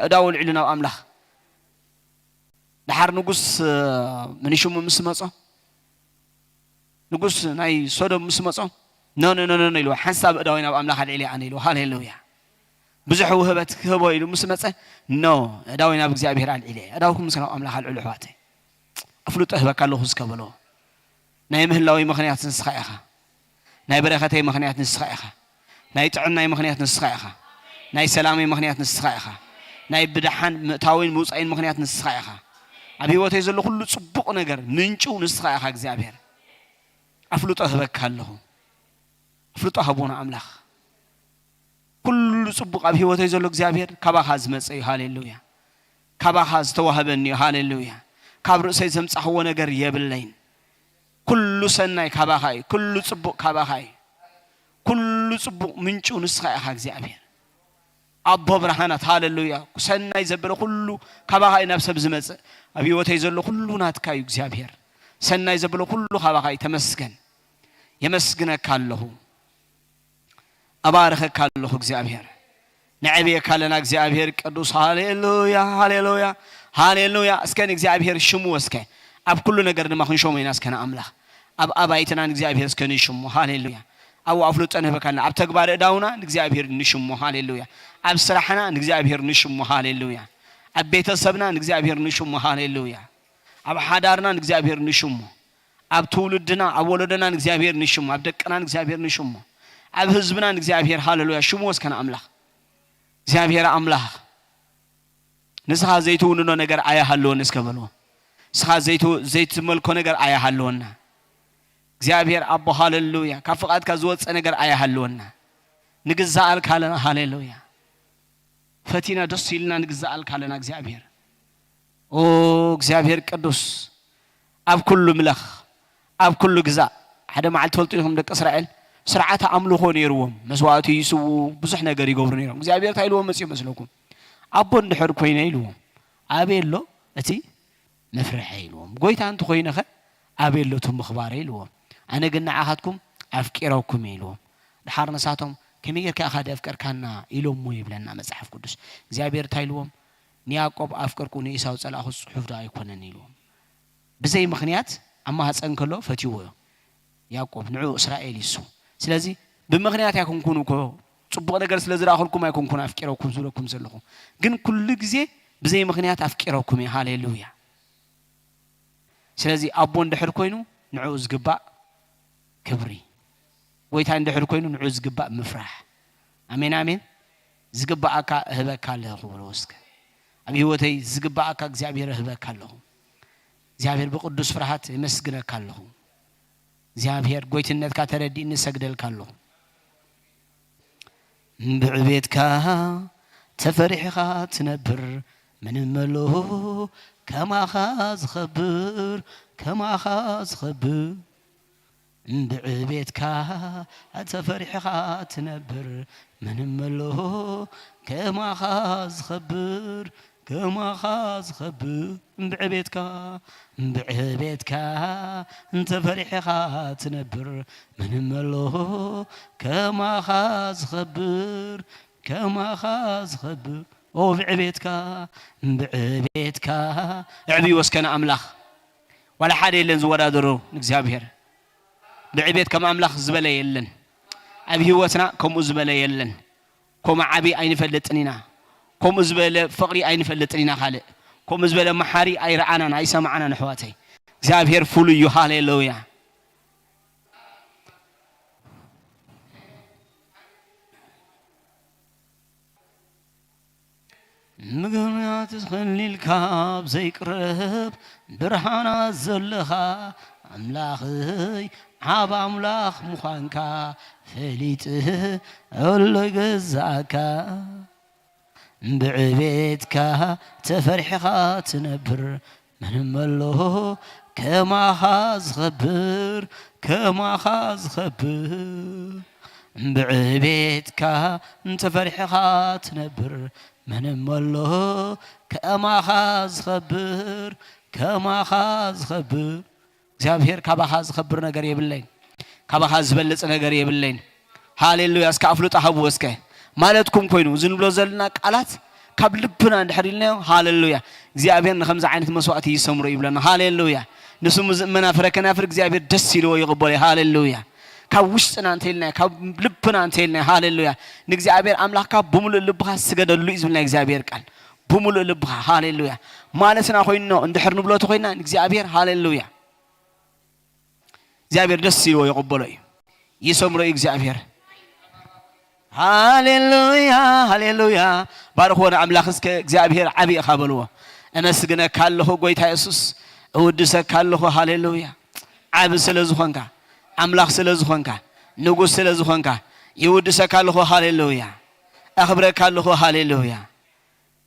እዳው ኣልዒሉ ናብ ኣምላኽ። ድሓር ንጉስ፣ እ፣ ምን ሽሙ ምስ መጾ፣ ንጉስ ናይ ሶዶም ምስ መጾ፣ "ኖ፣ ኖ፣ ኖ፣ ኖ" ኢልዎ። "ሓንሳብ እዳዊ ናብ ኣምላኽ ኣልዒለ ኣነ" ኢልዎ። ሃሌሉያ። ብዙሕ ውህበት ክህቦ ኢሉ ምስ መጸ፣ "ኖ፣ እዳዊ ናብ እግዚኣብሔር ኣልዒለ"። እዳውኩም ምስ ናብ ኣምላኽ ኣልዕሉ ኣሕዋተይ። ኣፍልጦ እህበካ ኣለኹ እስከ በሎ። ናይ ምህላወይ ምኽንያት ንስኻ ኢኻ። ናይ በረኸተይ ምኽንያት ንስኻ ኢኻ። ናይ ጥዕናይ ምኽንያት ንስኻ ኢኻ። ናይ ሰላመይ ምኽንያት ንስኻ ኢኻ። ናይ ብድሓን ምእታወይን ምውጻእን ምኽንያት ንስኻ ኢኻ። ኣብ ህይወተይ ዘሎ ኩሉ ጽቡቕ ነገር ምንጩ ንስኻ ኢኻ እግዚኣብሔር። ኣፍልጦ እህበካ ኣለኹ። ኣፍልጦ ሃቡና ኣምላኽ። ኩሉ ጽቡቕ ኣብ ህይወተይ ዘሎ እግዚኣብሔር ካባኻ ዝመጸ እዩ። ሃሌሉያ። ካባኻ ዝተዋህበኒ እዩ። ሃሌሉያ። ካብ ርእሰይ ዘምጻኽዎ ነገር የብለይን። ኩሉ ሰናይ ካባኻ እዩ። ኩሉ ጽቡቕ ካባኻ እዩ። ኩሉ ጽቡቕ ምንጩ ንስኻ ኢኻ እግዚኣብሔር። ኣቦ ብርሃናት፣ ሃሌሉያ። ሰናይ ዘበለ ኩሉ ካባኻ እዩ ናብ ሰብ ዝመጽእ። ኣብ ህይወተይ ዘሎ ኩሉ ናትካ እዩ እግዚኣብሔር። ሰናይ ዘበለ ኩሉ ካባኻ እዩ። ተመስገን። የመስግነካ ኣለኹ። ኣባርኸካ ኣለኹ እግዚኣብሔር። ነዕብየካ ኣለና እግዚኣብሔር ቅዱስ። ሃሌሉያ፣ ሃሌሉያ፣ ሃሌሉያ። እስከ ንእግዚኣብሔር ሽምዎ እስከ። ኣብ ኩሉ ነገር ድማ ክንሸሞ ኢና እስከ ንኣምላኽ። ኣብ ኣባይትና ንእግዚኣብሔር እስከ ንሽሞ። ሃሌሉያ። ኣብ ኣፍልጦ ንህበካ ኣለና። ኣብ ተግባር እዳውና ንእግዚኣብሔር ንሽሞ። ሃሌሉያ። ኣብ ስራሕና ንእግዚኣብሔር ንሽሞ። ሃሌሉያ። ኣብ ቤተሰብና ንእግዚኣብሔር ንሽሞ። ሃሌሉያ። ኣብ ሓዳርና ንእግዚኣብሔር ንሽሞ። ኣብ ትውልድና፣ ኣብ ወለዶና ንእግዚኣብሔር ንሽሞ። ኣብ ደቅና ንእግዚኣብሔር ንሽሞ። ኣብ ህዝብና ንእግዚኣብሔር፣ ሃሌሉያ፣ ሽምዎ እስከ ንኣምላኽ። እግዚኣብሔር ኣምላኽ፣ ንስኻ ዘይትውንኖ ነገር ኣይሃልወን እስከ በልዎ። ንስኻ ዘይት-፣ ዘይትመልኮ ነገር ኣይሃልወና። እግዚኣብሔር ኣቦ፣ ሃሌሉያ፣ ካብ ፍቓድካ ዝወፀ ነገር ኣይሃልወና። ንግዛኣልካ ኣለና፣ ሃሌሉያ። ፈቲና ደስ ኢልና ንግዛኣልካ ኣለና እግዚኣብሔር። ኦ እግዚኣብሔር ቅዱስ፣ ኣብ ኩሉ ምለኽ፣ ኣብ ኩሉ ግዛእ። ሓደ መዓልቲ ትፈልጡ ኢኹም ደቂ እስራኤል ስርዓተ ኣምልኾ ነይርዎም። መስዋእቲ ይስዉ፣ ብዙሕ ነገር ይገብሩ ነይሮም። እግዚኣብሔር እንታይ ኢልዎም መፅኡ መስለኩም? ኣቦ እንድሕር ኮይነ ኢልዎም፣ ኣበይ ኣሎ እቲ መፍርሒ ኢልዎም። ጎይታ እንተኾይነኸ ኣበይ ኣሎ እቲ ምኽባረ ኢልዎም። ኣነ ግን ንዓኻትኩም ኣፍቂረኩም እየ ኢልዎም። ድሓር ንሳቶም ከመይ ጌርካ ኢኻ ደፍቀርካና ኢሎሞ ይብለና መጽሓፍ ቅዱስ። እግዚኣብሔር እንታይ ኢልዎም? ንያዕቆብ ኣፍቀርኩ ንኤሳው ጸላእኹ ጽሑፍ ዶ ኣይኮነን ኢልዎም። ብዘይ ምኽንያት ኣብ ማህፀን ከሎ ፈትይዎ እዩ ያዕቆብ፣ ንዑ እስራኤል ይሱ። ስለዚ ብምኽንያት ኣይኮንኩን እኮ፣ ጽቡቕ ነገር ስለ ዝረኣኹልኩም ኣይኮንኩን ኣፍቂረኩም ዝብለኩም ዘለኹ፣ ግን ኩሉ ግዜ ብዘይ ምኽንያት ኣፍቂረኩም እየ። ሃሌሉያ። ስለዚ ኣቦ እንድሕር ኮይኑ ንዕኡ ዝግባእ ክብሪ፣ ጎይታ እንድሕር ኮይኑ ንዕኡ ዝግባእ ምፍራሕ። ኣሜን፣ ኣሜን። ዝግባኣካ እህበካ ኣለኹ በሎ እስከ። ኣብ ህይወተይ ዝግባኣካ እግዚኣብሔር እህበካ ኣለኹ። እግዚኣብሔር ብቅዱስ ፍርሃት የመስግነካ ኣለኹ። እግዚኣብሔር ጎይትነትካ ተረዲእኒ እሰግደልካ ኣለኹ። ብዕቤትካ ተፈሪሕኻ ትነብር፣ ምንም ኣሎ ከማኻ ዝኸብር፣ ከማኻ ዝኸብር። ብዕቤትካ ተፈሪሕኻ ትነብር፣ ምንም ኣሎ ከማኻ ዝኸብር፣ ከማኻ ዝኸብር። ብዕቤትካ፣ ብዕቤትካ እንተፈሪሕኻ ትነብር፣ ምንም ኣሎ ከማኻ ዝኸብር፣ ከማኻ ዝኸብር። ኦ ብዕቤትካ፣ ብዕቤትካ። እዕብይዎ እስከ ንኣምላኽ። ዋላ ሓደ የለን ዝወዳደሮ ንእግዚኣብሔር። ብዕቤት ከም ኣምላኽ ዝበለ የለን። ኣብ ህይወትና ከምኡ ዝበለ የለን። ከምኡ ዓቢ ኣይንፈልጥን ኢና። ከምኡ ዝበለ ፍቕሪ ኣይንፈልጥን ኢና። ካልእ ከምኡ ዝበለ መሓሪ ኣይረኣናን ኣይሰማዕናን ኣሕዋተይ። እግዚኣብሔር ፍሉይ እዩ። ሃሌሉያ። ምኽንያት ትኸሊልካ ኣብ ዘይቅረብ ብርሃናት ዘለኻ ኣምላኽይ፣ ዓብ ኣምላኽ ምዃንካ ፈሊጥ ኣሎ ይገዛእካ። ብዕቤትካ ተፈሪሕኻ ትነብር፣ ምንም ኣሎ ከማኻ ዝኸብር፣ ከማኻ ዝኸብር። ብዕቤትካ እንተፈሪሕኻ ትነብር፣ ምንም ኣሎ ከማኻ ዝኸብር፣ ከማኻ ዝኸብር። እግዚኣብሔር ካባኻ ዝኸብር ነገር የብለይን፣ ካባኻ ዝበልጽ ነገር የብለይን። ሃሌሉያ። እስከ ኣፍልጦ ሃብዎ እስከ። ማለትኩም ኮይኑ፣ እዚ ንብሎ ዘለና ቃላት ካብ ልብና እንድሕር ኢልናዮ፣ ሃሌሉያ፣ እግዚኣብሔር ንኸምዚ ዓይነት መስዋእቲ ይሰምሮ ይብለና። ሃሌሉያ። ንስሙ ዝእመና ፍረ ከናፍር እግዚኣብሔር ደስ ኢልዎ ይቕበሎ። ሃሌሉያ። ካብ ውሽጥና እንተኢልናዮ፣ ካብ ልብና እንተኢልናዮ፣ ሃሌሉያ፣ ንእግዚኣብሔር ኣምላኽካ ብምሉእ ልብኻ ስገደሉ እዩ ዝብልና እግዚኣብሔር ቃል። ብምሉእ ልብኻ፣ ሃሌሉያ። ማለትና ኮይንኖ እንድሕር ንብሎ ተኾይና፣ ንእግዚኣብሔር፣ ሃሌሉያ፣ እግዚኣብሔር ደስ ኢልዎ ይቕበሎ እዩ። ይሰምሮ እዩ እግዚኣብሔር። ሃሌሉያ፣ ሃሌሉያ። ባርኽዎ ንኣምላኽ እስከ እግዚኣብሔር ዓቢ ኢኻ በልዎ። እመስግነካ ኣለኹ ጎይታ የሱስ፣ እውድሰካ ኣለኹ። ሃሌሉያ። ዓቢ ስለ ዝኾንካ፣ ኣምላኽ ስለ ዝኾንካ፣ ንጉስ ስለ ዝኾንካ፣ ይውድሰካ ኣለኹ። ሃሌሉያ። ኣኽብረካ ኣለኹ። ሃሌሉያ።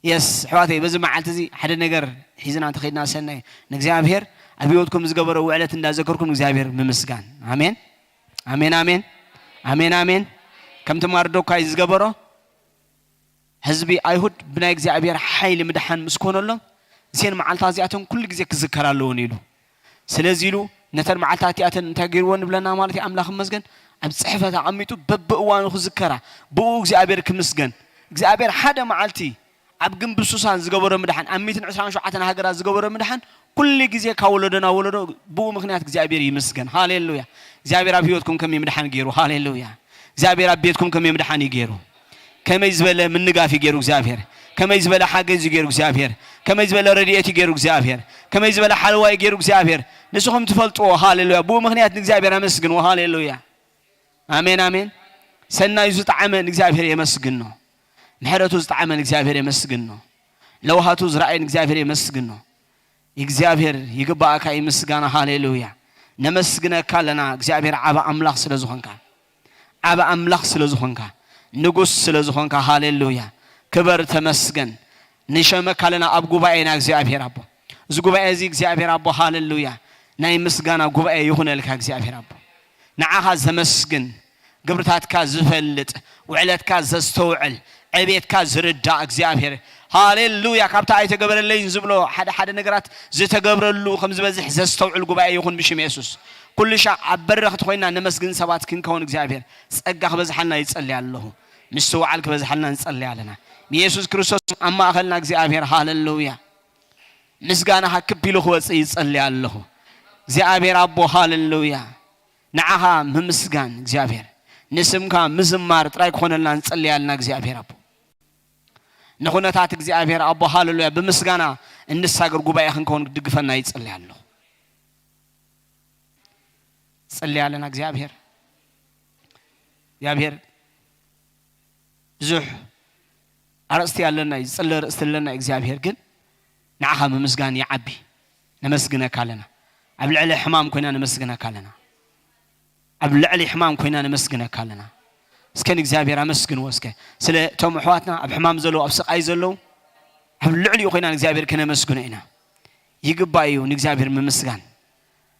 የስ፣ ኣሕዋተይ፣ በዚ መዓልቲ እዚ ሓደ ነገር ሒዝና እንተኸይድና ሰናይ። ንእግዚኣብሔር ኣብ ህይወትኩም ዝገበሮ ውዕለት እንዳዘከርኩም እግዚኣብሔር ምምስጋን። ኣሜን፣ ኣሜን፣ ኣሜን፣ ኣሜን፣ ኣሜን። ከምቲ ማርዶካይ ዝገበሮ፣ ህዝቢ ኣይሁድ ብናይ እግዚኣብሔር ሓይሊ ምድሓን ምስ ኮነሎም፣ እዘን መዓልታት እዚኣተን ኩሉ ግዜ ክዝከራ ኣለወን ኢሉ። ስለዚ ኢሉ ነተን መዓልታት እቲኣተን እንታይ ገይርዎ ንብለና ማለት እዩ? ኣምላኽ ይመስገን፣ ኣብ ጽሕፈት ኣቐሚጡ በብእዋኑ ክዝከራ፣ ብኡ እግዚኣብሔር ክምስገን። እግዚኣብሔር ሓደ መዓልቲ ኣብ ግንቢ ሱሳን ዝገበሮ ምድሓን፣ ኣብ ሚእትን ዕስራን ሸውዓተን ሃገራት ዝገበሮ ምድሓን፣ ኩሉ ግዜ ካብ ወለዶ ናብ ወለዶ ብኡ ምኽንያት እግዚኣብሔር ይምስገን። ሃሌሉያ። እግዚኣብሔር ኣብ ህይወትኩም ከመይ ምድሓን ገይሩ። ሃሌሉያ። እግዚኣብሔር ኣብ ቤትኩም ከመይ ምድሓን እዩ ገይሩ። ከመይ ዝበለ ምንጋፍ እዩ ገይሩ እግዚኣብሔር። ከመይ ዝበለ ሓገዝ እዩ ገይሩ እግዚኣብሔር። ከመይ ዝበለ ረድኤት እዩ ገይሩ እግዚኣብሔር። ከመይ ዝበለ ሓለዋ እዩ ገይሩ እግዚኣብሔር። ንስኹም ትፈልጥዎ። ሃሌሉያ። ብኡ ምኽንያት ንእግዚኣብሔር ኣመስግንዎ። ሃሌሉያ። ኣሜን፣ ኣሜን። ሰናዩ ዝጠዓመ ንእግዚኣብሔር የመስግኖ። ምሕረቱ ዝጠዓመ ንእግዚኣብሔር የመስግኖ። ለውሃቱ ዝረኣየ ንእግዚኣብሔር የመስግኖ። እግዚኣብሔር ይግባእካ እዩ ምስጋና። ሃሌሉያ። ነመስግነካ ኣለና እግዚኣብሔር ዓቢ ኣምላኽ ስለ ዝኾንካ። ዓቢ ኣምላኽ ስለ ዝኾንካ። ንጉስ ስለ ዝኾንካ። ሃሌሉያ። ክበር ተመስገን። ንሸመካ ኣለና ኣብ ጉባኤና እግዚኣብሔር ኣቦ። እዚ ጉባኤ እዚ እግዚኣብሔር ኣቦ ሃሌሉያ። ናይ ምስጋና ጉባኤ ይኹነልካ እግዚኣብሔር ኣቦ። ንዓኻ ዘመስግን፣ ግብርታትካ ዝፈልጥ፣ ውዕለትካ ዘስተውዕል፣ ዕቤትካ ዝርዳእ እግዚኣብሔር። ሃሌሉያ። ካብታ ኣይተገበረለይን ዝብሎ ሓደ ሓደ ነገራት ዝተገብረሉ ከም ዝበዝሕ ዘስተውዕል ጉባኤ ይኹን ብሽም የሱስ። ኩሉ ሻዕ ኣብ በረኽቲ ኮይና ነመስግን ሰባት ክንከውን እግዚኣብሔር ጸጋ ክበዝሓልና ይጸልይ ኣለኹ። ምስትውዓል ክበዝሓልና ንጸልይ ኣለና። ንየሱስ ክርስቶስ ኣብ ማእኸልና እግዚኣብሔር ሃሌሉያ። ምስጋናኻ ክብ ኢሉ ክወጽእ ይጸልይ ኣለኹ። እግዚኣብሔር ኣቦ ሃሌሉያ። ንዓኻ ምምስጋን እግዚኣብሔር፣ ንስምካ ምዝማር ጥራይ ክኾነልና ንጸልይ ኣለና እግዚኣብሔር ኣቦ። ንኹነታት እግዚኣብሔር ኣቦ ሃሌሉያ ብምስጋና እንሳገር ጉባኤ ክንከውን ክትድግፈና ይጸልይ ኣለኹ። ጸልይ ኣለና እግዚኣብሔር። እግዚኣብሔር ብዙሕ ኣርእስቲ ኣለና እዩ፣ ዝጽለ ኣርእስቲ ኣለና እዩ። እግዚኣብሔር ግን ንዓኻ ምምስጋን ይዓቢ። ነመስግነካ ኣለና። ኣብ ልዕሊ ሕማም ኮይና ነመስግነካ ኣለና። ኣብ ልዕሊ ሕማም ኮይና ነመስግነካ ኣለና። እስከ ንእግዚኣብሔር ኣመስግንዎ እስከ። ስለ እቶም ኣሕዋትና ኣብ ሕማም ዘለዉ፣ ኣብ ስቓይ ዘለዉ፣ ኣብ ልዕሊኡ ኮይና ንእግዚኣብሔር ከነመስግኖ ኢና። ይግባእ እዩ ንእግዚኣብሔር ምምስጋን።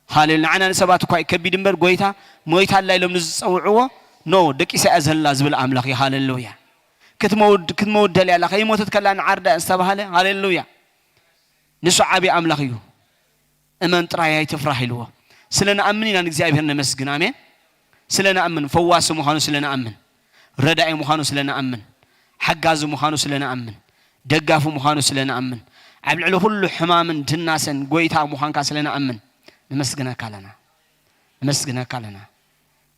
ሃሌሉያ። ንዓና ንሰባት እኳ እዩ ከቢድ እምበር፣ ጎይታ ሞይታ ኣላ ኢሎም ንዝጸውዕዎ፣ ኖ፣ ደቂሳ እያ ዘላ ዝብል ኣምላኽ እዩ። ሃሌሉያ። ክትመውድ-፣ ክትመውት ደልያ ኣላ። ከይሞተት ከላ ንዓርዳ ዝተባህለ፣ ሃሌሉያ። ንሱ ዓቢ ኣምላኽ እዩ። እመን ጥራይ ኣይትፍራህ ኢልዎ። ስለ ንኣምን ኢና ንእግዚኣብሔር ነመስግን። ኣሜን። ስለ ንኣምን፣ ፈዋሲ ምዃኑ ስለ ንኣምን፣ ረዳኢ ምዃኑ ስለ ንኣምን፣ ሓጋዚ ምዃኑ ስለ ንኣምን፣ ደጋፊ ምዃኑ ስለ ንኣምን፣ ኣብ ልዕሊ ኩሉ ሕማምን ድናሰን ጎይታ ምዃንካ ስለ ንኣምን፣ ነመስግነካ ኣለና። ነመስግነካ ኣለና።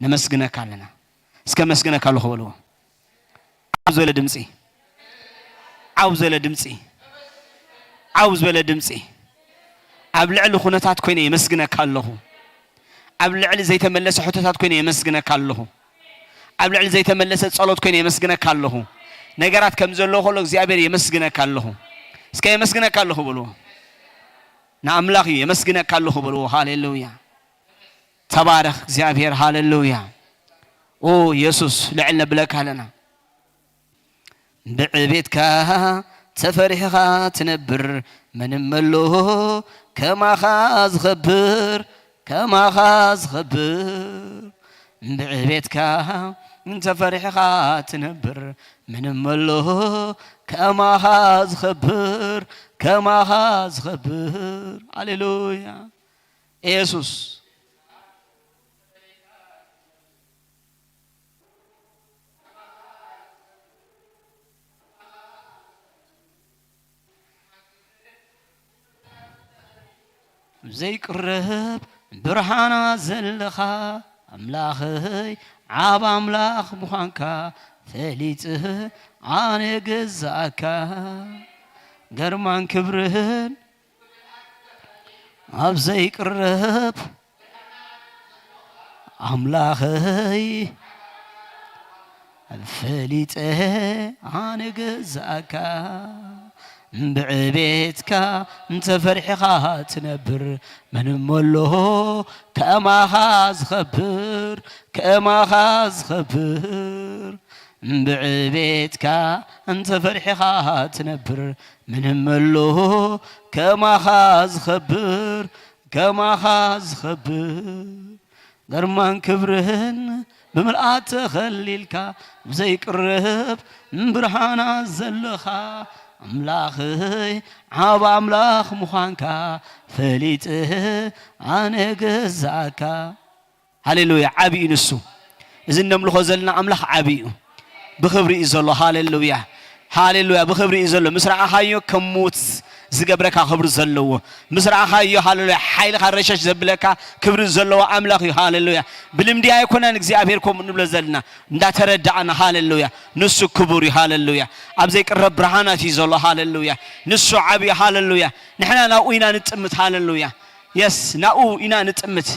ነመስግነካ ኣለና። እስከ መስግነካ ኣለኹ በልዎ። ዓው ዝበለ ድምፂ፣ ዓው ዝበለ ድምፂ፣ ዓው ዝበለ ድምፂ። ኣብ ልዕሊ ኩነታት ኮይነ የመስግነካ ኣለኹ። ኣብ ልዕሊ ዘይተመለሰ ሕቶታት ኮይነ የመስግነካ ኣለኹ። ኣብ ልዕሊ ዘይተመለሰ ጸሎት ኮይነ የመስግነካ ኣለኹ። ነገራት ከም ዘለዎ ከሎ እግዚኣብሔር የመስግነካ ኣለኹ። እስከ የመስግነካ ኣለኹ በልዎ። ንኣምላኽ እዩ የመስግነካ ኣለኹ በልዎ። ሃሌሉያ። ተባረኽ እግዚኣብሔር። ሃሌሉያ። ኦ የሱስ ልዕል ነብለካ ኣለና። ብዕቤትካ ተፈሪሕኻ ትነብር፣ መንም ኣሎ ከማኻ ዝኸብር፣ ከማኻ ዝኸብር። ብዕቤትካ ተፈሪሕኻ ትነብር፣ መንም ኣሎ ከማኻ ዝኸብር፣ ከማኻ ዝኸብር። ሃሌሉያ። ኢየሱስ። ዘይቅረብ ብርሃና ዘለኻ ኣምላኸይ፣ ዓብ ኣምላኽ ምዃንካ ፈሊጥህ ኣነ ገዛእካ። ግርማን ክብርህን ኣብ ዘይቅረብ ኣምላኸይ፣ ፈሊጠ ኣነ ገዛእካ። ብዕቤትካ እንተፈሪሕኻ ትነብር፣ መን እሞ ኣሎ ከማኻ ዝኸብር፣ ከማኻ ዝኸብር። ብዕቤትካ እንተፈሪሕኻ ትነብር፣ መን እሞ ኣሎ ከማኻ ዝኸብር፣ ከማኻ ዝኸብር። ግርማን ክብርህን ብምልኣት ተኸሊልካ፣ ብዘይቅረብ ብርሃና ዘለኻ ኣምላኽይ፣ ዓብ ኣምላኽ ምዃንካ ፈሊጥህ ኣነ ገዛእካ። ሃሌሉያ! ዓቢ እዩ ንሱ። እዚ እነምልኾ ዘለና ኣምላኽ ዓቢ እዩ። ብኽብሪ እዩ ዘሎ። ሃሌሉያ! ሃሌሉያ! ብኽብሪ እዩ ዘሎ። ምስ ረኣኻዮ ከም ሙት ዝገብረካ ክብሪ ዘለዎ፣ ምስ ረኣኻዮ፣ ሃሌሉያ፣ ሓይልኻ ረሸሽ ዘብለካ ክብሪ ዘለዎ ኣምላኽ እዩ። ሃሌሉያ! ብልምዲ ኣይኮነን እግዚኣብሔር ከምኡ ንብሎ ዘለና፣ እንዳተረዳእና። ሃሌሉያ! ንሱ ክቡር እዩ። ሃሌሉያ! ኣብ ዘይቅረብ ብርሃናት እዩ ዘሎ። ሃሌሉያ! ንሱ ዓቢ እዩ። ሃሌሉያ! ንሕና ናብኡ ኢና ንጥምት። ሃሌሉያ! የስ፣ ናብኡ ኢና ንጥምት።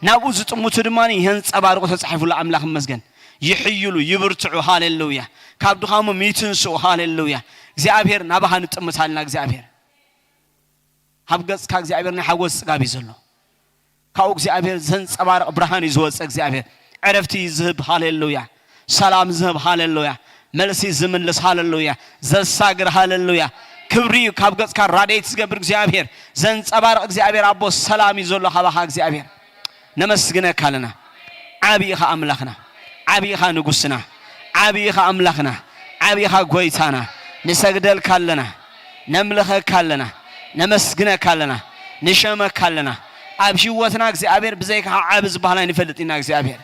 ናብኡ ዝጥምቱ ድማ የንጸባርቑ፣ ተጻሒፉሉ። ኣምላኽ ይመስገን። ይሕይሉ፣ ይብርትዑ። ሃሌሉያ! ካብ ድኻሞም ይትንስኡ። ሃሌሉያ! እግዚኣብሔር ናባኻ ንጥምት ኣለና። እግዚኣብሔር፣ ካብ ገጽካ እግዚኣብሔር ናይ ሓጎስ ጽጋብ እዩ ዘሎ። ካብኡ እግዚኣብሔር ዘንጸባርቕ ብርሃን እዩ ዝወጽእ። እግዚኣብሔር ዕረፍቲ እዩ ዝህብ። ሃሌሉያ! ሰላም ዝህብ። ሃሌሉያ! መልሲ ዝምልስ። ሃሌሉያ! ዘሳግር። ሃሌሉያ! ክብሪ እዩ። ካብ ገጽካ ራድየት ዝገብር እግዚኣብሔር፣ ዘንጸባርቕ እግዚኣብሔር ኣቦ፣ ሰላም እዩ ዘሎ ካባኻ እግዚኣብሔር። ነመስግነካ ኣለና። ዓቢ ኢኻ ኣምላኽና፣ ዓቢ ኢኻ ንጉስና፣ ዓቢ ኢኻ ኣምላኽና፣ ዓቢ ኢኻ ጎይታና። ንሰግደልካ ኣለና፣ ነምልኸካ ኣለና፣ ነመስግነካ ኣለና፣ ንሸመካ ኣለና። ኣብ ህይወትና እግዚኣብሔር ብዘይካኻ ዓቢ ዝበሃል ኣይንፈልጥ ኢና እግዚኣብሔር።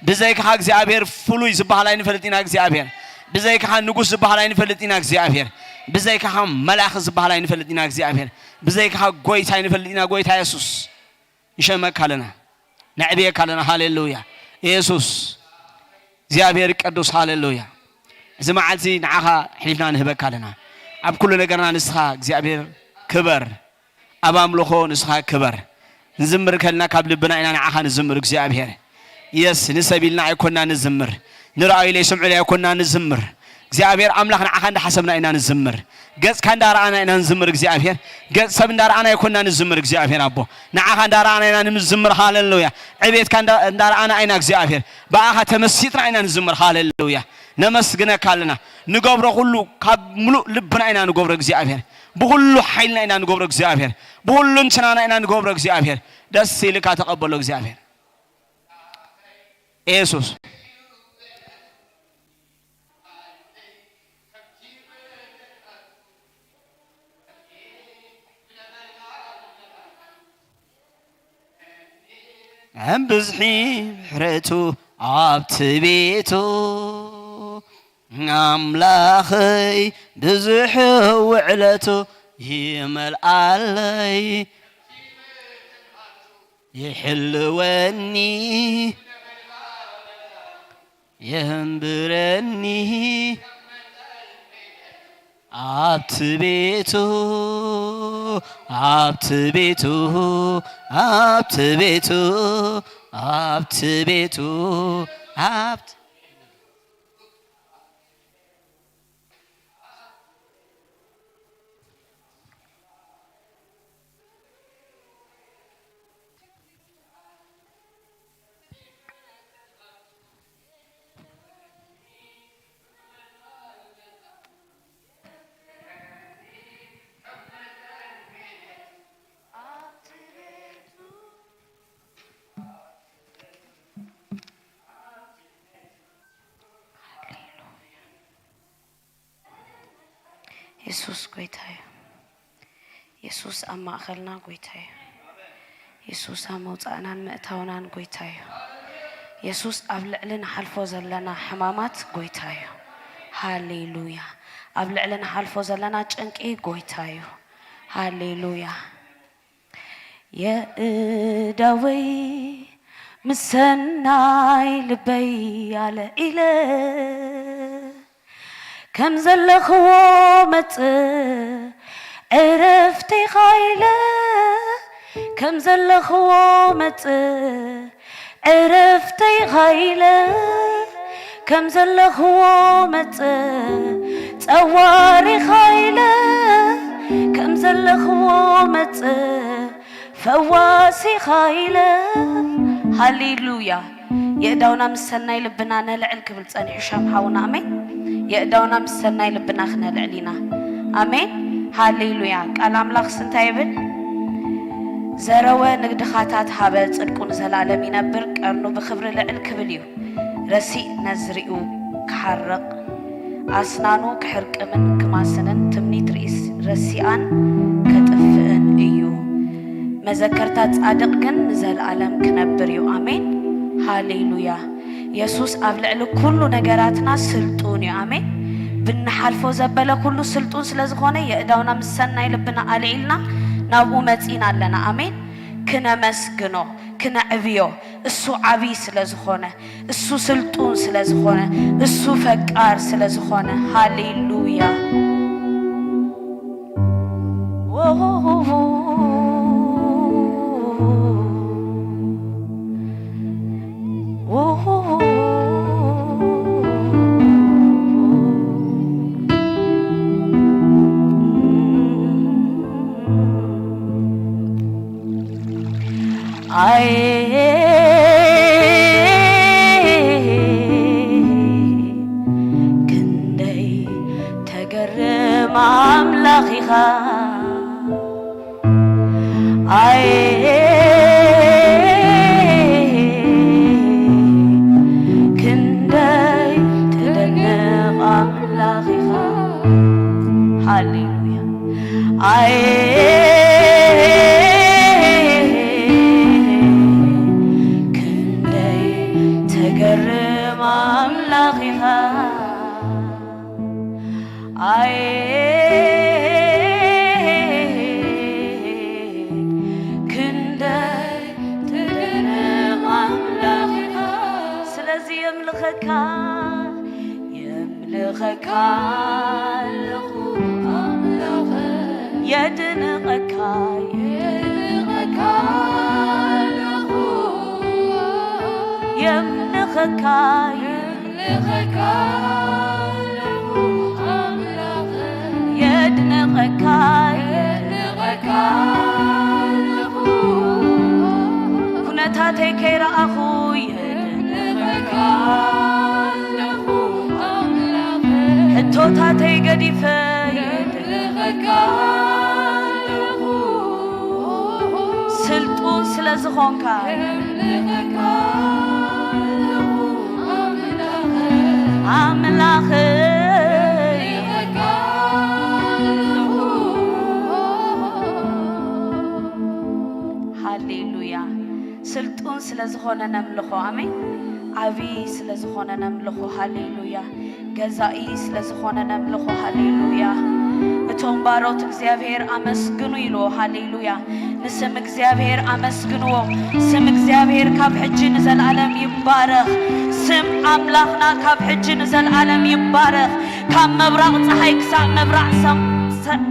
ብዘይካኻ እግዚኣብሔር ፍሉይ ዝበሃል ኣይንፈልጥ ኢና እግዚኣብሔር። ብዘይካኻ ንጉስ ዝበሃል ኣይንፈልጥ ኢና እግዚኣብሔር። ብዘይካኻ መላኺ ዝበሃል ኣይንፈልጥ ኢና እግዚኣብሔር። ብዘይካኻ ጎይታ ኣይንፈልጥ ኢና ጎይታ የሱስ። ንሸመካ ኣለና፣ ነዕብየካ ኣለና። ሃሌሉያ። የሱስ እግዚኣብሔር ቅዱስ። ሃሌሉያ። እዚ መዓልቲ ንዓኻ ኣሕሊፍና ንህበካ ኣለና። ኣብ ኩሉ ነገርና ንስኻ እግዚኣብሔር ክበር። ኣብ ኣምልኾ ንስኻ ክበር። ንዝምር ከልና ካብ ልብና ኢና ንዓኻ ንዝምር እግዚኣብሔር። የስ፣ ንሰብ ኢልና ኣይኮና ንዝምር። ንረኣዩለይ ስምዑለይ ኣይኮና ንዝምር። እግዚኣብሔር ኣምላኽ ንዓኻ እንዳሓሰብና ኢና ንዝምር። ገጽካ እንዳረኣና ኢና ንዝምር እግዚኣብሔር። ገጽ ሰብ እንዳረኣና ኣይኮና ንዝምር እግዚኣብሔር ኣቦ። ንዓኻ እንዳረኣና ኢና ንዝምር። ሃሌሉያ። ዕቤትካ እንዳ-፣ እንዳረኣና ኢና እግዚኣብሔር። ብኣኻ ተመሲጥና ኢና ንዝምር። ሃሌሉያ። ነመስግነካ ኣለና። ንገብሮ ኩሉ ካብ ምሉእ ልብና ኢና ንገብሮ እግዚኣብሔር። ብኹሉ ሓይልና ኢና ንገብሮ እግዚኣብሔር። ብኹሉ እንትናና ኢና ንገብሮ እግዚኣብሔር። ደስ ኢልካ ተቐበሎ እግዚኣብሔር። የሱስ። እም ብዝሒ ምሕረቱ ኣብቲ ቤቱ ኣምላኸይ ብዙሕ ውዕለቱ ይመልኣለይ። ይሕልወኒ፣ የንብረኒ ኣብቲ ቤቱ፣ ኣብቲ ቤቱ፣ ኣብቲ ቤቱ፣ ኣብቲ ቤቱ፣ ኣብቲ የሱስ ጎይታ እዩ። የሱስ ኣብ ማእኸልና ጎይታ እዩ። የሱስ ኣብ መውፃእናን ምእታውናን ጎይታ እዩ። የሱስ ኣብ ልዕሊ ንሓልፎ ዘለና ሕማማት ጎይታ እዩ። ሃሌሉያ። ኣብ ልዕሊ ንሓልፎ ዘለና ጭንቂ ጎይታ እዩ። ሃሌሉያ። የእዳወይ ምስ ሰናይ ልበይ ኣልዒለ፣ ከም ዘለኽዎ መጽእ ዕረፍተይ ኻይለ፣ ከም ዘለኽዎ መጽእ ዕረፍተይ ኻይለ፣ ከም ዘለኽዎ መጽእ ጸዋሪ ኻይለ፣ ከም ዘለኽዎ መጽእ ፈዋሲ ኻይለ። ሃሌሉያ። የእዳውና ምስ ሰናይ ልብና ነልዕል ክብል ጸኒሑ ሻም ሓውና። ኣሜን። የእዳውና ምስ ሰናይ ልብና ክነልዕል ኢና። ኣሜን። ሃሌሉያ። ቃል ኣምላኽስ እንታይ ይብል? ዘረወ ንግድኻታት ሃበ፣ ጽድቁ ንዘለኣለም ይነብር፣ ቀርኑ ብኽብሪ ልዕል ክብል እዩ። ረሲእ ነዝሪኡ ክሓርቕ፣ ኣስናኑ ክሕርቅምን ክማስንን፣ ትምኒት ርኢስ ረሲኣን ከጥፍእን እዩ። መዘከርታ ጻድቕ ግን ንዘለኣለም ክነብር እዩ። ኣሜን። ሃሌሉያ። የሱስ ኣብ ልዕሊ ኩሉ ነገራትና ስልጡን እዩ። ኣሜን። ብንሓልፎ ዘበለ ኩሉ ስልጡን ስለ ዝኾነ፣ የእዳውና ምስ ሰናይ ልብና ኣልዒልና ናብኡ መጺና ኣለና። ኣሜን። ክነመስግኖ፣ ክነዕብዮ፣ እሱ ዓብዪ ስለ ዝኾነ፣ እሱ ስልጡን ስለ ዝኾነ፣ እሱ ፈቃር ስለ ዝኾነ። ሃሌሉያ። ኣየ ክንደይ ተገርም ኣምላኽ ኢኻ። ኣየ ክንደይ ትደንቕ ኣምላኽ ኢኻ። ሃሌሉያ። ኣየ ክንደይ ተገርም ኣምላኽ ኢኻ። ኣየ ክንደይ ትደንቕ ኣምላኽ ኢኻ። ስለዚ የምልኸካ፣ የምልኸካ ኣለኹ ኣምላኸይ። የድንቐካ፣ የድንቐካ ኣለኹ። የምልኸካ፣ የምልኸካ ኣለኹ ኣምላኸይ። የድንቐካ፣ የድንቐካ ኣለኹ። ኩነታተይ ከይረኣኹ የድንቐካ ኣለኹ ኣምላኸይ። ሕቶታተይ ገዲፈ የድንቐካ ኣለኹ። ስልጡን ስለ ዝኾንካ የድንቐካ ኣለኹ ኣምላኸይ። ኣምላኸይ። ሃሌሉያ። ስልጡን ስለ ዝኾነ ነምልኾ። ኣሜን። ዓብዪ ስለ ዝኾነ ነምልኾ። ሃሌሉያ። ገዛኢ ስለ ዝኾነ ነምልኾ። ሃሌሉያ። እቶም ባሮት እግዚኣብሔር ኣመስግኑ ኢልዎ። ሃሌሉያ። ንስም እግዚኣብሔር ኣመስግንዎ። ስም እግዚኣብሔር ካብ ሕጂ ንዘለኣለም ይባረኽ። ስም ኣምላኽና ካብ ሕጂ ንዘለኣለም ይባረኽ። ካብ ምብራቕ ፀሓይ ክሳብ ምብራቕ ሰም-፣ ሰ-፣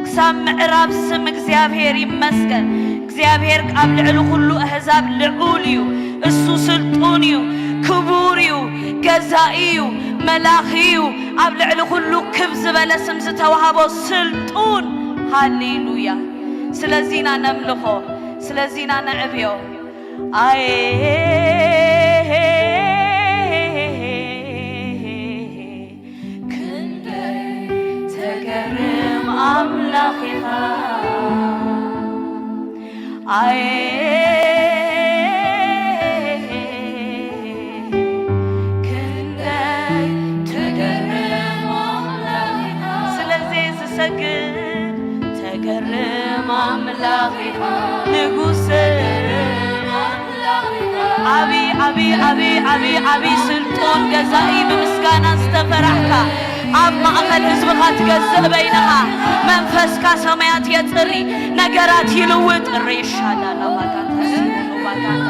ክሳብ ምዕራብ ስም እግዚኣብሔር ይመስገን። እግዚኣብሔር ኣብ ልዕሊ ኩሉ ኣህዛብ ልዑል እዩ። እሱ ስልጡን እዩ፣ ክቡር እዩ፣ ገዛኢ እዩ፣ መላኺ እዩ። ኣብ ልዕሊ ኩሉ ክብ ዝበለ ስም ዝተዋህቦ ስልጡን። ሃሌሉያ። ስለዚ ኢና ነምልኾ፣ ስለዚ ኢና ነዕብዮ። ኣየ ክንደይ ተገርም ኣምላኽ ኢኻ። ኣየ ክንደይ ተገርም ኣምላኽ ኢኻ። ስለዚ ዝሰግድ ተገርም ኣምላኽ ኢኻ። ንጉስ ዓቢ ዓቢ ዓቢ ዓቢ ዓቢ ስልጡን ገዛኢ ብምስጋና ዝተፈራሕካ ኣብ ማእኸል ህዝብኻ ትገዝእ በይንኻ። መንፈስካ ሰማያት የጽሪ፣ ነገራት ይልውጥ። ሬሻ ዳላ ባጋታ ሲኖ ባጋታ።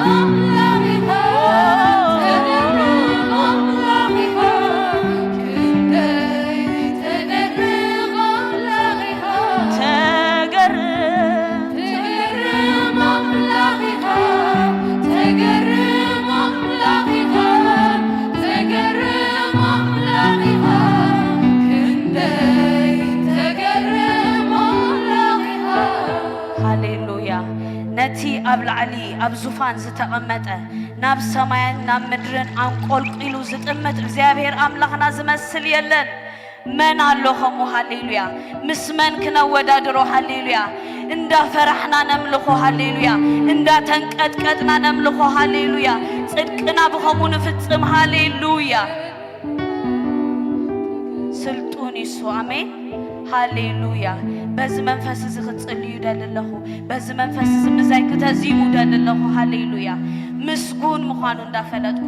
ተገርም። ተገርም ኣምላኽ ኢኻ፣ ተገርም ኣምላኽ ኢኻ፣ ተገርም ኣምላኽ ኢኻ፣ ክንደይ ተገርም ኣምላኽ ኢኻ። ሃሌሉያ። ነቲ ኣብ ላዕሊ ኣብ ዙፋን ዝተቐመጠ፣ ናብ ሰማይን ናብ ምድርን ኣንቆልቂሉ ዝጥምት እግዚኣብሔር ኣምላኽና ዝመስል የለን። መን ኣሎ ከምኡ? ሃሌሉያ። ምስ መን ክነወዳድሮ? ሃሌሉያ። እንዳ ፈራሕና ነምልኾ። ሃሌሉያ። እንዳ ተንቀጥቀጥና ነምልኾ። ሃሌሉያ። ጽድቅና ብኸምኡ ንፍጽም። ሃሌሉያ። ስልጡን ይሱ። ኣሜን። ሃሌሉያ። በዚ መንፈስ እዚ ክጽልዩ ደሊ ኣለኹ። በዚ መንፈስ እዚ ምዛይ ክተዚሙ ደሊ ኣለኹ። ሃሌሉያ። ምስጉን ምዃኑ እንዳፈለጥኩ።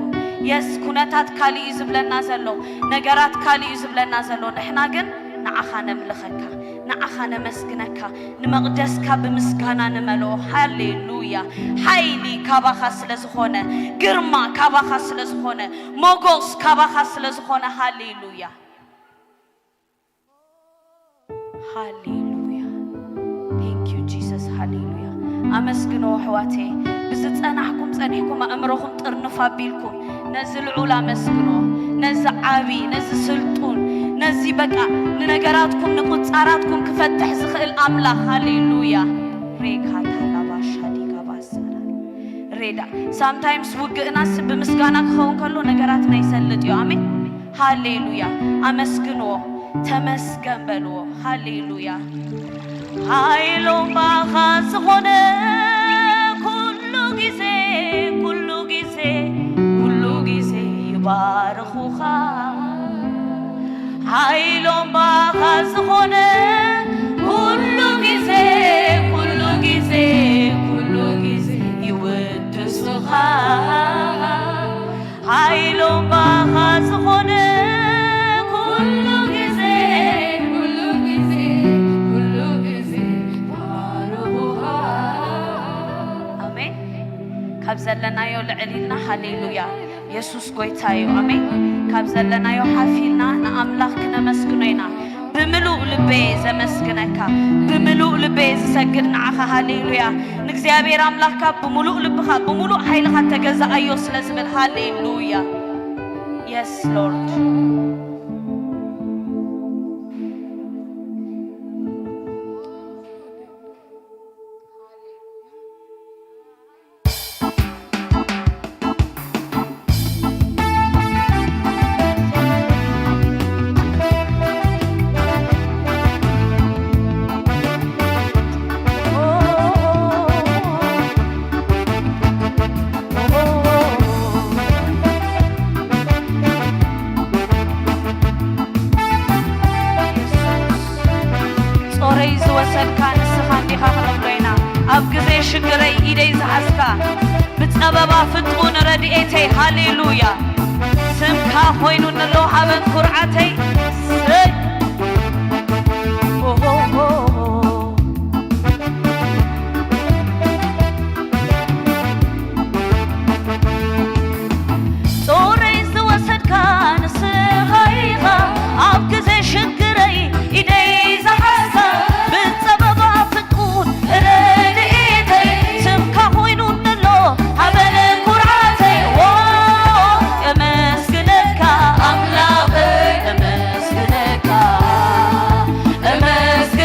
የስ፣ ኩነታት ካልእ እዩ ዝብለና ዘሎ፣ ነገራት ካልእ እዩ ዝብለና ዘሎ። ንሕና ግን ንዓኻ ነምልኸካ፣ ንዓኻ ነመስግነካ፣ ንመቕደስካ ብምስጋና ንመልኦ። ሃሌሉያ። ሓይሊ ካባኻ ስለ ዝኾነ፣ ግርማ ካባኻ ስለ ዝኾነ፣ ሞጎስ ካባኻ ስለ ዝኾነ፣ ሃሌሉያ። ሃሌሉያ። Thank you Jesus። ሃሌሉያ። ኣመስግኖ ኣሕዋተይ። ብዝጸናሕኩም ጸኒሕኩም ኣእምሮኹም ጥርንፍ ኣቢልኩም ነዚ ልዑል ኣመስግኖ፣ ነዚ ዓቢ፣ ነዚ ስልጡን፣ ነዚ በቃ ንነገራትኩም ንቁጻራትኩም ክፈትሕ ዝኽእል ኣምላኽ። ሃሌሉያ። ሬካታ ላባሻ ዲጋ ባሳራ ሬዳ። ሳምታይምስ ውግእናስ ብምስጋና ክኸውን ከሎ ነገራትና ይሰልጥ እዩ። ኣሜን። ሃሌሉያ። ኣመስግንዎ፣ ተመስገን በልዎ። ሃሌሉያ። ሓይሎም ባኻ ዝኾነ ኩሉ ግዜ፣ ኩሉ ግዜ፣ ኩሉ ግዜ ይባርኹኻ። ሓይሎም ባኻ ዝኾነ ኩሉ ግዜ፣ ኩሉ ግዜ፣ ኩሉ ግዜ ይውድሱኻ። ሓይሎም ባኻ ዝኾነ ኩሉ ግዜ፣ ኩሉ ግዜ፣ ኩሉ ግዜ ባርኹኻ። ኣሜን። ካብ ዘለናዮ ልዕል ኢልና ሃሌሉያ፣ የሱስ ጎይታ እዩ። ኣሜን። ካብ ዘለናዮ ሓፍ ኢልና ንኣምላኽ ክነመስግኖ ኢና። ብምሉእ ልበ ዘመስግነካ፣ ብምሉእ ልበ ዝሰግድ ንዓኻ። ሃሌሉያ። ንእግዚኣብሔር ኣምላኽካ ብምሉእ ልብኻ፣ ብምሉእ ሓይልኻ ተገዛኣዮ ስለ ዝብል። ሃሌሉያ። የስ ሎርድ። ጾረይ ዝወሰድካ ንስኻ እንዲኻ ክንብሎ ኢና። ኣብ ግዜ ሽግረይ ኢደይ ዝሓዝካ፣ ብጸበባ ፍጡን ረድኤተይ። ሃሌሉያ። ስምካ ኮይኑኒ ኣሎ ሃበን ኩርዓተይ። ስይ። ኦሆሆ። ጾረይ ዝወሰድካ ንስኻ ኢኻ፣ ኣብ ግዜ ሽግረይ ኢደይ ዝሓዝካ፣ ብጸበባ ፍጡን ረድኤተይ፣ ስምካ ኮይኑኒ ኣሎ ሃበን ኩርዓተይ። ዎ፣ የመስግነካ ኣምላኸይ፣ የመስግነካ፣ የመስግነካ።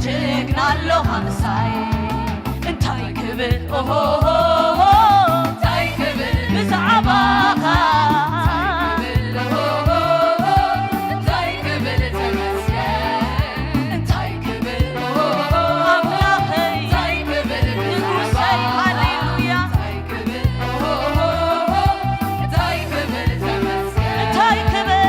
ጅግና ኣሎ ሃምሳይ እንታይ ክብል ኦሆሆሆ እንታይ ክብል ብዛዕባኻ እንታይ ክብል ተመስገን እንታይ ክብል ኦሆሆሆ ኣምላኸይ እንታይ ክብል ንጉሰይ ሃሌሉያ እንታይ ክብል ኦሆሆሆ እንታይ ክብል ተመስገን እንታይ ክብል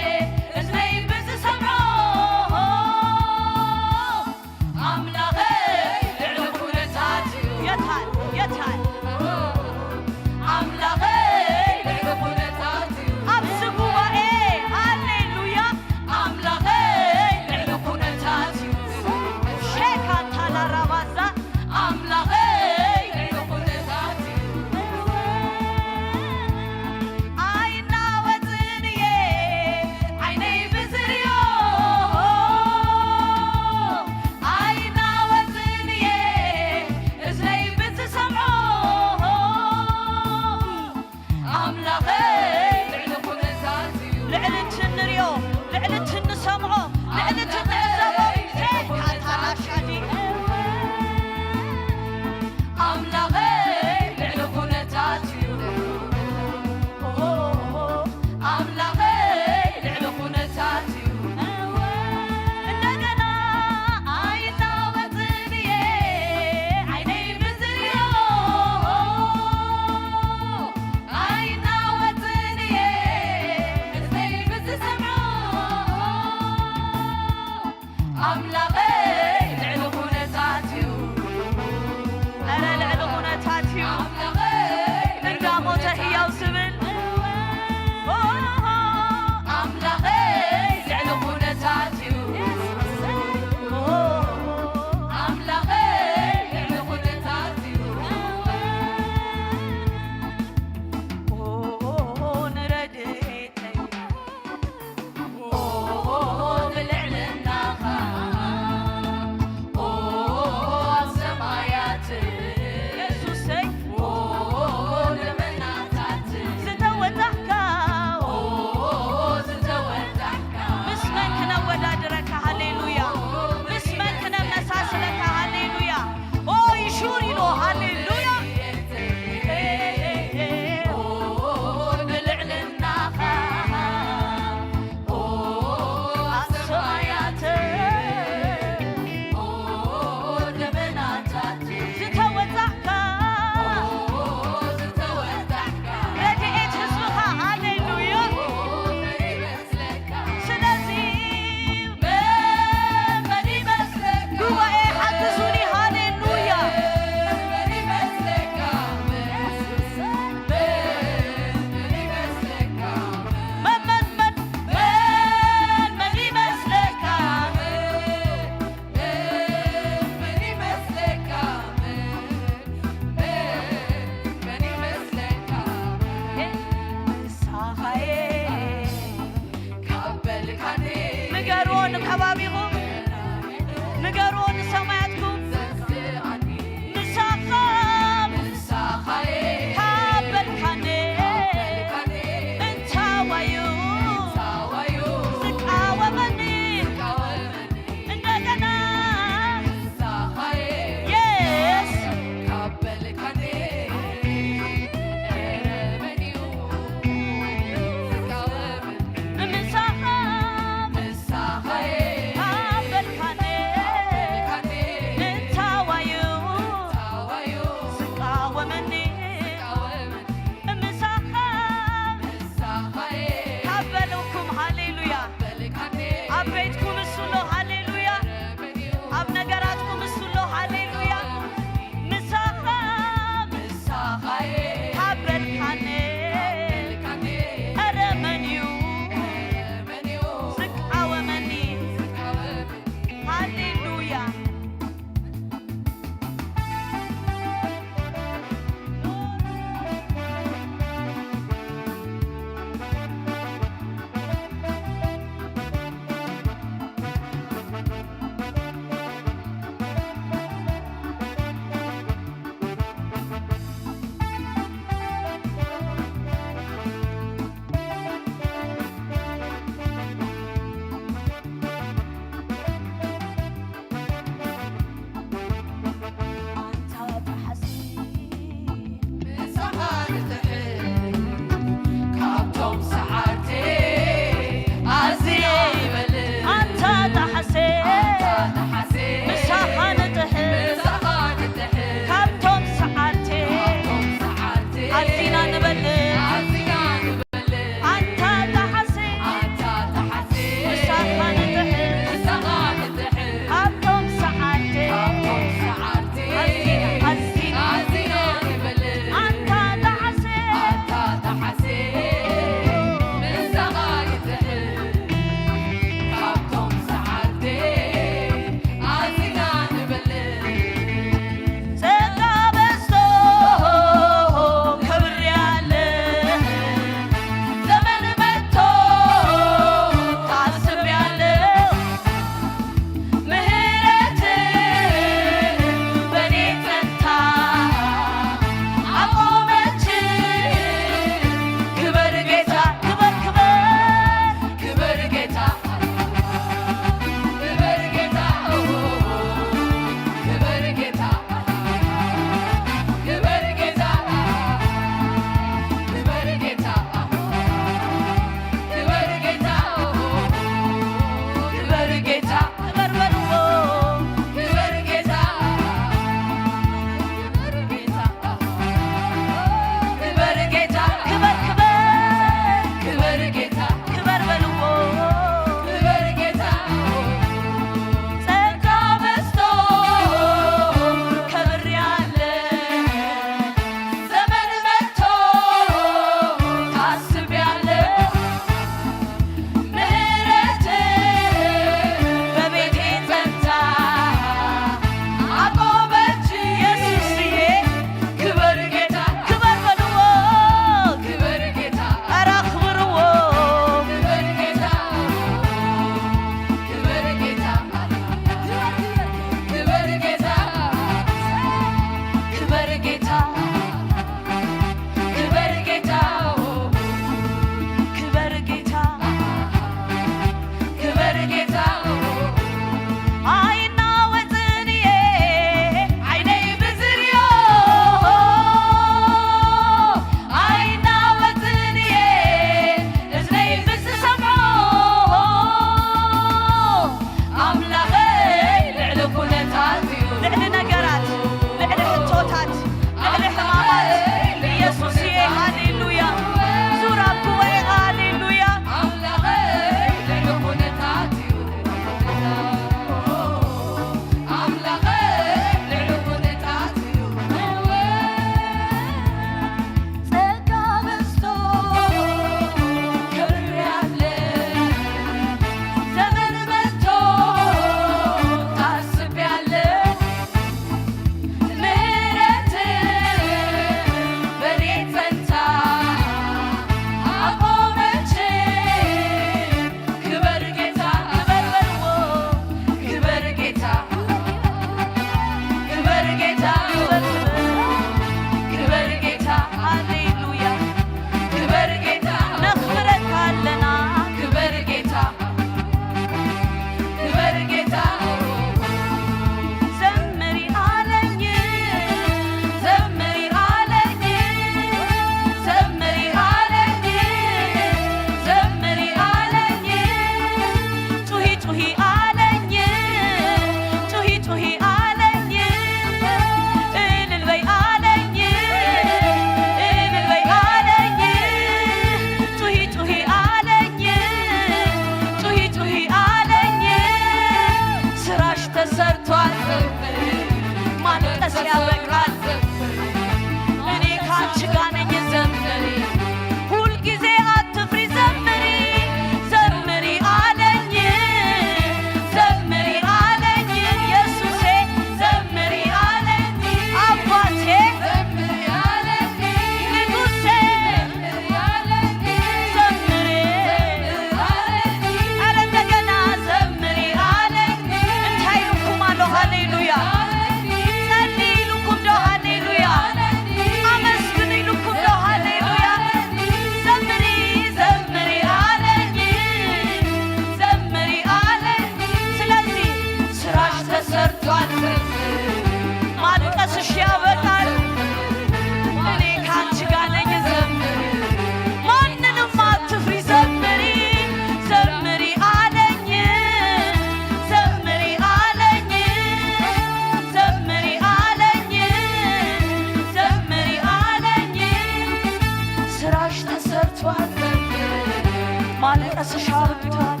ማልቀስሽ አብቅቷል፣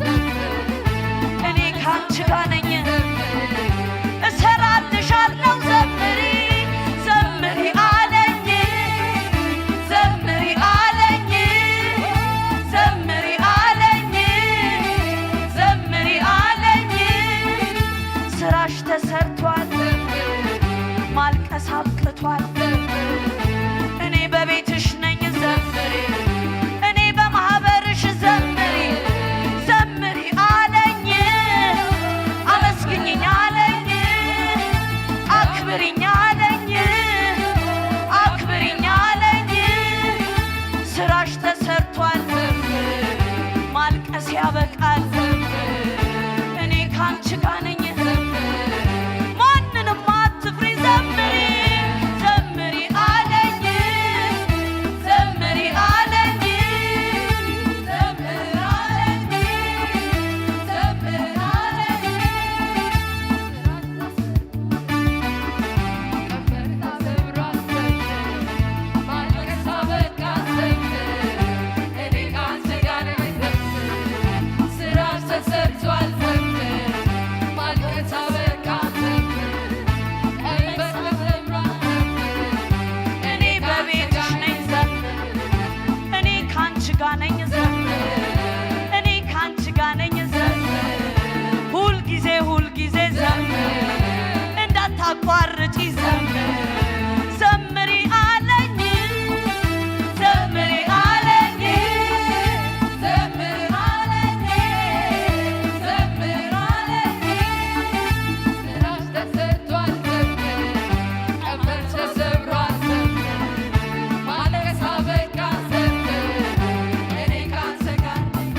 እኔ ካንቺ ጋር ነኝ። እሰራልሻለሁ፣ ዘምሪ፣ ዘምሪ አለኝ፣ ዘምሪ አለኝ፣ ዘምሪ አለኝ፣ ዘምሪ አለኝ። ስራሽ ተሰርቷል፣ ማልቀስ አብቅቷል። እኔ በቤትሽ ነኝ፣ ዘምሪ። እኔ በማህበርሽ ዘምሪ፣ ዘምሪ አለኝ። አመስግኝኝ አለኝ፣ አክብሪኝ አለኝ፣ አክብሪኝ አለኝ። ስራሽ ተሰርቷል፣ ማልቀስ ያበቃል። እኔ ካንቺ ጋር ነኝ። ማንንም አትፍሪ፣ ዘምሪ፣ ዘምሪ አለኝ፣ ዘምሪ አለኝ፣ ዘምሪ አለኝ፣ ዘምሪ አለኝ። እኔ በቤትሽ ነኝ፣ ዘምር። እኔ ካንቺ ጋር ነኝ፣ ዘምር። እኔ ካንቺ ጋር ነኝ፣ ዘምር። ሁል ጊዜ፣ ሁል ጊዜ ዘምር። እንዳታቋርጪ ዘምር። ዘምሪ አለኝ፣ ዘምሪ አለኝ፣ ዘምሪ አለኝ፣ ዘምሪ አለኝ። ስራሽ ተሰርቷል፣ ዘምር። ቀንበር ተሰብሯል፣ ዘምር። ማልቀስ አበቃ፣ ዘምር። እኔ ካንተ ጋር ነኝ።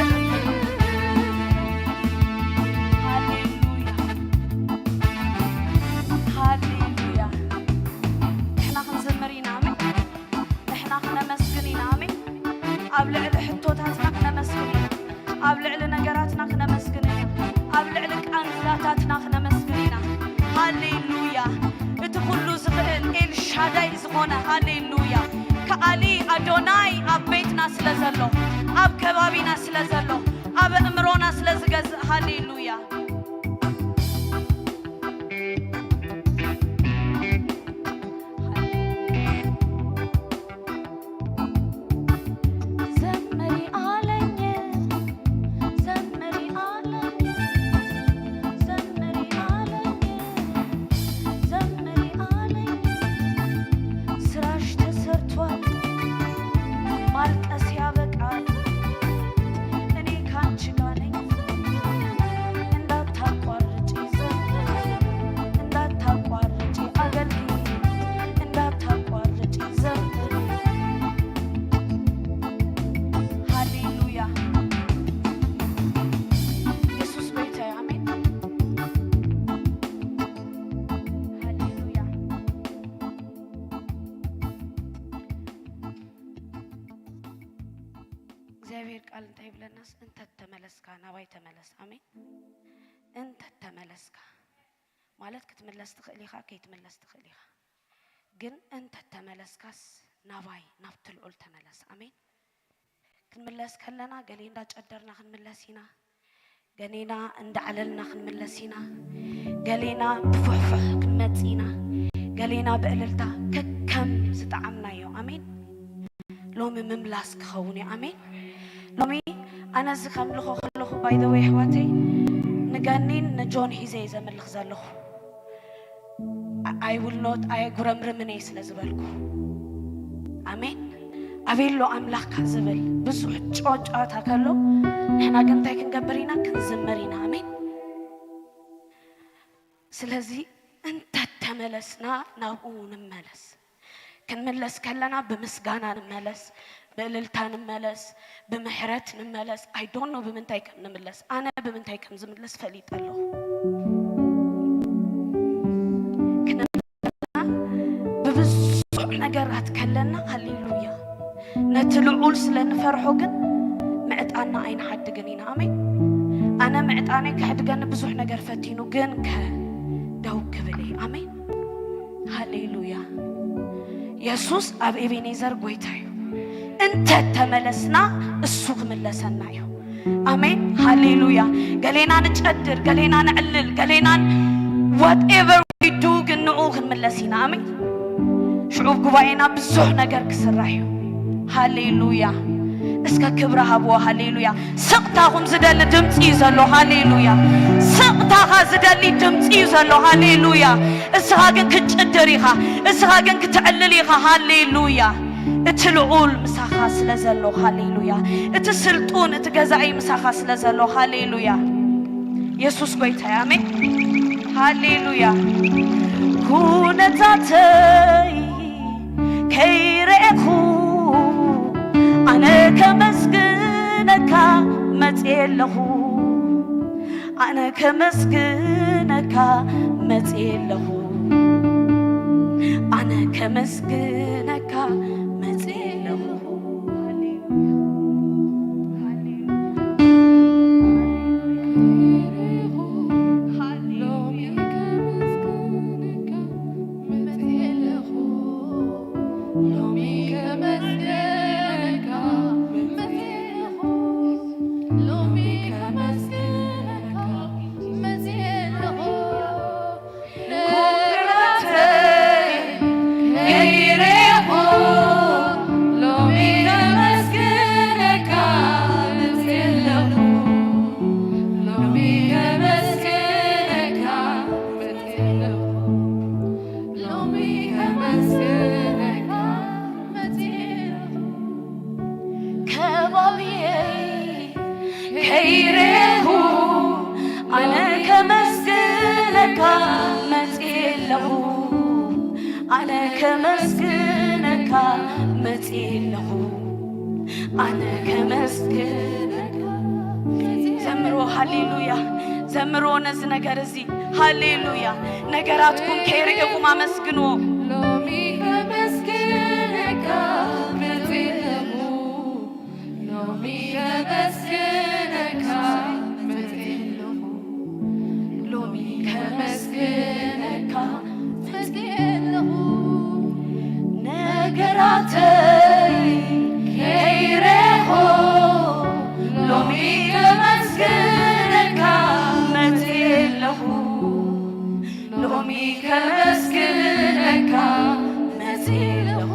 ሃሌሉያ፣ ሃሌሉያ። ንሕና ክንዝምር ኢና፣ ኣሜን። ንሕና ክነመስግን ኢና፣ ኣሜን። ኣብ ልዕሊ ሕቶታትና ክነመስግን ኢና። ኣብ ልዕሊ ነገራትና ክነመስግን ኢና። ኣብ ልዕሊ ቃንዛታትና ክነመስግን ኢና። ሃሌሉያ። እቲ ኩሉ ዝኽእል ኤልሻዳይ ዝኾነ፣ ሃሌሉያ። ከኣሊ ኣዶናይ ኣብ ቤትና ስለ ዘሎ፣ ኣብ ከባቢና ስለ ዘሎ፣ ኣብ ኣእምሮና ስለ ዝገዝእ፣ ሃሌሉያ። ዘምሪ አለኝ፣ ዘምሪ አለኝ፣ ዘምሪ አለኝ፣ ዘምሪ አለኝ። ስራሽ ተሰርቷል፣ ማልቀስ ያበቃል። እኔ ካንቺ ጋር ነኝ። እንዳታቋርጪ ዘምሪ፣ እንዳታቋርጪ አገልግዪ፣ እንዳታቋርጪ ዘምሪ። ሃሌሉያ። ኢየሱስ ጎይታ እዩ። ኣሜን። ሃሌሉያ። እግዚኣብሔር ቃል እንታይ ይብለናስ? እንተ ተመለስካ ናባይ ተመለስ። ኣሜን። እንተ ተመለስካ ማለት ክትምለስ ትኽእል ኢኻ፣ ከይትምለስ ትኽእል ኢኻ። ግን እንተ ተመለስካስ ናባይ ናብቲ ልዑል ተመለስ። ኣሜን። ክንምለስ ከለና ገሌ እንዳጨደርና ክንምለስ ኢና። ገሌና እንዳዕለልና ክንምለስ ኢና። ገሌና ብፉሕፉሕ ክንመጽእ ኢና። ገሌና ብእልልታ ከከም ዝጠዓምናዮ። ኣሜን። ሎሚ ምምላስ ክኸውን እዩ። ኣሜን። ሎሚ ኣነ እዚ ከምልኾ ከለኹ፣ by the way፣ ኣሕዋተይ፣ ንገኒን ንጆን ሒዘ እየ ዘምልኽ ዘለኹ። I will not፣ ኣየጉረምርምን እየ ስለ ዝበልኩ። ኣሜን። ኣበይ ኣሎ ኣምላኽካ ዝብል ብዙሕ ጨዋታ ከሎ፣ ንሕና ግን እንታይ ክንገብር ኢና? ክንዝምር ኢና። ኣሜን። ስለዚ እንተተመለስና ናብኡ ንመለስ። ክንምለስ ከለና ብምስጋና ንመለስ፣ ብእልልታ ንመለስ፣ ብምሕረት ንመለስ። I don't know ብምንታይ ከም ንምለስ፣ ኣነ ብምንታይ ከም ዝምለስ ፈሊጠ ኣለኹ። ክንምለስ ብብዙሕ ነገራት ከለና፣ ሃሌሉያ፣ ነቲ ልዑል ስለ ንፈርሖ ግን ምዕጣንና ኣይንሓድግን ኢና። ኣሜን። ኣነ ምዕጣነይ ከሕድገኒ ብዙሕ ነገር ፈቲኑ፣ ግን ከ ደው ክብል እየ። ኣሜን። ሃሌሉያ። የሱስ ኣብ ኤቤኔዘር ጎይታ እዩ። እንተ ተመለስና እሱ ክምለሰና እዩ። ኣሜን። ሃሌሉያ። ገሌና ንጨድር፣ ገሌና ንዕልል፣ ገሌና whatever we do፣ ግን ንኡ ክንምለስ ኢና። ኣሜን። ሽዑብ ጉባኤና ብዙሕ ነገር ክስራሕ እዩ። ሃሌሉያ። እስከ ክብሪ ሃብዎ። ሃሌሉያ። ስቕታኹም ዝደሊ ድምፂ እዩ ዘሎ። ሃሌሉያ። ስቕታኻ ዝደሊ ድምፂ እዩ ዘሎ። ሃሌሉያ። እስኻ ግን ክትጭድር ኢኻ። እስኻ ግን ክትዕልል ኢኻ። ሃሌሉያ። እቲ ልዑል ምሳኻ ስለ ዘሎ። ሃሌሉያ። እቲ ስልጡን፣ እቲ ገዛኢ ምሳኻ ስለ ዘሎ። ሃሌሉያ። የሱስ ጎይታ እዩ። ኣሜን። ሃሌሉያ። ኩነታተይ ከይረኤኹ ኣነ ከመስግነካ መጽየ ኣለኹ። ኣነ ከመስግነካ መጽየ ኣለኹ። ኣነ ከመስግነካ መጽየ ኣለኹ። ከባቢየይ ከይረኹ ኣነ ከመስግነካ መጽየ ኣለኹ። ኣነ ከመስግነካ መጽየ ኣለኹ። ኣነ ከመስግነካ። ዘምሮ። ሃሌሉያ። ዘምሮ ነዚ ነገር እዚ። ሃሌሉያ። ነገራትኩም ከይርእኹም ኣመስግንዎ። ሎሚ ከመስግነካ መጽየ ኣለኹ። ሎሚ ከመስግነካ መጽየ ኣለኹ። ሎሚ ከመስግነካ መጽየ ኣለኹ። ነገራተይ ከይረኹ ሎሚ ከመስግነካ መጽየ ኣለኹ። ሎሚ ከመስግነካ መጽየ ኣለኹ።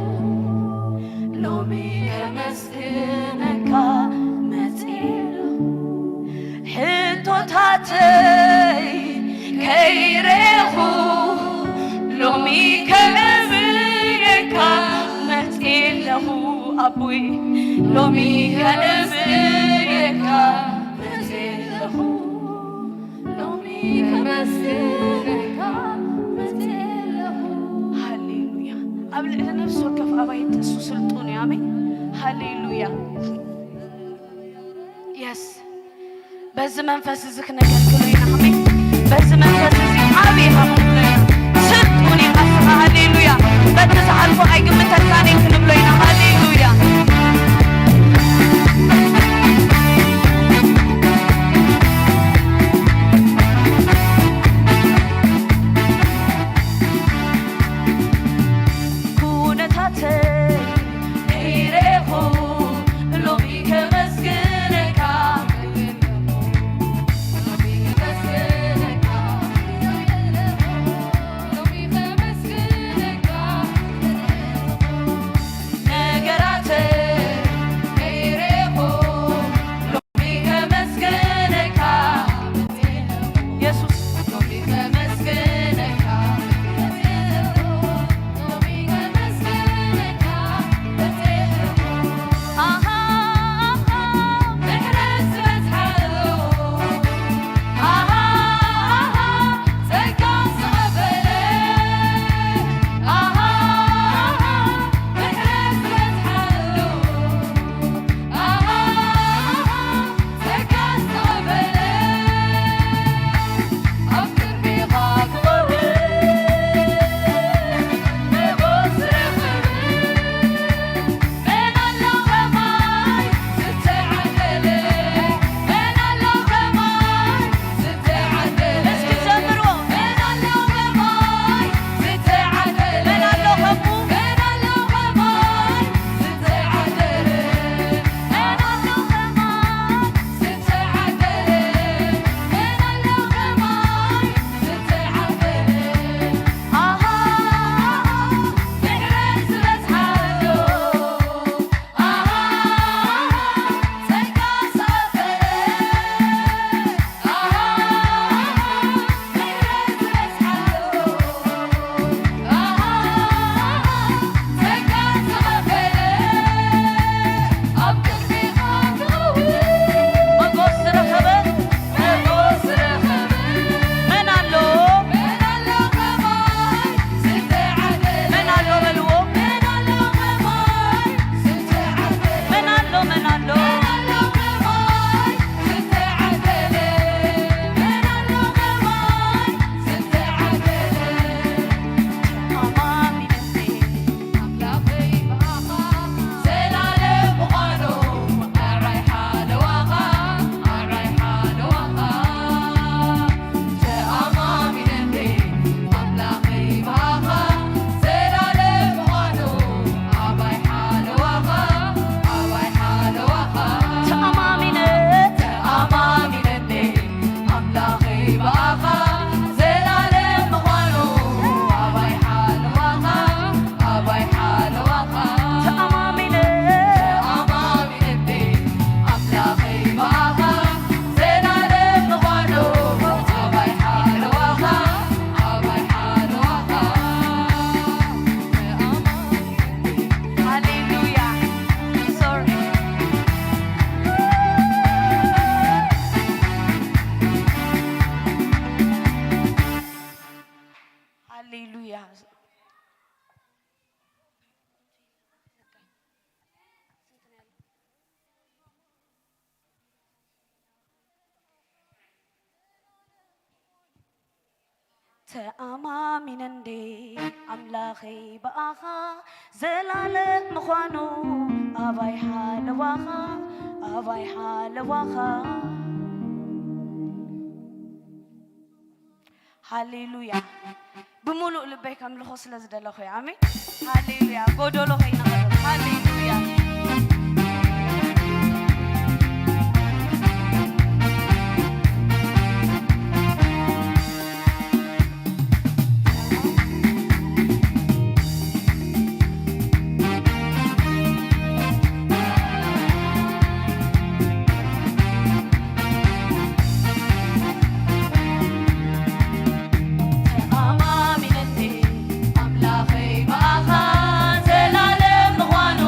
ሎሚ ከመስግነካ መጽየ ኣለኹ። ሕቶታተይ ከይረኹ ሎሚ ከመስግነካ መጽየ ኣለኹ። ኣቦይ ሎሚ ከመስግነካ መጽየ ኣለኹ። ሎሚ ከመስግነካ መጽየ ኣለኹ። ሃሌሉያ። ኣብ ልዕሊ ነፍሲ ወከፍ ኣባይቲ እሱ ስልጡን እዩ። ኣሜን። ሃሌሉያ። የስ። በዚ መንፈስ እዚ ክነገልግሎ ኢና። ኣሜን። በዚ መንፈስ እዚ ዓቢ ኢኻ ክንብሎ ኢና። ስልጡን ኢኻ ንስኻ። ሃሌሉያ። በቲ ዝሓልፎ ኣይግምተካን እዩ ክንብሎ ኢና። ሃሌሉያ። ኩነታተይ ከይረኹ ሎሚ ከመስግነካ፣ ሎሚ ከመስግነካ፣ ሎሚ ከመስግነካ። ተኣማሚነ እንዴ ኣምላኸይ ብኣኻ ዘላለም ምዃኑ ኣባይ ሓለዋኻ ኣባይ ሓለዋኻ። ሃሌሉያ። ብምሉእ ልበይ ከምልኾ ስለ ዝደለኹ እየ። ኣሜን። ሃሌሉያ። ጎደሎ ከይነቕርብ። ሃሌሉያ። ተኣማሚነኒ ኣምላኸይ ብኣኻ ዘላለም ምዃኑ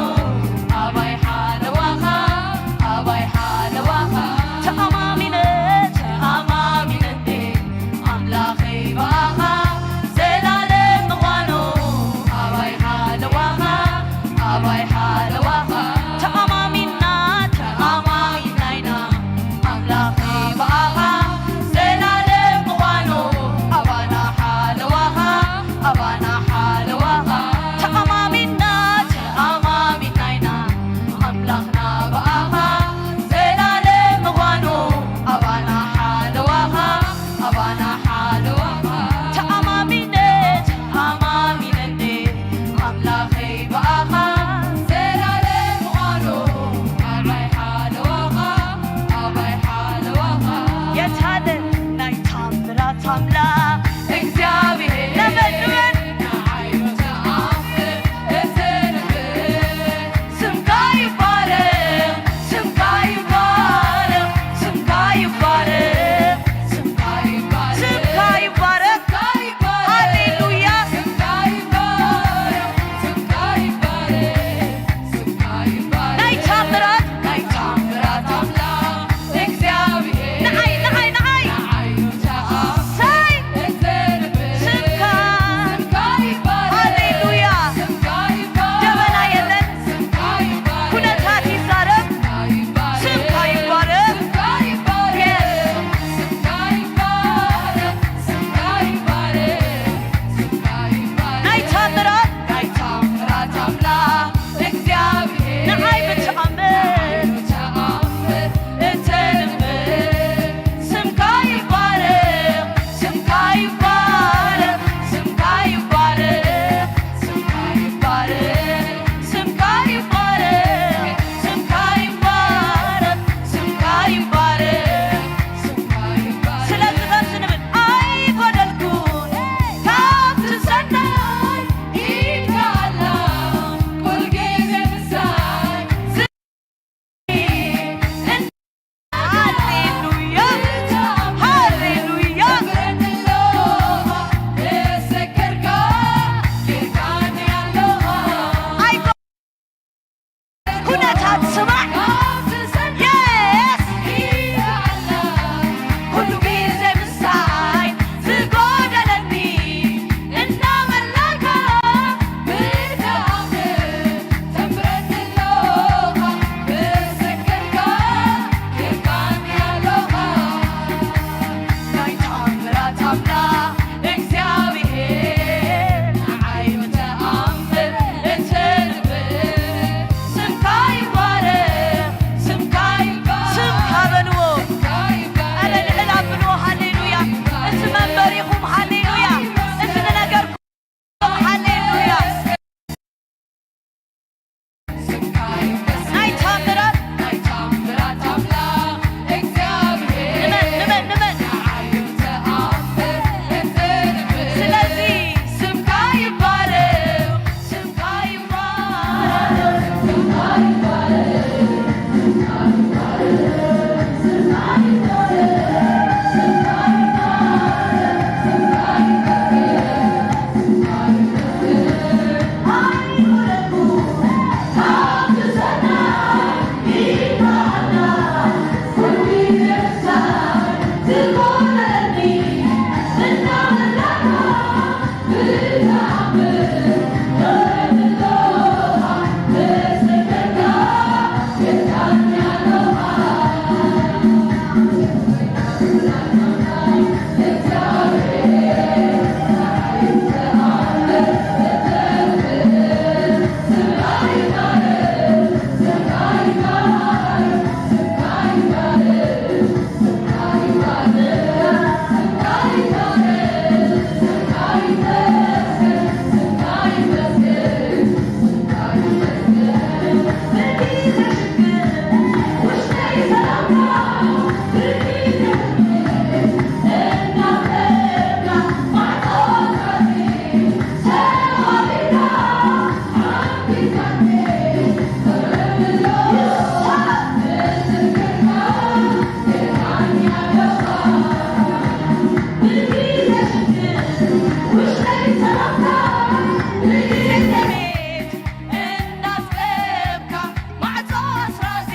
እናስቀምካ ማዕጾ ኣስራዚ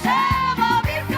ሰባቢርካ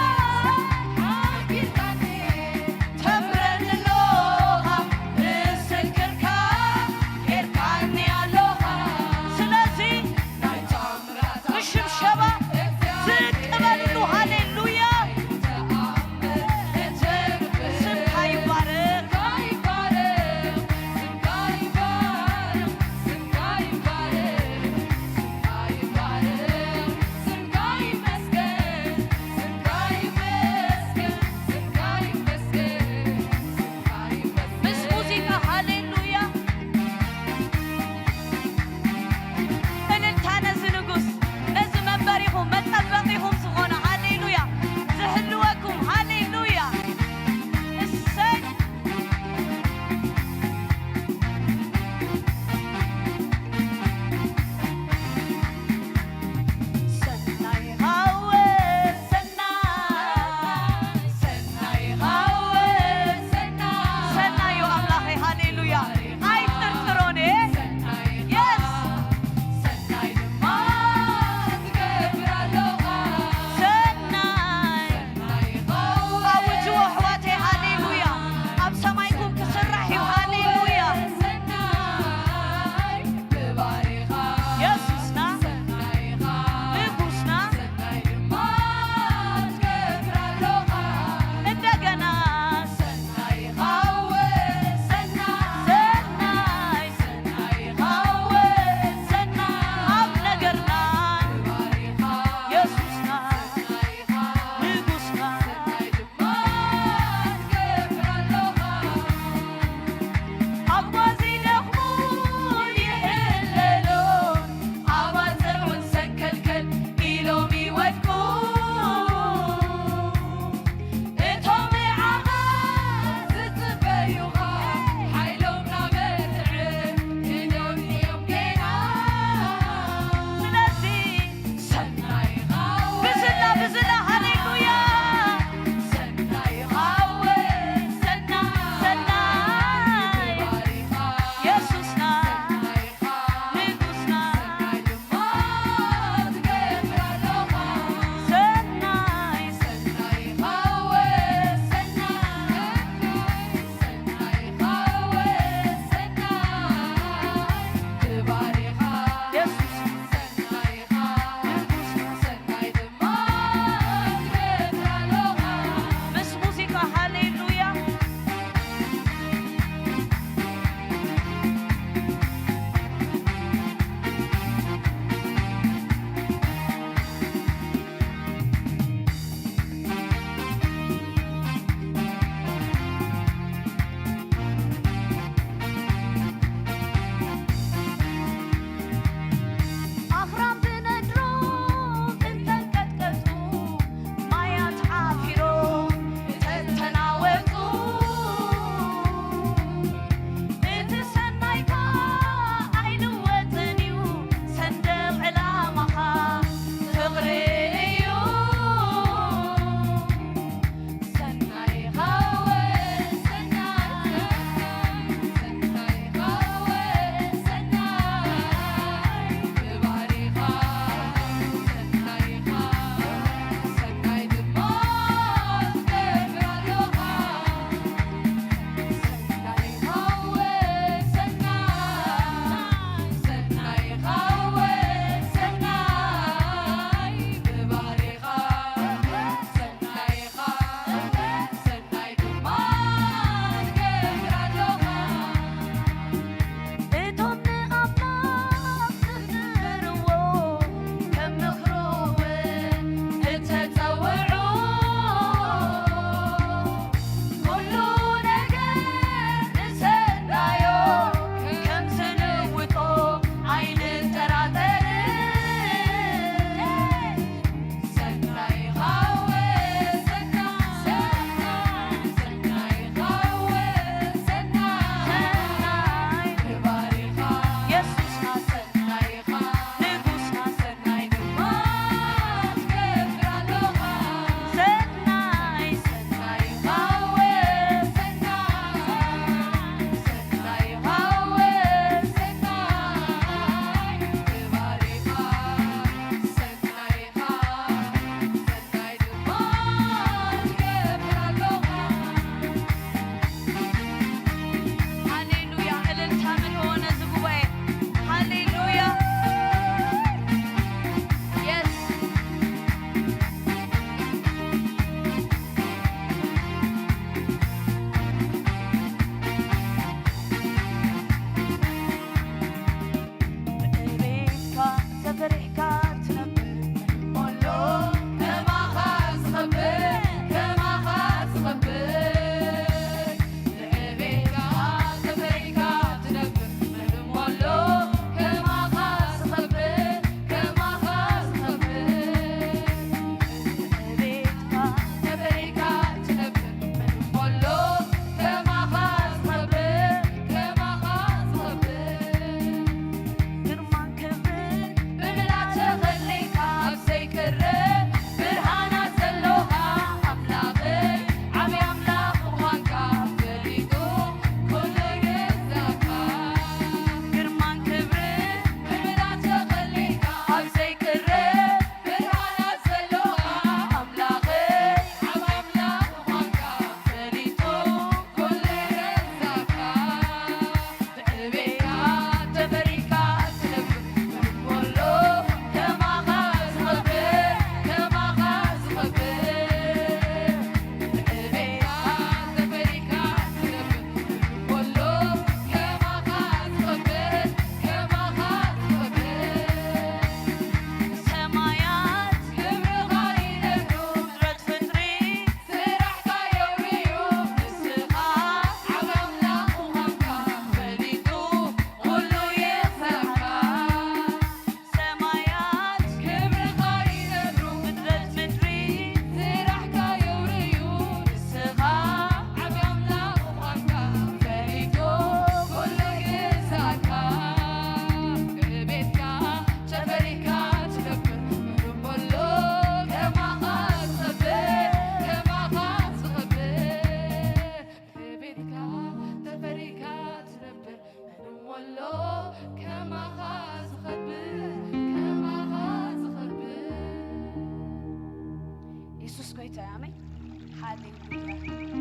ሃሌሉያ።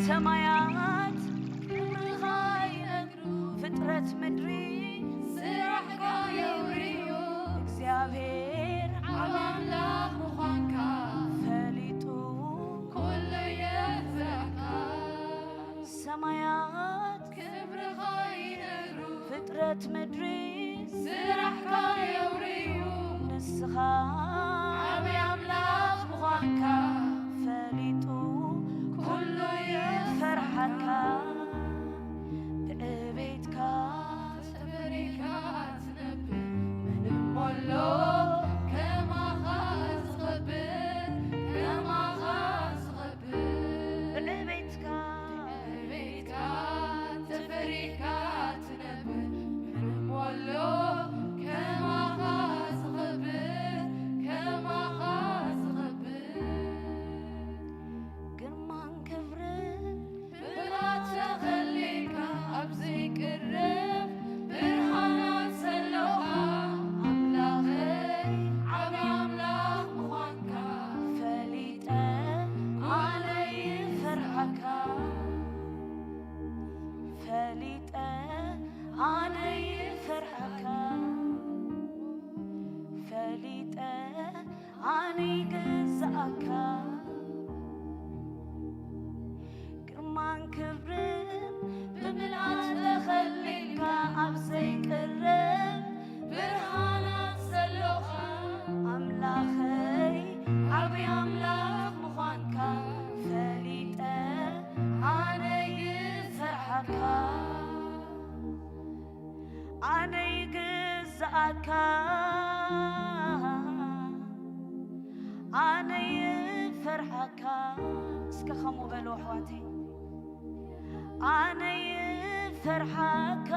ሰማያት ክብርኻ ይነግሩ፣ ፍጥረት ምድሪ ስራሕካ የውርዩ። እግዚኣብሔር ዓብ ኣምላኽ ምዃንካ ፈሊጡ ኩሉ የፍረካ። ሰማያት ክብርኻ ይነግሩ፣ ፍጥረት ምድሪ ስራሕካ የውርዩ። ንስኻ ዓብይ ኣምላኽ ምዃንካ ፈሊጡ ኩሉ ይፈርሓካ። ብዕቤትካ ተፈሪካ ትነብር፣ ምንም ኣሎ ከማኻ ዝኸብር፣ ከማኻ ዝኸብር። ብዕቤትካ ብዕቤትካ ተፈሪካ ትነብር፣ ምንም ኣሎ ከማኻ ዝኸብር፣ ከማኻ ዝኸብር። ግርማን ክብርን ብብርሃን ተኸሊልካ ኣብ ዘይቅረብ ብርሃናት ዘለኻ ኣምላኸይ፣ ዓቢ ኣምላኽ ምዃንካ ፈሊጠ ኣነ ይፈርሓካ። ፈሊጠ ኣነ ይፈርሓካ። ፈሊጠ ኣነ ይግዝኣካ። ግርማን ክብርን ብምልኣት ተኸሊልካ ኣብ ዘይቅረብ ብርሃናት ዘሎኻ ኣምላኸይ፣ ዓብዪ ኣምላኽ ምዃንካ ፈሊጠ ኣነ ይፈርሓካ። ኣነ ይግዝኣካ፣ ኣነ ይፈርሓካ። እስከ ከምኡ በሉ ኣሕዋተይ። ኣነ ይፈርሓካ፣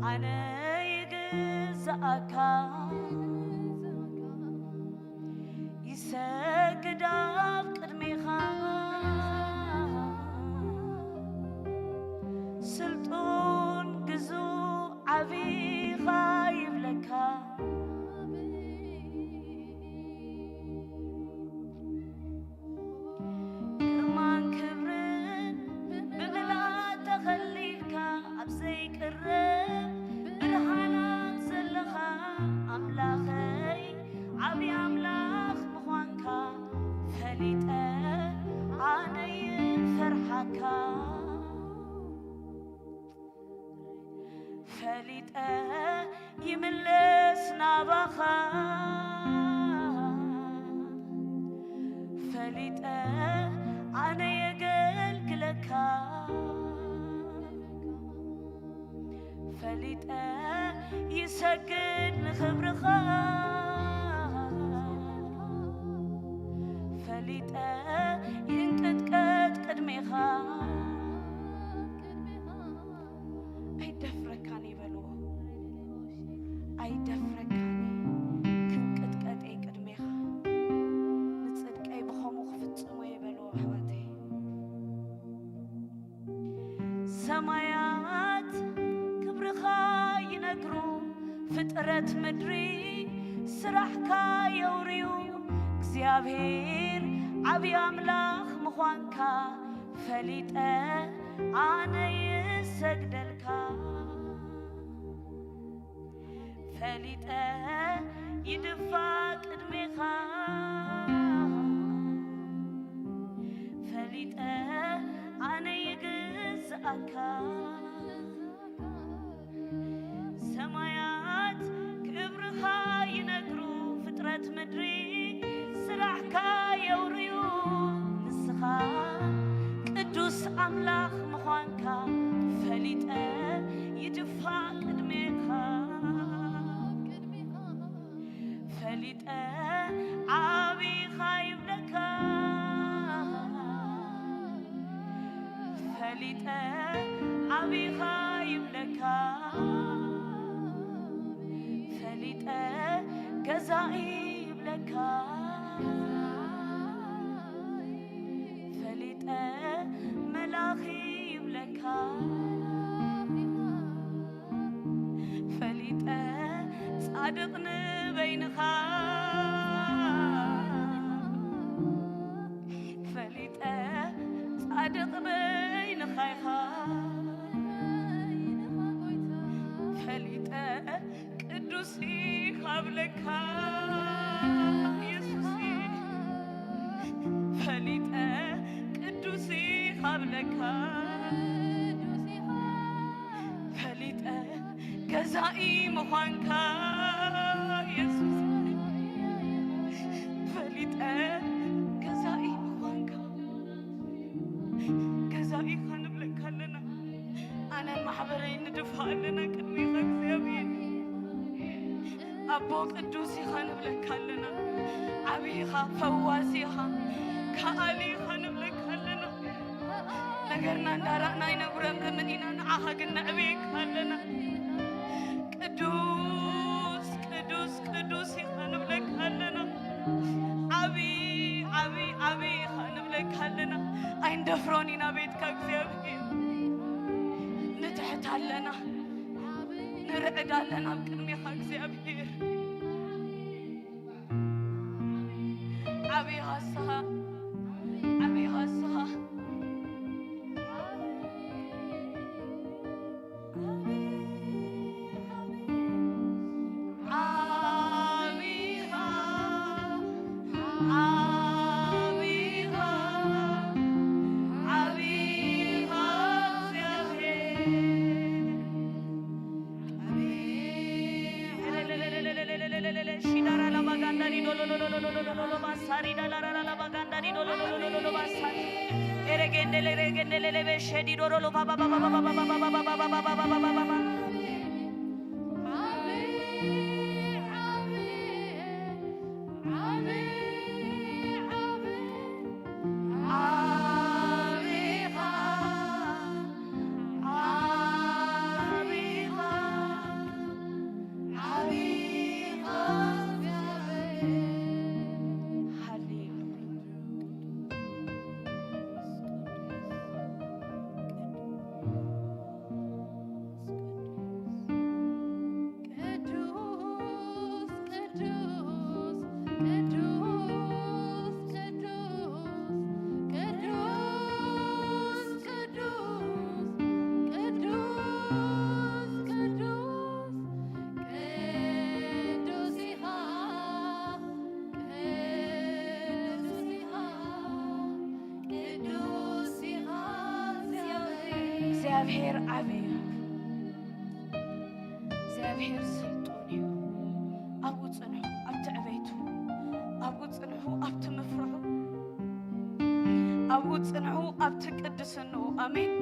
ኣነ ይግዝኣካ። ይሰግድ ኣብ ቅድሜኻ ስልጡን ግዙእ ዓቢኻ ይብለካ። ግርማን ክብርን ብምልኣት ተኸሊልካ ኣብ ዘይቅረብ ብርሃናት ዘለኻ ኣምላኸይ ዓብዪ ኣምላኽ ምዃንካ ፈሊጠ ኣነ ይፈርሓካ። ፈሊጠ ይምለስ ናባኻ ፈሊጠ ኣነ የገልግለካ። ፈሊጠ ይሰግድ ንኽብርኻ። ፈሊጠ ይንቅጥቀጥ ቅድሜኻ። ኣይደፍረካን ይበልዎ። ኣይደፍረካን ክንቅጥቀጠይ ቅድሜኻ። ንጽድቀይ ብኸሙ ክፍጽሞ ይበልዎ ኣሕዋተይ። ሰማያት ክብርኻ ይነግሩ፣ ፍጥረት ምድሪ ስራሕካ የውርዩ። እግዚኣብሔር ዓብዪ ኣምላኽ ምዃንካ ፈሊጠ ኣነ ይሰግደልካ። ፈሊጠ ይድፋ ቅድሜኻ። ፈሊጠ ኣነ ይግዝኣካ። ሰማያት ክብርኻ ይነግሩ፣ ፍጥረት ምድሪ ስራሕካ የውርዩ። ንስኻ ቅዱስ ኣምላኽ ምዃንካ ፈሊጠ ይድፋ ቅድሜኻ። ፈሊጠ ዓቢኻ ይብለካ። ፈሊጠ ዓቢኻ ይብለካ። ፈሊጠ ገዛኢ ይብለካ። ፈሊጠ መላኺ ይብለካ። ፈሊጠ ጻድቕ ንበይንኻ። ገዛኢ ምዃንካ የሱስ ፈሊጠ፣ ገዛኢ ምዃንካ፣ ገዛኢኻ ንብለካ ኣለና። ኣነን ማሕበረይ ንድፋእ ኣለና ቅድሚኻ እግዚኣብሔር። ኣቦ ቅዱስ ኢኻ ንብለካ ኣለና። ዓቢ ኢኻ፣ ፈዋሲ ኢኻ፣ ከኣሊ ኢኻ ንብለካ ኣለና። ነገርና እንዳራእና ኣይነጉረምርምን ኢና፣ ንዓኻ ግን ነዕብየካ ኣለና። ቅዱስ፣ ቅዱስ፣ ቅዱስ ኢኻ ንብለካ ኣለና። ዓቢ፣ ዓቢ፣ ዓቢ ኢኻ ንብለካ ኣለና። ኣይንደፍሮን ኢና ቤትካ እግዚኣብሔር። ንትሕት ኣለና፣ ንርዕድ ኣለና ኣብ ቅድሜኻ እግዚኣብሔር። ዓቢ ኢኻ ንስኻ፣ ዓቢ ኢኻ ንስኻ። ዓቢኻ፣ ዓቢኻ፣ ዓቢኻ እግዚኣብሔር። ቅዱስ ኢኻ፣ ቅዱስ ኢኻ፣ ቅዱስ ኢኻ እግዚኣብሔር። እግዚኣብሔር ዓቢ እዩ። እግዚኣብሔር ስልጡን እዩ። ኣብኡ ጽንሑ፣ ኣብቲ ዕቤቱ፣ ኣብኡ ጽንሑ፣ ኣብቲ ምፍርሑ፣ ኣብኡ ጽንሑ፣ ኣብቲ ቅድስንኡ። ኣሜን።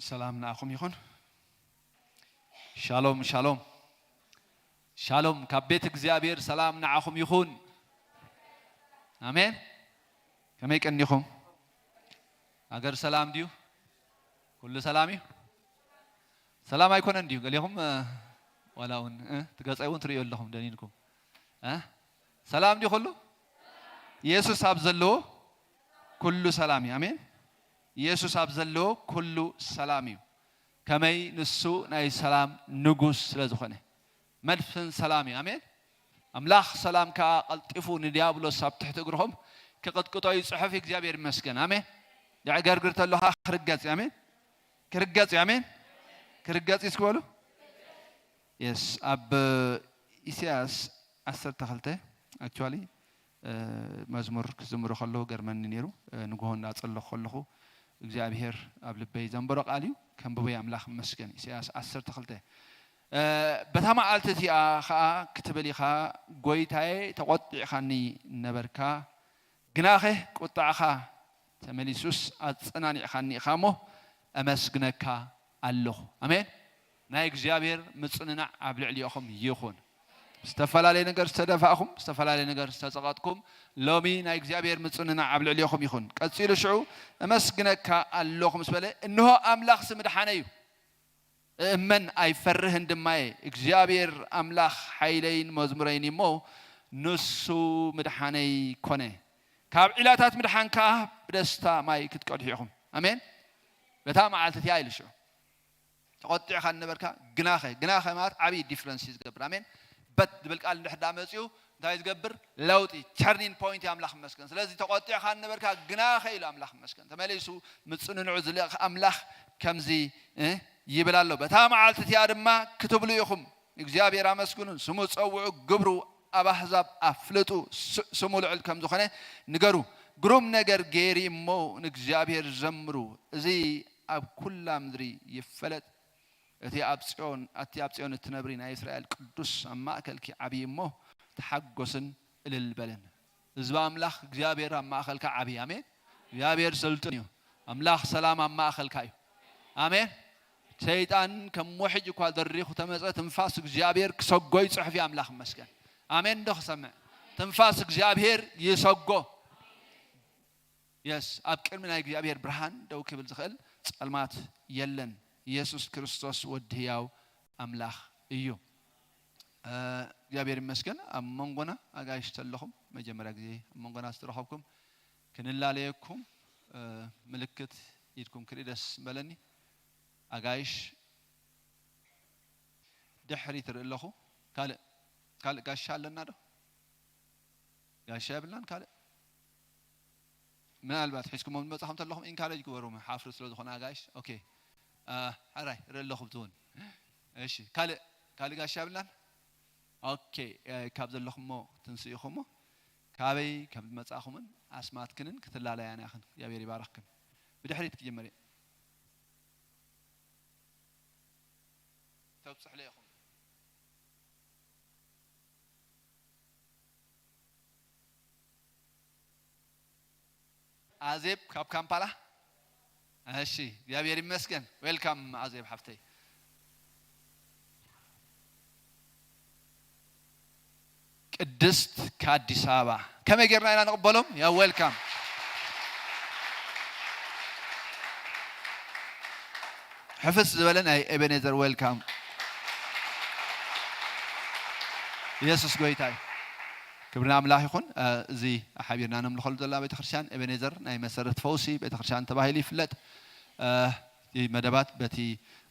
ሰላም ንዓኹም ይኹን። ሻሎም፣ ሻሎም፣ ሻሎም። ካብ ቤት እግዚኣብሔር ሰላም ንዓኹም ይኹን። ኣሜን። ከመይ ቀኒኹም? ሃገር ሰላም ድዩ? ኩሉ ሰላም እዩ? ሰላም ኣይኮነን ድዩ? ገሊኹም፣ እ፣ ዋላ እውን፣ እ፣ ትገጸይ እውን ትርእዩ ኣለኹም ደኒንኩም። እ? ሰላም ድዩ ኩሉ? ኢየሱስ ኣብ ዘለዎ ኩሉ ሰላም እዩ። ኣሜን። ኢየሱስ ኣብ ዘለዎ ኩሉ ሰላም እዩ። ከመይ? ንሱ ናይ ሰላም ንጉስ ስለ ዝኾነ። መድፍን ሰላም እዩ። ኣሜን። ኣምላኽ ሰላም ከኣ ቀልጢፉ ንዲያብሎስ ኣብ ትሕቲ እግርኹም ክቕጥቅጦ እዩ ጽሑፍ። እግዚኣብሔር ይመስገን። ኣሜን። የዕገርግር ተሎ ከኣ ክርገጽ እዩ። ኣሜን። ክርገጽ እዩ። ኣሜን። ክርገጽ እዩ እስኪ በሉ። የስ። ኣብ ኢሳያስ ዓሰርተ ክልተ፣ actually፣ እ፣ መዝሙር ክዝምሩ ከለዉ ገርመኒ ነይሩ። እ፣ ንግሆ እንዳጸለኹ ከለኹ እግዚኣብሔር ኣብ ልበይ ዘንበሮ ቃል እዩ። ከንብቦ ኣምላኽ ይመስገን። ኢሳያስ ዓሰርተ ክልተ። እ፣ በታ መዓልቲ እቲኣ ኸኣ ክትብል ኢኻ፣ "ጐይታየ፣ ተቖጢዕኻኒ ነበርካ፣ ግናኸ ቁጥዓኻ ተመሊሱስ ኣጸናኒዕኻኒ ኢኻ እሞ፣ ኣመስግነካ ኣለኹ።" ኣሜን። ናይ እግዚኣብሔር ምጽንናዕ ኣብ ልዕሊኦኹም ይኹን። ዝተፈላለየ ነገር ዝተደፋእኹም፣ ዝተፈላለየ ነገር ዝተጸቐጥኩም፣ ሎሚ ናይ እግዚኣብሔር ምጽንናዕ ኣብ ልዕሊኦኹም ይኹን። ቀጺሉ ሽዑ፣ "እመስግነካ ኣለኹ" ምስ በለ፣ እንሆ ኣምላኽሲ ምድሓነይ እዩ። እእመን ኣይፈርህን ድማ እየ። እግዚኣብሔር ኣምላኽ ሓይለይን መዝሙረይን እሞ፣ ንሱ ምድሓነይ ኮነ። ካብ ዒላታት ምድሓን ከኣ ብደስታ ማይ ክትቀድሑ ኢኹም። ኣሜን። በታ መዓልቲ እቲኣ ኢሉ ሽዑ። ተቖጢዕካ ነበርካ፣ ግናኸ፣ ግናኸ ማለት ዓብዪ ዲፍረንስ እዩ ዝገብር። ኣሜን። በት ዝብል ቃል እንድሕር ዳ መፅኡ፣ እንታይ ዝገብር? ለውጢ፣ ተርኒንግ ፖይንት እዩ። ኣምላኽ ይመስገን። ስለዚ ተቖጢዕካ ነበርካ፣ ግናኸ ኢሉ ኣምላኽ ይመስገን። ተመሊሱ ምጽንንዑ ዝልእኽ ኣምላኽ ከምዚ፣ እ፣ ይብል ኣሎ። በታ መዓልቲ እቲኣ ድማ ክትብሉ ኢኹም፣ "እግዚኣብሔር ኣመስግኑ፣ ስሙ ጸውዑ፣ ግብሩ ኣብ ኣህዛብ ኣፍልጡ፣ ስ-፣ ስሙ ልዑል ከም ዝኾነ ንገሩ። ግሩም ነገር ገይሩ እሞ ንእግዚኣብሔር ዘምሩ፣ እዚ ኣብ ኩላ ምድሪ ይፈለጥ። እቲ ኣብ ጽዮን፣ ኣቲ ኣብ ጽዮን እትነብሪ ናይ እስራኤል ቅዱስ ኣብ ማእከልኪ ዓብዪ እሞ ተሓጎስን እልል በልን።" ህዝቢ ኣምላኽ፣ እግዚኣብሔር ኣብ ማእከልካ ዓብዪ። ኣሜን። እግዚኣብሔር ስልጡን እዩ። ኣምላኽ ሰላም ኣብ ማእከልካ እዩ። ኣሜን። ሰይጣን ከም ውሕጅ እኳ ደሪኹ ተመጸ፣ ትንፋስ እግዚኣብሔር ክሰጎ ይጽሑፍ እዩ። ኣምላኽ ይመስገን። ኣሜን። እንዶ ክሰምዕ፣ ትንፋስ እግዚኣብሔር ይሰጎ። የስ፣ ኣብ ቅድሚ ናይ እግዚኣብሔር ብርሃን ደው ክብል ዝኽእል ጸልማት የለን። ኢየሱስ ክርስቶስ ወዲ ህያው ኣምላኽ እዩ። እ፣ እግዚኣብሔር ይመስገን። ኣብ መንጎና ኣጋይሽ ተለኹም፣ መጀመርያ ግዜ ኣብ መንጎና ዝተረኸብኩም፣ ክንላለየኩም፣ እ፣ ምልክት ኢድኩም ክርኢ ደስ በለኒ። ኣጋይሽ ድሕሪት ርኢ ኣለኹ። ካልእ፣ ካልእ ጋሻ ኣለና ዶ? ጋሻ የብልናን ካልእ? ምናልባት ሒዝኩሞም ዝመጻኹም እንተለኹም ኢንካሬጅ ግበሩ፣ ሓፍሪ ስለ ዝኾነ ኣጋይሽ። ኦኬ። አ፣ ሕራይ፣ ርኢ ኣለኹ ብትውን። እሺ፣ ካልእ፣ ካልእ ጋሻ የብልናን? ኦኬ፣ እ፣ ካብ ዘለኹሞ ትንስኡ ኢኹሞ፣ ካበይ ከም ዝመጻኹምን ኣስማትክንን ክትላለያና ኢኽን። እግዚኣብሔር ይባርኽክን። ብድሕሪት ክጅምር እየ። ተብጽሕለ ኢኹም። ኣዜብ ካብ ካምፓላ። እሺ፣ እግዚኣብሔር ይመስገን። ዌልካም ኣዜብ ሓፍተይ። ቅድስት ከኣዲስ ኣበባ። ከመይ ጌርና ኢና ንቕበሎም? ያ ዌልካም። ሕፍስ ዝበለ ናይ ኤቤኔዘር ዌልካም። ኢየሱስ ጎይታ እዩ። ክብሪ ንኣምላኽ ይኹን። እ፣ እዚ ሓቢርና ነምልኸሉ ዘለና ቤተክርስትያን ኤቤኔዘር ናይ መሰረት ፈውሲ ቤተክርስትያን ተባሂሉ ይፍለጥ። እ፣ እቲ መደባት በቲ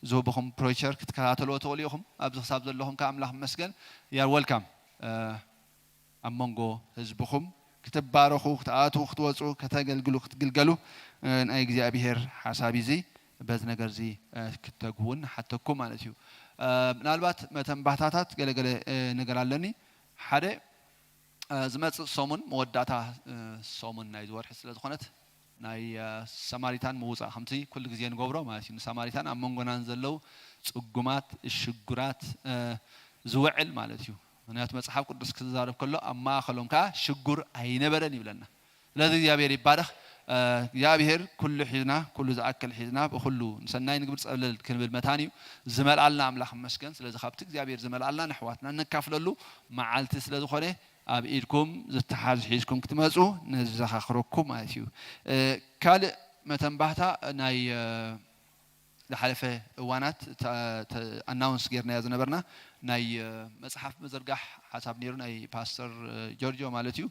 ዝህብኹም ብሮቸር ክትከታተልዎ ትኽእሉ ኢኹም። ኣብዚ ክሳብ ዘለኹም ከኣ ኣምላኽ ይመስገን። You are welcome። እ፣ ኣብ መንጎ ህዝብኹም ክትባረኹ፣ ክትኣትዉ፣ ክትወጹ፣ ከተገልግሉ፣ ክትግልገሉ፣ እ፣ ናይ እግዚኣብሔር ሓሳብ እዩ እዚ። በዚ ነገር እዚ፣ እ፣ ክትተግሁን ሓተኩም ማለት እዩ። እ፣ ምናልባት መተንባህታታት ገለገለ፣ እ፣ ነገር ኣለኒ። ሓደ፣ እ፣ ዝመጽእ ሰሙን መወዳእታ፣ እ፣ ሰሙን ናይዚ ወርሒ ስለ ዝኾነት ናይ፣ እ፣ ሰማሪታን ምውጻእ ከምቲ ኩሉ ግዜ ንገብሮ ማለት እዩ። ንሰማሪታን ኣብ መንጎናን ዘለዉ ጽጉማት፣ ሽጉራት፣ እ፣ ዝውዕል ማለት እዩ። ምኽንያቱ መጽሓፍ ቅዱስ ክዛረብ ከሎ ኣብ ማእከሎም ከኣ ሽጉር ኣይነበረን ይብለና። ስለዚ እግዚኣብሔር ይባረኽ። እግዚኣብሔር ኩሉ ሒዝና፣ ኩሉ ዝኣክል ሒዝና፣ ብኹሉ ንሰናይ ንግብር ጸብለል ክንብል መታን እዩ። ዝመልኣልና ኣምላኽ ይመስገን። ስለዚ ካብቲ እግዚኣብሔር ዝመልኣልና ንኣሕዋትና ነካፍለሉ መዓልቲ ስለ ዝኾነ፣ ኣብ ኢድኩም ዝተሓዝ ሒዝኩም ክትመጹ ነዘኻኽረኩም ማለት እዩ። ካልእ መተንባህታ ናይ ዝሓለፈ እዋናት ኣናውንስ ጌርናዮ ዝነበርና ናይ መጽሓፍ ምዝርጋሕ ሓሳብ ነይሩ፣ ናይ ፓስተር ጆርጆ ማለት እዩ።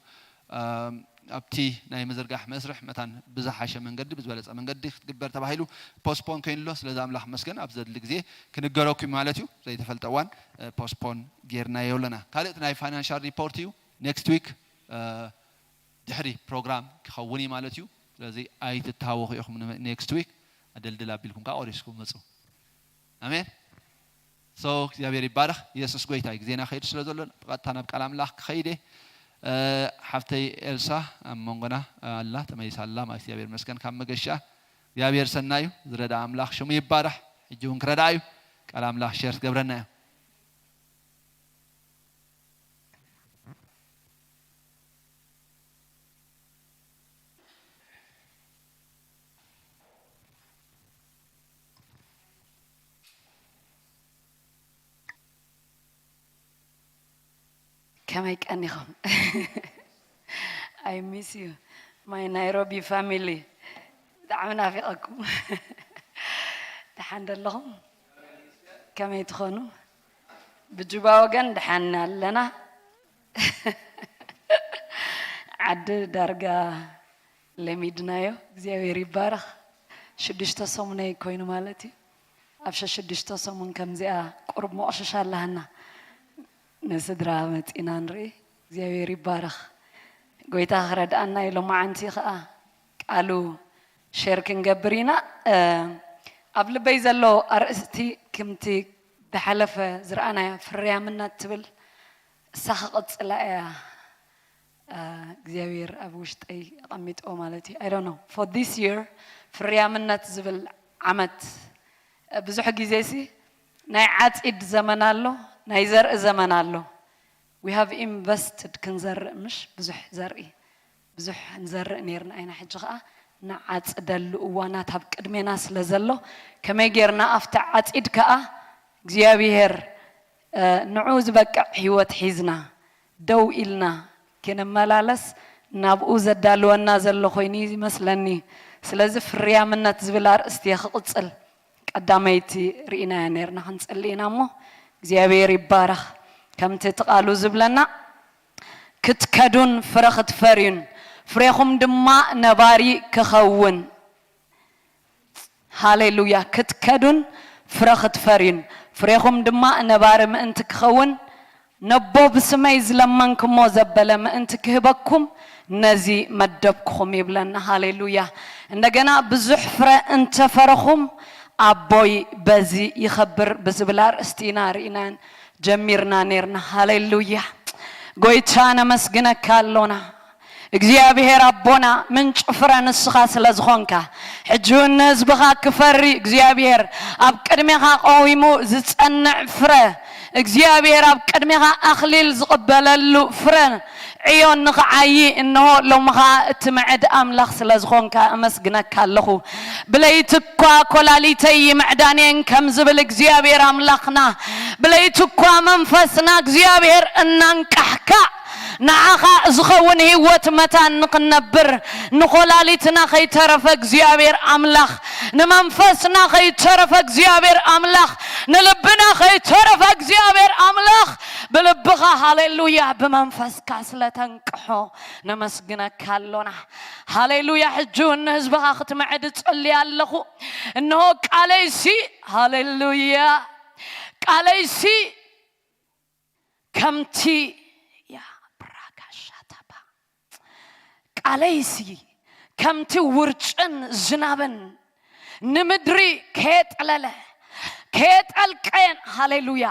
ኣብቲ ናይ ምዝርጋሕ መስርሕ መታን ብዝሓሸ መንገዲ፣ ብዝበለጸ መንገዲ ክትግበር ተባሂሉ ፖስትፖን ኮይኑሎ። ስለዚ ኣምላኽ መስገን ኣብ ዘድሊ ግዜ ክንገረኩም ማለት እዩ። ዘይተፈልጠ እዋን ፖስትፖን ጌርናዮ ኣለና። ካልእ ናይ ፋይናንሻል ሪፖርት እዩ። ኔክስት ዊክ ድሕሪ ፕሮግራም ክኸውን እዩ ማለት እዩ። ስለዚ ኣይትታወኹ ኢኹም። ኔክስት ዊክ ኣደልድል ኣቢልኩም ከዓ ቆሪስኩም መፁ። ኣሜን። ሶ እግዚኣብሔር ይባረኽ። ኢየሱስ ጎይታ እዩ። ግዜና ከይድ ስለ ዘሎ ብቐጥታ ናብ ቃል ኣምላኽ ክኸይድ እየ። ሓፍተይ ኤልሳ ኣብ መንጎና ኣላ፣ ተመይሳ ኣላ ማለት እግዚኣብሔር መስገን ካብ መገሻ። እግዚኣብሔር ሰናዩ ዝረዳ ኣምላኽ ሽሙ ይባረኽ። ሕጂ እውን ክረዳ እዩ። ቃል ኣምላኽ ሸር ትገብረና እያ። ከመይ ቀኒኹም? I miss you my Nairobi family። ብጣዕሚ ናፊቐኩም። ደሓን ደለኹም? ከመይ ትኾኑ? ብጁባ ወገን ደሓን ኣለና። ዓዲ ዳርጋ ለሚድናዮ። እግዚኣብሔር ይባረኽ። ሽዱሽተ ሰሙነይ ኮይኑ ማለት እዩ። ኣብ ሸሽዱሽተ ሰሙን ከምዚኣ ቁሩብ መቑሸሽ ኣለሃና። ንስድራ መፂና ንርኢ። እግዚኣብሔር ይባረኽ። ጎይታ ክረድኣና እዩ። ሎማዓንቲ ከዓ ቃሉ ሸር ክንገብር ኢና። ኣብ ልበይ ዘሎ ኣርእስቲ ክምቲ ብሓለፈ ዝረኣናያ ፍርያምነት ትብል እሳ ክቕፅላ እያ እግዚኣብሔር ኣብ ውሽጠይ ኣቐሚጥዎ ማለት እዩ። I don't know for this year ፍርያምነት ዝብል ዓመት ብዙሕ ግዜ ሲ ናይ ዓፂድ ዘመን ኣሎ፣ ናይ ዘርኢ ዘመን ኣሎ። We have invested ክንዘርእ ምሽ ብዙሕ ዘርኢ ብዙሕ ንዘርእ ነርና ኢና። ሕጂ ከዓ ንዓፅደሉ እዋናት ኣብ ቅድሜና ስለ ዘሎ ከመይ ጌርና ኣብቲ ዓፂድ ከዓ እግዚኣብሔር ንዑ ዝበቅዕ ህይወት ሒዝና ደው ኢልና ክንመላለስ ናብኡ ዘዳልወና ዘሎ ኮይኑ ይመስለኒ። ስለዚ ፍርያምነት ዝብል ኣርእስቲ እየ ክቕፅል ቀዳመይቲ ርኢናያ ነርና። ክንፅሊ ኢና እሞ እግዚኣብሔር ይባረኽ። ከምቲ እቲ ቃሉ ዝብለና ክትከዱን ፍረ ክትፈርዩን ፍሬኹም ድማ ነባሪ ክኸውን። ሃሌሉያ። ክትከዱን ፍረ ክትፈርዩን ፍሬኹም ድማ ነባሪ ምእንቲ ክኸውን ነቦ ብስመይ ዝለመንክሞ ዘበለ ምእንቲ ክህበኩም ነዚ መደብክኹም ይብለና። ሃሌሉያ። እንደገና ብዙሕ ፍረ እንተፈረኹም ኣቦይ በዚ ይኸብር ብዝብል ኣርእስቲ ኢና ርኢናን ጀሚርና ነርና። ሃሌሉያ። ጎይታ ነመስግነካ ኣሎና። እግዚኣብሔር ኣቦና ምንጭ ፍረ ንስኻ ስለ ዝኾንካ ሕጂ እውን ንህዝብኻ ክፈሪ እግዚኣብሔር ኣብ ቅድሜኻ ቀዊሙ ዝጸንዕ ፍረ እግዚኣብሔር ኣብ ቅድሜኻ ኣኽሊል ዝቕበለሉ ፍረ ዕዮን ንኽዓዪ እንሆ ሎሚ ኸዓ እትምዕድ ኣምላኽ ስለ ዝኾንካ እመስግነካ ኣለኹ። ብለይቲ እኳ ኮላሊተይ ይምዕዳን እየን ከም ዝብል እግዚኣብሔር ኣምላኽና ብለይቲ እኳ መንፈስና እግዚኣብሔር እናንቃሕካ ንዓኻ ዝኸውን ህይወት መታን ንኽንነብር ንኾላሊትና ከይተረፈ እግዚኣብሔር ኣምላኽ ንመንፈስና ከይተረፈ እግዚኣብሔር ኣምላኽ ንልብና ከይተረፈ እግዚኣብሔር ኣምላኽ ብልብኻ ሃሌሉያ ብመንፈስካ ስለተንቅሖ ነመስግነካ ኣሎና። ሃሌሉያ። ሕጂ እውን ንህዝብኻ ክትምዕድ እጽሊ ኣለኹ። እንሆ ቃለይሲ ሃሌሉያ ቃለይሲ ከምቲ ያ ብራጋሻታባ ቃለይሲ ከምቲ ውርጭን ዝናብን ንምድሪ ከየጥለለ ከየጠልቀየን ሃሌሉያ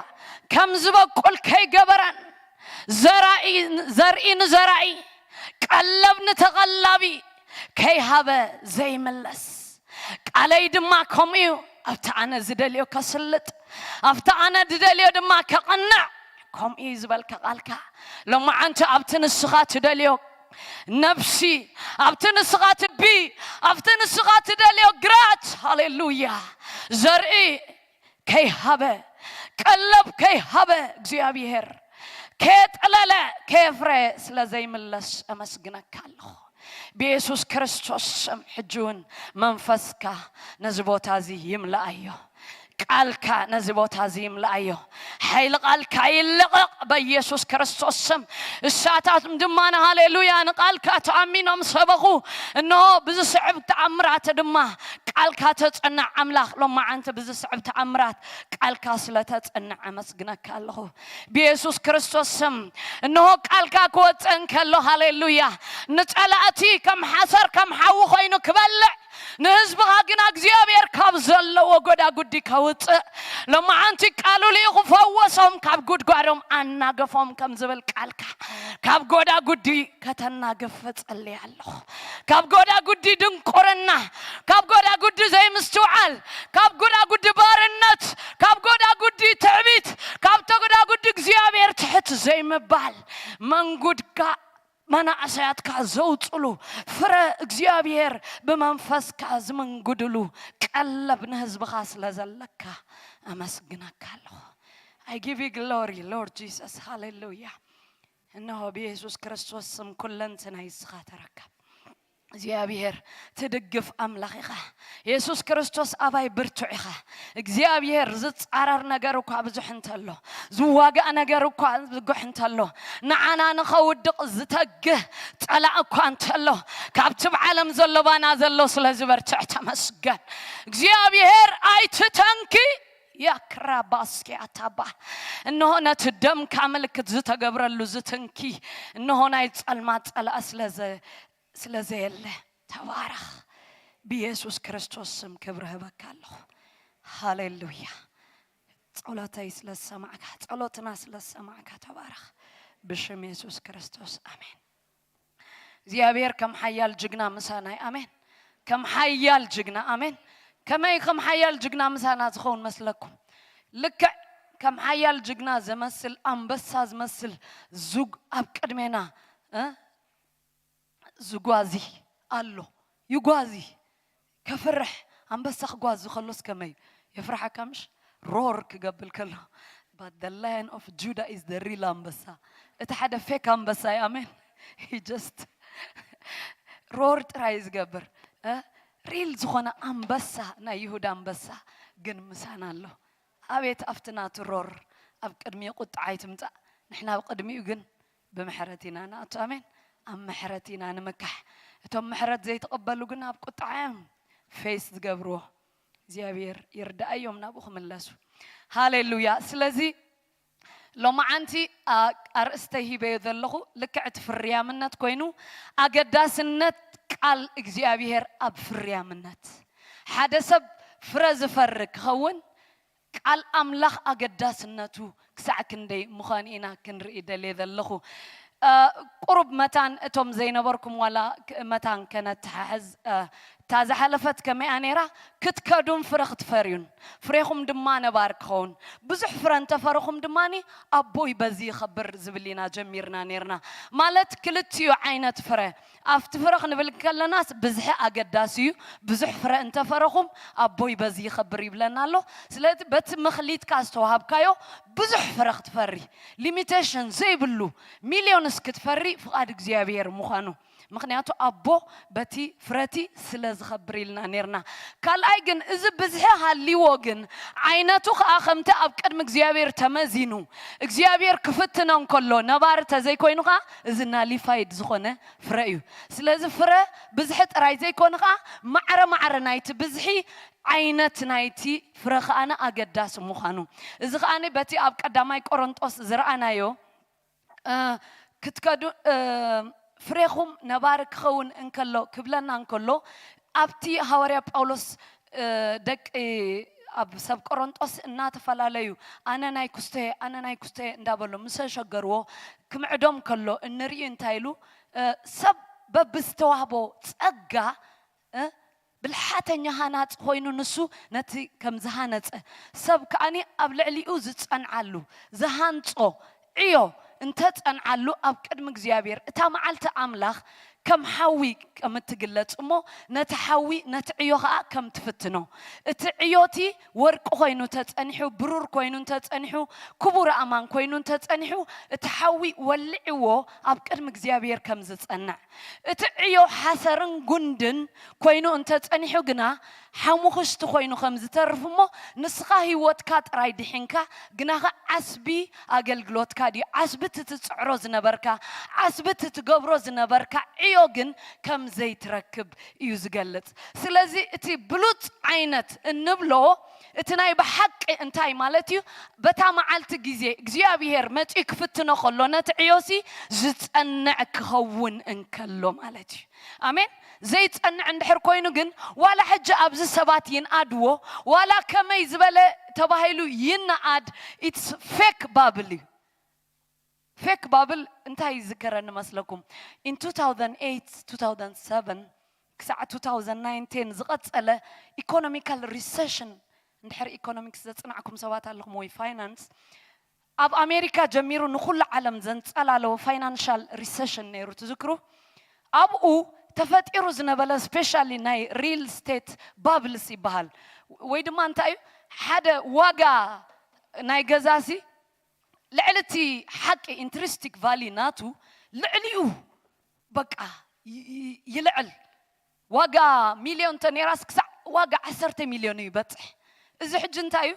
ከም ዝበቁል ከይገበረን ዘርኢ ንዘራኢ ቀለብ ንተቐላቢ ከይሃበ ዘይምለስ ቃለይ ድማ ከምኡ እዩ ኣብቲ ኣነ ዝደልዮ ከስልጥ ኣብቲ ኣነ ዝደልዮ ድማ ከቕንዕ ከምኡ እዩ ዝበልካ ቃልካ ሎማዓንቲ ኣብቲ ንስኻ ትደልዮ ነብሲ ኣብቲ ንስኻ ትቢ ኣብቲ ንስኻ ትደልዮ ግራት፣ ሃሌሉያ፣ ዘርኢ ከይሃበ፣ ቀለብ ከይሃበ፣ እግዚኣብሔር ከየጥለለ ከየፍረ ስለ ዘይምለስ እመስግነካ ኣለኹ። ብየሱስ ክርስቶስ ስም ሕጂ እውን መንፈስካ ነዚ ቦታ እዚ ይምልኣዮ። ቃልካ ነዚ ቦታ እዚ ይምልኣዮ። ሓይሊ ቃልካ ይለቐቕ በኢየሱስ ክርስቶስ ስም። እሳታት ድማ ንሃሌሉያ ንቃልካ ተኣሚኖም ሰበኹ። እንሆ ብዝስዕብ ተኣምራት ድማ ቃልካ ተጸንዕ ኣምላኽ። ሎማዓንቲ ብዝስዕብ ተኣምራት ቃልካ ስለ ተጸንዕ ኣመስግነካ ኣለኹ። ብየሱስ ክርስቶስ ስም እንሆ ቃልካ ክወጽእ እንከሎ፣ ሃሌሉያ፣ ንጸላእቲ ከም ሓሰር ከም ሓዊ ኮይኑ ክበልዕ፣ ንህዝብኻ ግና እግዚኣብሔር ካብ ዘለዎ ጎዳጉዲ ከውጽእ፣ ሎማዓንቲ ቃሉ ልኢኹ ፈወሶም፣ ካብ ጉድጓዶም ኣናገፎም ከም ዝብል ቃልካ፣ ካብ ጎዳጉዲ ከተናግፍ እጸልይ ኣለኹ። ካብ ጎዳጉዲ ድንቁርና፣ ካብ ጎዳጉዲ ዘይምስትውዓል፣ ካብ ጎዳጉዲ ባርነት፣ ካብ ጎዳጉዲ ትዕቢት፣ ካብ ተጎዳጉዲ እግዚኣብሔር ትሕት ዘይምባል፣ መንጉድካ መናእሰያትካ ዘውፅሉ፣ ፍረ እግዚኣብሔር ብመንፈስካ ዝምንጉድሉ ቀለብ ንህዝብኻ ስለ ዘለካ ኣመስግነካ ኣለኹ። I give you glory, Lord Jesus. ሃሌሉያ። እነሆ ብየሱስ ክርስቶስ ስም ኩለንትናይ እስኻ ተረከብ። እግዚኣብሔር ትድግፍ ኣምላኽ ኢኻ። የሱስ ክርስቶስ ኣባይ ብርቱዕ ኢኻ። እግዚኣብሔር ዝጻረር ነገር እኳ ብዙሕ እንተሎ፣ ዝዋጋእ ነገር እኳ ብዙሕ እንተሎ፣ ንዓና ንኸውድቕ ዝተግህ ጸላእ እኳ እንተሎ፣ ካብቲ ብዓለም ዘሎ ባና ዘሎ ስለ ዝበርትዕ ተመስገን። እግዚኣብሔር ኣይትተንኪ። ያክራባስኪ ኣታባ። እነሆ ነቲ ደምካ ምልክት ዝተገብረሉ ዝትንኪ፣ እነሆ ናይ ጸልማት ጸላእ ስለ ዘ-፣ ስለ ዘየለ፣ ተባረኽ። ብየሱስ ክርስቶስ ስም ክብሪ ህበካ ኣለኹ። ሃሌሉያ። ጸሎተይ ስለ ዝሰማዕካ፣ ጸሎትና ስለ ዝሰማዕካ ተባረኽ። ብሽም የሱስ ክርስቶስ ኣሜን። እግዚኣብሔር ከም ሓያል ጅግና ምሳናይ ኣሜን። ከም ሓያል ጅግና ኣሜን። ከመይ ከም ሓያል ጅግና ምሳና ዝኸውን መስለኩም? ልክዕ ከም ሓያል ጅግና ዘመስል ኣንበሳ ዝመስል ዙግ ኣብ ቅድሜና እ ዝጓዚ ኣሎ። ይጓዚ። ከፍርሕ ኣንበሳ ክጓዚ ከሎስ ከመይ የፍርሓካ ምሽ? ሮር ክገብር ከሎ። But the lion of Judah is the real ኣንበሳ። እቲ ሓደ ፌክ ኣንበሳ እዩ። ኣሜን። He just ሮር ጥራይ ዝገብር እ ሪል ዝኾነ ኣንበሳ፣ ናይ ይሁዳ ኣንበሳ ግን ምሳና ኣሎ። ኣቤት ኣብቲ ናቱ ሮር ኣብ ቅድሚኡ ቁጥዓ ኣይትምጻእ። ንሕና ኣብ ቅድሚኡ ግን ብምሕረት ኢና ንኣቱ። ኣሜን። ኣብ ምሕረት ኢና ንምካሕ። እቶም ምሕረት ዘይተቐበሉ ግን ኣብ ቁጥዓ እዮም ፌስ ዝገብርዎ። እግዚኣብሔር ይርዳእዮም ናብኡ ክምለሱ። ሃሌሉያ። ስለዚ ሎማዓንቲ ኣ-፣ ኣርእስተ ሂበዮ ዘለኹ ልክዕ እቲ ፍርያምነት ኮይኑ፣ ኣገዳስነት ቃል እግዚኣብሔር ኣብ ፍርያምነት። ሓደ ሰብ ፍረ ዝፈሪ ክኸውን ቃል ኣምላኽ ኣገዳስነቱ ክሳዕ ክንደይ ምዃኑ ኢና ክንርኢ ደልየ ዘለኹ። እ፣ ቁሩብ መታን እቶም ዘይነበርኩም ዋላ ክ-፣ መታን ከነተሓሕዝ፣ እ፣ እታ ዝሓለፈት ከመይኣ ነይራ? ክትከዱን ፍረ ክትፈርዩን፣ ፍሬኹም ድማ ነባር ክኸውን፣ ብዙሕ ፍረ እንተፈረኹም ድማኒ ኣቦይ በዚ ይኸብር ዝብል ኢና ጀሚርና ነይርና። ማለት ክልቲኡ ዓይነት ፍረ፣ ኣብቲ ፍረ ክንብል ከለናስ ብዝሒ ኣገዳሲ እዩ። ብዙሕ ፍረ እንተፈረኹም ኣቦይ በዚ ይኸብር ይብለና ኣሎ። ስለዚ በቲ መኽሊትካ ዝተዋሃብካዮ ብዙሕ ፍረ ክትፈሪ፣ ሊሚቴሽን ዘይብሉ ሚልዮንስ ክትፈሪ ፍቓድ እግዚኣብሔር ምዃኑ። ምኽንያቱ ኣቦ በቲ ፍረቲ ስለ ዝኸብር ኢልና ነይርና። ካልኣይ ግን እዚ ብዝሒ ሃልይዎ ግን ዓይነቱ ኸኣ ከምቲ ኣብ ቅድሚ እግዚኣብሔር ተመዚኑ እግዚኣብሔር ክፍትኖ እንከሎ ነባሪ ተዘይኮይኑ ኸኣ እዚ ናሊፋይድ ዝኾነ ፍረ እዩ። ስለዚ ፍረ ብዝሒ ጥራይ ዘይኮነ ኸኣ ማዕረ ማዕረ ናይቲ ብዝሒ ዓይነት ናይቲ ፍረ ኸኣነ ኣገዳሲ ምዃኑ። እዚ ኸኣኒ በቲ ኣብ ቀዳማይ ቆሮንጦስ ዝረኣናዮ እ፣ ክትከዱ፣ እ፣ ፍሬኹም ነባሪ ክኸውን እንከሎ ክብለና እንከሎ፣ ኣብቲ ሃዋርያ ጳውሎስ፣ እ፣ ደቂ ኣብ ሰብ ቆሮንጦስ እናተፈላለዩ፣ ኣነ ናይ ኩስቶየ፣ ኣነ ናይ ኩስቶየ እንዳበሉ ምስ ኣሸገርዎ ክምዕዶም ከሎ እንርእዩ እንታይ ኢሉ? እ፣ ሰብ በብዝተዋህቦ ጸጋ እ፣ ብልሓተኛ ሃናጺ ኮይኑ ንሱ ነቲ ከም ዝሃነጸ ሰብ ከኣኒ ኣብ ልዕሊኡ ዝጸንዓሉ፣ ዝሃንጾ ዕዮ እንተጸንዓሉ ኣብ ቅድሚ እግዚኣብሔር እታ መዓልቲ ኣምላኽ ከም ሓዊ ከም እትግለጽ እሞ ነቲ ሓዊ ነቲ ዕዮ ኸኣ ከም ትፍትኖ። እቲ ዕዮቲ ወርቂ ኮይኑ ተጸኒሑ፣ ብሩር ኮይኑ እንተጸኒሑ፣ ክቡር ኣማን ኮይኑ እንተጸኒሑ፣ እቲ ሓዊ ወልዕዎ ኣብ ቅድሚ እግዚኣብሔር ከም ዝጸንዕ። እቲ ዕዮ ሓሰርን ጉንድን ኮይኑ እንተጸኒሑ ግና ሓሙኽሽቲ ኮይኑ ከም ዝተርፍ እሞ ንስኻ ህይወትካ ጥራይ ድሒንካ ግናኸ ዓስቢ ኣገልግሎትካ ድዩ? ዓስቢ እቲ ትጽዕሮ ዝነበርካ፣ ዓስቢ እቲ ትገብሮ ዝነበርካ ዕዮ ግን ከም ዘይትረክብ እዩ ዝገልጽ። ስለዚ እቲ ብሉጽ ዓይነት እንብሎ እቲ ናይ ብሓቂ እንታይ ማለት እዩ? በታ መዓልቲ ግዜ እግዚኣብሔር መጺኡ ክፍትኖ ከሎ ነቲ ዕዮሲ ዝጸንዕ ክኸውን እንከሎ ማለት እዩ። ኣሜን። ዘይጸንዕ እንድሕር ኮይኑ ግን ዋላ ሕጂ ኣብዚ ሰባት ይንኣድዎ ዋላ ከመይ ዝበለ ተባሂሉ ይንኣድ it's fake ባብል እዩ። ፌክ ባብል እንታይ ይዝከረኒ መስለኩም? In two thousand eight two thousand seven ክሳዕ two thousand nine ten ዝቐጸለ ኢኮኖሚካል ሪሰሽን እንድሕር ኢኮኖሚክስ ዘጽናዕኩም ሰባት ኣለኹም ወይ ፋይናንስ ኣብ ኣሜሪካ ጀሚሩ ንኹሉ ዓለም ዘንጸላለወ ፋይናንሻል ሪሰሽን ነይሩ ትዝክሩ። ኣብኡ ተፈጢሩ ዝነበለ ስፔሻሊ ናይ ሪል ስቴት ባብልስ ይበሃል ወይ ድማ እንታይ እዩ ሓደ ዋጋ ናይ ገዛሲ ልዕሊ እቲ ሓቂ ኢንትሪስቲክ ቫሊ ናቱ ልዕሊኡ በቃ ይልዕል። ዋጋ ሚልዮን ተኔራስ ክሳዕ ዋጋ ዓሰርተ ሚልዮን እዩ ይበፅሕ። እዚ ሕጂ እንታይ እዩ?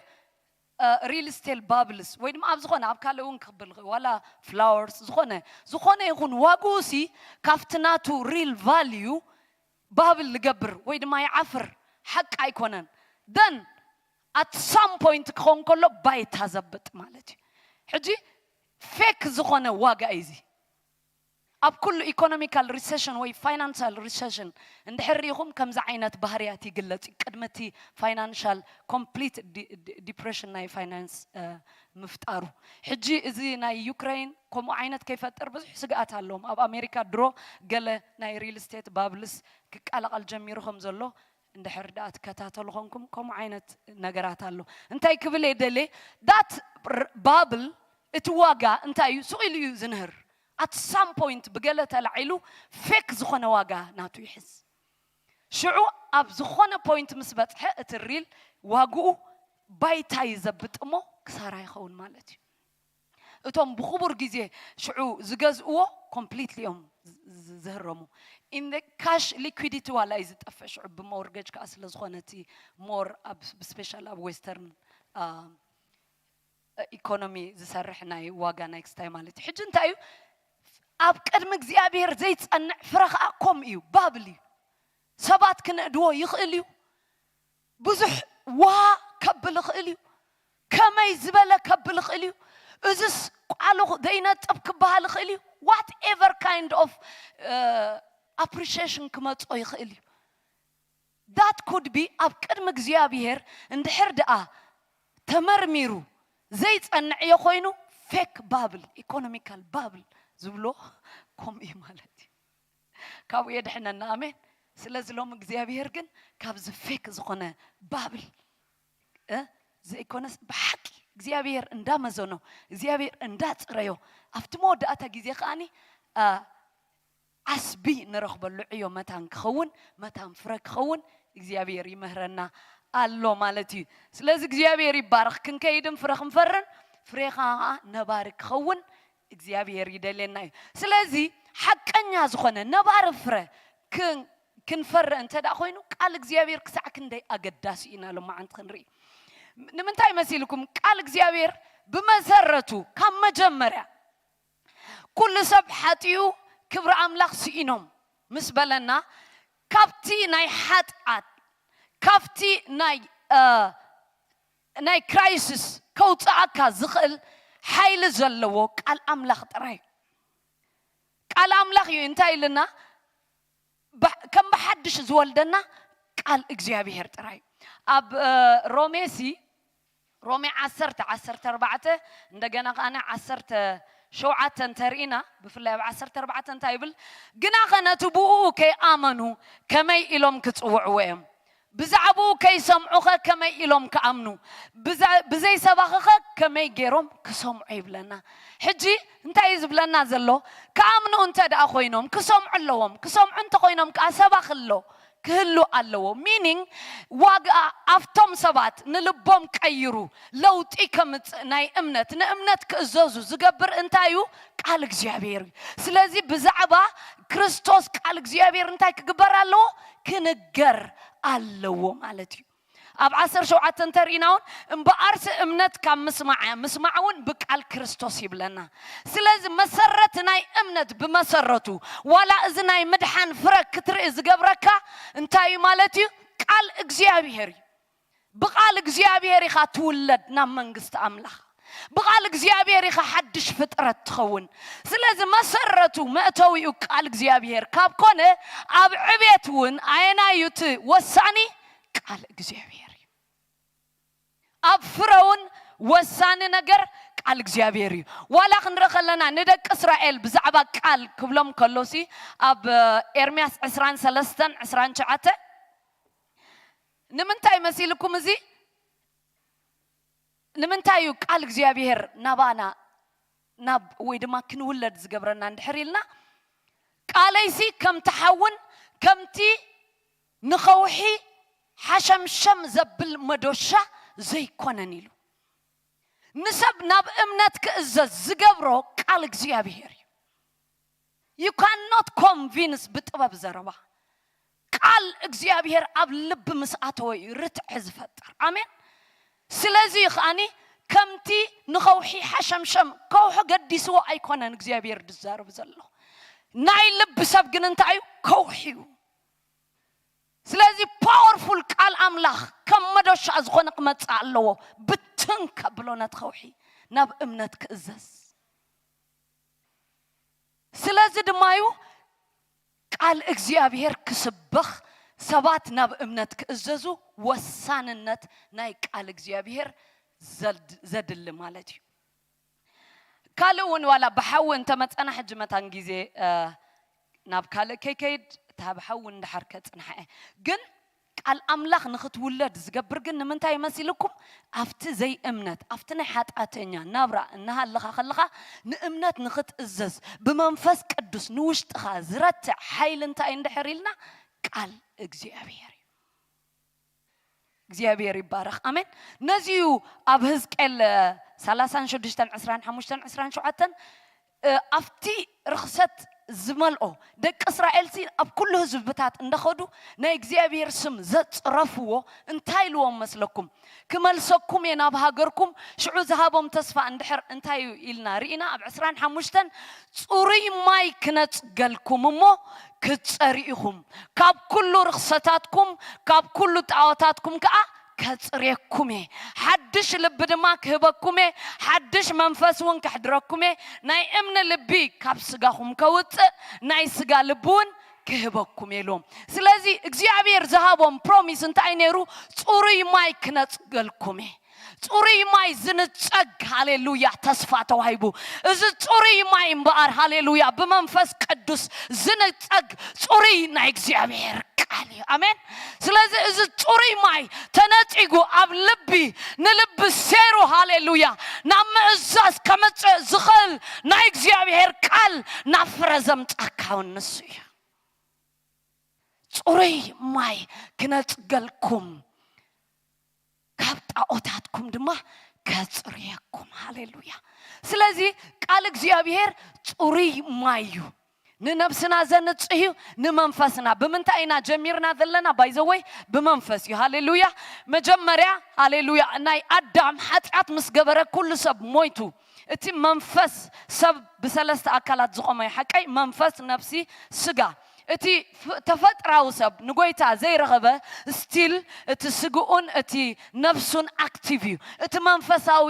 ሪል ስቴል ባብልስ ወይ ድማ ኣብ ዝኾነ ኣብ ካልእ እውን ክብል ዋላ ፍላወርስ ዝኾነ ዝኾነ ይኹን ዋግኡ ሲ ካብቲ ናቱ ሪል ቫልዩ ባብል ዝገብር ወይ ድማ ይዓፍር ሓቂ ኣይኮነን። ደን ኣት ሳም ፖይንት ክኸውን ከሎ ባይታ ዘብጥ ማለት እዩ። ሕጂ ፌክ ዝኾነ ዋጋ እዩ እዚ። ኣብ ኩሉ ኢኮኖሚካል ሪሰሽን ወይ ፋይናንሻል ሪሰሽን እንድሕር ሪኢኹም ከምዚ ዓይነት ባህርያት ይግለጽ እዩ። ቅድሚ እቲ ፋይናንሻል ኮምፕሊት ዲፕሬሽን ናይ ፋይናንስ ምፍጣሩ። ሕጂ እዚ ናይ ዩክሬን ከምኡ ዓይነት ከይፈጥር ብዙሕ ስግኣት ኣለዎም። ኣብ ኣሜሪካ ድሮ ገለ ናይ ሪል ስቴት ባብልስ ክቃላቐል ጀሚሩ ከም ዘሎ እንድሕር ደኣ ትከታተሉ ኾንኩም ከምኡ ዓይነት ነገራት ኣሎ። እንታይ ክብል እየ ደልየ ዳት ባብል እቲ ዋጋ እንታይ እዩ ስቕ ኢሉ እዩ ዝንህር። ኣት ሳም ፖይንት ብገለ ተላዒሉ ፌክ ዝኾነ ዋጋ ናቱ ይሕዝ። ሽዑ ኣብ ዝኾነ ፖይንት ምስ በፅሐ እቲ ሪል ዋግኡ ባይታ እዩ ዘብጥ እሞ ክሳራ ይኸውን ማለት እዩ። እቶም ብኽቡር ግዜ ሽዑ ዝገዝእዎ ኮምፕሊትሊ እዮም ዝህረሙ። ኢን ካሽ ሊኩዊዲቲ ዋላ እዩ ዝጠፍእ ሽዑ ብሞርገጅ ከዓ ስለ ዝኾነ እቲ ሞር ብስፔሻል ኣብ ዌስተርን ኢኮኖሚ ዝሰርሕ ናይ ዋጋ ናይ ክስታይ ማለት እዩ። ሕጂ እንታይ እዩ ኣብ ቅድሚ እግዚኣብሔር ዘይፀንዕ ፍረ ከዓ ከም እዩ ባብል እዩ። ሰባት ክንእድዎ ይኽእል እዩ። ብዙሕ ውሃ ከብል ይኽእል እዩ። ከመይ ዝበለ ከብል ይኽእል እዩ። እዝስ ቃሉ ዘይነጥብ ክበሃል ይኽእል እዩ። ዋት ኤቨር ካይንድ ኦፍ ኣፕሪሺሽን ክመጾ ይኽእል እዩ። ዳት ኩድ ቢ ኣብ ቅድሚ እግዚኣብሔር እንድሕር ደኣ ተመርሚሩ ዘይጸንዕ እዮ ኮይኑ ፌክ ባብል ኢኮኖሚካል ባብል ዝብሎ ከምኡ እዩ ማለት እዩ። ካብኡ የድሕነና። ኣሜን። ስለዚ ሎም እግዚኣብሔር ግን ካብዚ ፌክ ዝኾነ ባብል ዘይኮነስ ብሓቂ እግዚኣብሔር እንዳመዘኖ እግዚኣብሔር እንዳፅረዮ ኣብቲ መወዳእታ ግዜ ከዓኒ ዓስቢ ንረኽበሉ ዕዮ መታን ክኸውን መታን ፍረ ክኸውን እግዚኣብሔር ይምህረና ኣሎ ማለት እዩ። ስለዚ እግዚኣብሔር ይባረኽ። ክንከይድን ፍረ ክንፈርን ፍሬኻ ከዓ ነባሪ ክኸውን እግዚኣብሔር ይደልየና እዩ። ስለዚ ሓቀኛ ዝኾነ ነባሪ ፍረ ክንፈርእ እንተ ደኣ ኮይኑ ቃል እግዚኣብሔር ክሳዕ ክንደይ ኣገዳሲ ኢና ሎማዓንቲ ክንርኢ። ንምንታይ መሲልኩም? ቃል እግዚኣብሔር ብመሰረቱ ካብ መጀመርያ ኩሉ ሰብ ሓጢኡ ክብሪ ኣምላኽ ስኢኖም ምስ በለና ካብቲ ናይ ሓጢኣት ካብቲ ናይ ናይ ክራይሲስ ከውፅኣካ ዝኽእል ሓይሊ ዘለዎ ቃል ኣምላኽ ጥራይ እዩ። ቃል ኣምላኽ እዩ እንታይ ኢልና ከም ብሓድሽ ዝወልደና ቃል እግዚኣብሔር ጥራይ እዩ። ኣብ ሮሜሲ ሮሜ ዓሰርተ ዓሰርተ ኣርባዕተ እንደገና ከዓነ ዓሰርተ ሸውዓተ እንተርኢና ብፍላይ ኣብ ዓሰርተ ኣርባዕተ እንታይ ይብል? ግናኸ ነቲ ብኡ ከይኣመኑ ከመይ ኢሎም ክጽውዕዎ እዮም? ብዛዕባኡ ከይሰምዑኸ ከመይ ኢሎም ክኣምኑ? ብዘ- ብዘይ ሰባኺኸ ከመይ ገይሮም ክሰምዑ ይብለና። ሕጂ እንታይ እዩ ዝብለና ዘሎ? ክኣምኑ እንተ ደኣ ኮይኖም ክሰምዑ ኣለዎም። ክሰምዑ እንተ ኮይኖም ከኣ ሰባኺ ኣሎ፣ ክህሉ ኣለዎ። ሚኒንግ ዋጋ ኣብቶም ሰባት ንልቦም ቀይሩ ለውጢ ከምጽእ ናይ እምነት ንእምነት ክእዘዙ ዝገብር እንታይ እዩ? ቃል እግዚኣብሔር እዩ። ስለዚ ብዛዕባ ክርስቶስ ቃል እግዚኣብሔር እንታይ ክግበር ኣለዎ? ክንገር ኣለዎ ማለት እዩ። ኣብ ዓሰርተ ሸውዓተ እንተርኢና እውን እምበኣርሲ እምነት ካብ ምስማዕ እያ፣ ምስማዕ እውን ብቃል ክርስቶስ ይብለና። ስለዚ መሰረት ናይ እምነት ብመሰረቱ ዋላ እዚ ናይ ምድሓን ፍረ ክትርኢ ዝገብረካ እንታይ እዩ ማለት እዩ? ቃል እግዚኣብሔር እዩ። ብቃል እግዚኣብሔር ኢኻ ትውለድ ናብ መንግስቲ ኣምላኽ። ብቃል እግዚኣብሔር ኢኻ ሓድሽ ፍጥረት ትኸውን። ስለዚ መሰረቱ መእተዊኡ ቃል እግዚኣብሔር ካብ ኮነ ኣብ ዕቤት እውን ኣየናይ እዩ እቲ ወሳኒ? ቃል እግዚኣብሔር እዩ። ኣብ ፍረውን ወሳኒ ነገር ቃል እግዚኣብሔር እዩ። ዋላ ክንርኢ ከለና ንደቂ እስራኤል ብዛዕባ ቃል ክብሎም ከሎሲ ኣብ ኤርምያስ ዕስራን ሰለስተን ዕስራን ትሽዓተ ንምንታይ መሲልኩም እዚ? ንምንታይ እዩ ቃል እግዚኣብሔር ናባና ናብ ወይ ድማ ክንውለድ ዝገብረና እንድሕር ኢልና ቃለይሲ ከምቲ ሓውን ከምቲ ንኸውሒ ሓሸምሸም ዘብል መዶሻ ዘይኮነን ኢሉ። ንሰብ ናብ እምነት ክእዘዝ ዝገብሮ ቃል እግዚኣብሔር እዩ። You cannot convince ብጥበብ ዘረባ። ቃል እግዚኣብሔር ኣብ ልቢ ምስ ኣተወ እዩ ርትዐ ዝፈጥር። ኣሜን። ስለዚ ከኣኒ ከምቲ ንኸውሒ ሓሸምሸም ከውሒ ገዲስዎ ኣይኮነን እግዚኣብሔር ዝዛረብ ዘሎ። ናይ ልቢ ሰብ ግን እንታይ እዩ? ከውሒ እዩ። ስለዚ ፓወርፉል ቃል ኣምላኽ ከም መዶሻ ዝኾነ ክመጽእ ኣለዎ። ብትን ከብሎ ነቲ ከውሒ ናብ እምነት ክእዘዝ። ስለዚ ድማ እዩ ቃል እግዚኣብሔር ክስበኽ ሰባት ናብ እምነት ክእዘዙ ወሳንነት ናይ ቃል እግዚኣብሔር ዘድ- ዘድሊ ማለት እዩ። ካልእ እውን ዋላ ብሓዊ እንተመፀና ሕጂ መታን ግዜ እ፣ ናብ ካልእ ከይከይድ እታ ብሓዊ እንድሓር ከፅንሓ እየ። ግን ቃል ኣምላኽ ንኽትውለድ ዝገብር ግን ንምንታይ ይመሲልኩም? ኣብቲ ዘይእምነት ኣብቲ ናይ ሓጢኣተኛ ናብራ እናሃለኻ ከለኻ ንእምነት ንኽትእዘዝ ብመንፈስ ቅዱስ ንውሽጥኻ ዝረትዕ ሓይሊ እንታይ እንድሕር ኢልና ቃል እግዚኣብሔር እዩ። እግዚኣብሔር ይባረኽ። ኣሜን። ነዚ እዩ ኣብ ህዝቅኤል ሰላሳን ሽዱሽተን ዕስራን ሓሙሽተን ዕስራን ሸውዓተን ኣብቲ ርኽሰት ዝመልኦ ደቂ እስራኤልሲ ኣብ ኩሉ ህዝብታት እንደኸዱ ናይ እግዚኣብሔር ስም ዘጽረፍዎ እንታይ ኢልዎም መስለኩም? ክመልሰኩም እየ ናብ ሃገርኩም። ሽዑ ዝሃቦም ተስፋ እንድሕር እንታይ እዩ ኢልና ርኢና ኣብ ዕስራን ሓሙሽተን ጽሩይ ማይ ክነጽገልኩም እሞ ክትጸርኢኹም ካብ ኩሉ ርኽሰታትኩም ካብ ኩሉ ጣዖታትኩም ከኣ ከጽርየኩም እየ። ሓድሽ ልቢ ድማ ክህበኩም እየ። ሓድሽ መንፈስ እውን ከሕድረኩም እየ። ናይ እምኒ ልቢ ካብ ስጋኹም ከውጽእ ናይ ስጋ ልቢ እውን ክህበኩም እየ ኢልዎም። ስለዚ እግዚኣብሔር ዝሃቦም ፕሮሚስ እንታይ ነይሩ? ጽሩይ ማይ ክነጽገልኩም እየ። ጽሩይ ማይ ዝንጸግ ሃሌሉያ ተስፋ ተዋሂቡ። እዚ ጽሩይ ማይ እምበኣር ሃሌሉያ ብመንፈስ ቅዱስ ዝንጸግ ጽሩይ ናይ እግዚኣብሔር ቃል እዩ። ኣሜን። ስለዚ እዚ ጽሩይ ማይ ተነጺጉ ኣብ ልቢ ንልቢ ሴሩ ሃሌሉያ ናብ ምእዛዝ ከምጽእ ዝኽእል ናይ እግዚኣብሔር ቃል ናብ ፍረ ዘምጻካ እውን ንሱ እዩ። ጽሩይ ማይ ክነጽገልኩም ካብ ጣዖታትኩም ድማ ከጽርየኩም። ሃሌሉያ። ስለዚ ቃል እግዚኣብሔር ጽሩይ ማይ እዩ። ንነብስና ዘንጽህ እዩ። ንመንፈስና ብምንታይ ኢና ጀሚርና ዘለና? ባይዘወይ ብመንፈስ እዩ። ሃሌሉያ። መጀመርያ ሃሌሉያ ናይ ኣዳም ሓጢኣት ምስ ገበረ ኩሉ ሰብ ሞይቱ። እቲ መንፈስ ሰብ ብሰለስተ ኣካላት ዝቆመ እዩ። ሓቀይ መንፈስ፣ ነፍሲ፣ ስጋ። እቲ ፍ- ተፈጥራዊ ሰብ ንጎይታ ዘይረኸበ ስቲል እቲ ስግኡን እቲ ነፍሱን ኣክቲቭ እዩ። እቲ መንፈሳዊ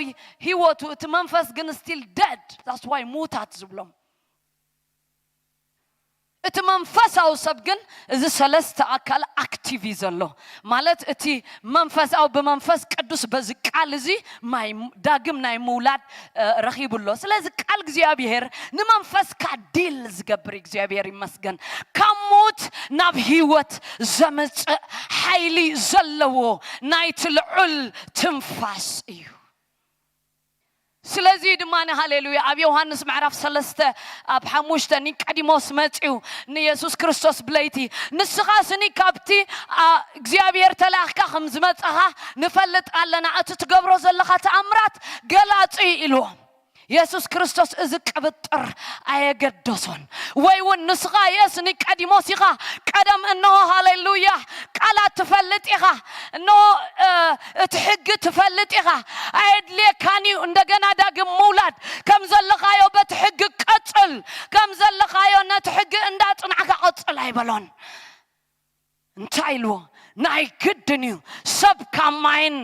ህይወቱ እቲ መንፈስ ግን ስቲል ደድ ዛስዋይ ሙታት ዝብሎም እቲ መንፈሳዊ ሰብ ግን እዚ ሰለስተ ኣካል ኣክቲቭ እዩ ዘሎ። ማለት እቲ መንፈሳዊ ብመንፈስ ቅዱስ በዚ ቃል እዚ ማይ ዳግም ናይ ምውላድ እ፣ ረኺቡ ኣሎ። ስለዚ ቃል እግዚኣብሔር ንመንፈስካ ዲል ዝገብር እግዚኣብሔር ይመስገን። ካብ ሞት ናብ ህይወት ዘምፅእ ሓይሊ ዘለዎ ናይቲ ልዑል ትንፋስ እዩ። ስለዚ ድማ ሃሌሉያ ኣብ ዮሃንስ ምዕራፍ ሰለስተ ኣብ ሓሙሽተ ኒቀዲሞስ መጺኡ ንየሱስ ክርስቶስ ብለይቲ ንስኻ ስኒ ካብቲ እግዚኣብሔር ተላእኽካ ከም ዝመጻኻ ንፈልጥ ኣለና። እቲ ትገብሮ ዘለኻ ተኣምራት ገላጺ ኢልዎ። የሱስ ክርስቶስ እዚ ቅብጥር ኣየገደሶን። ወይ እውን ንስኻ የስ ኒቀዲሞስ ኢኻ። ቀደም እንሆ ሃሌሉያ ቃላት ትፈልጥ ኢኻ። እንሆ እቲ ሕጊ ትፈልጥ ኢኻ። ኣየድልየካን እዩ እንደገና ዳግም ምውላድ። ከም ዘለኻዮ በቲ ሕጊ ቀጽል። ከም ዘለኻዮ ነቲ ሕጊ እንዳጽናዕካ ቀጽል ኣይበሎን። እንታይ ኢልዎ? ናይ ግድን እዩ። ሰብ ካብ ማይን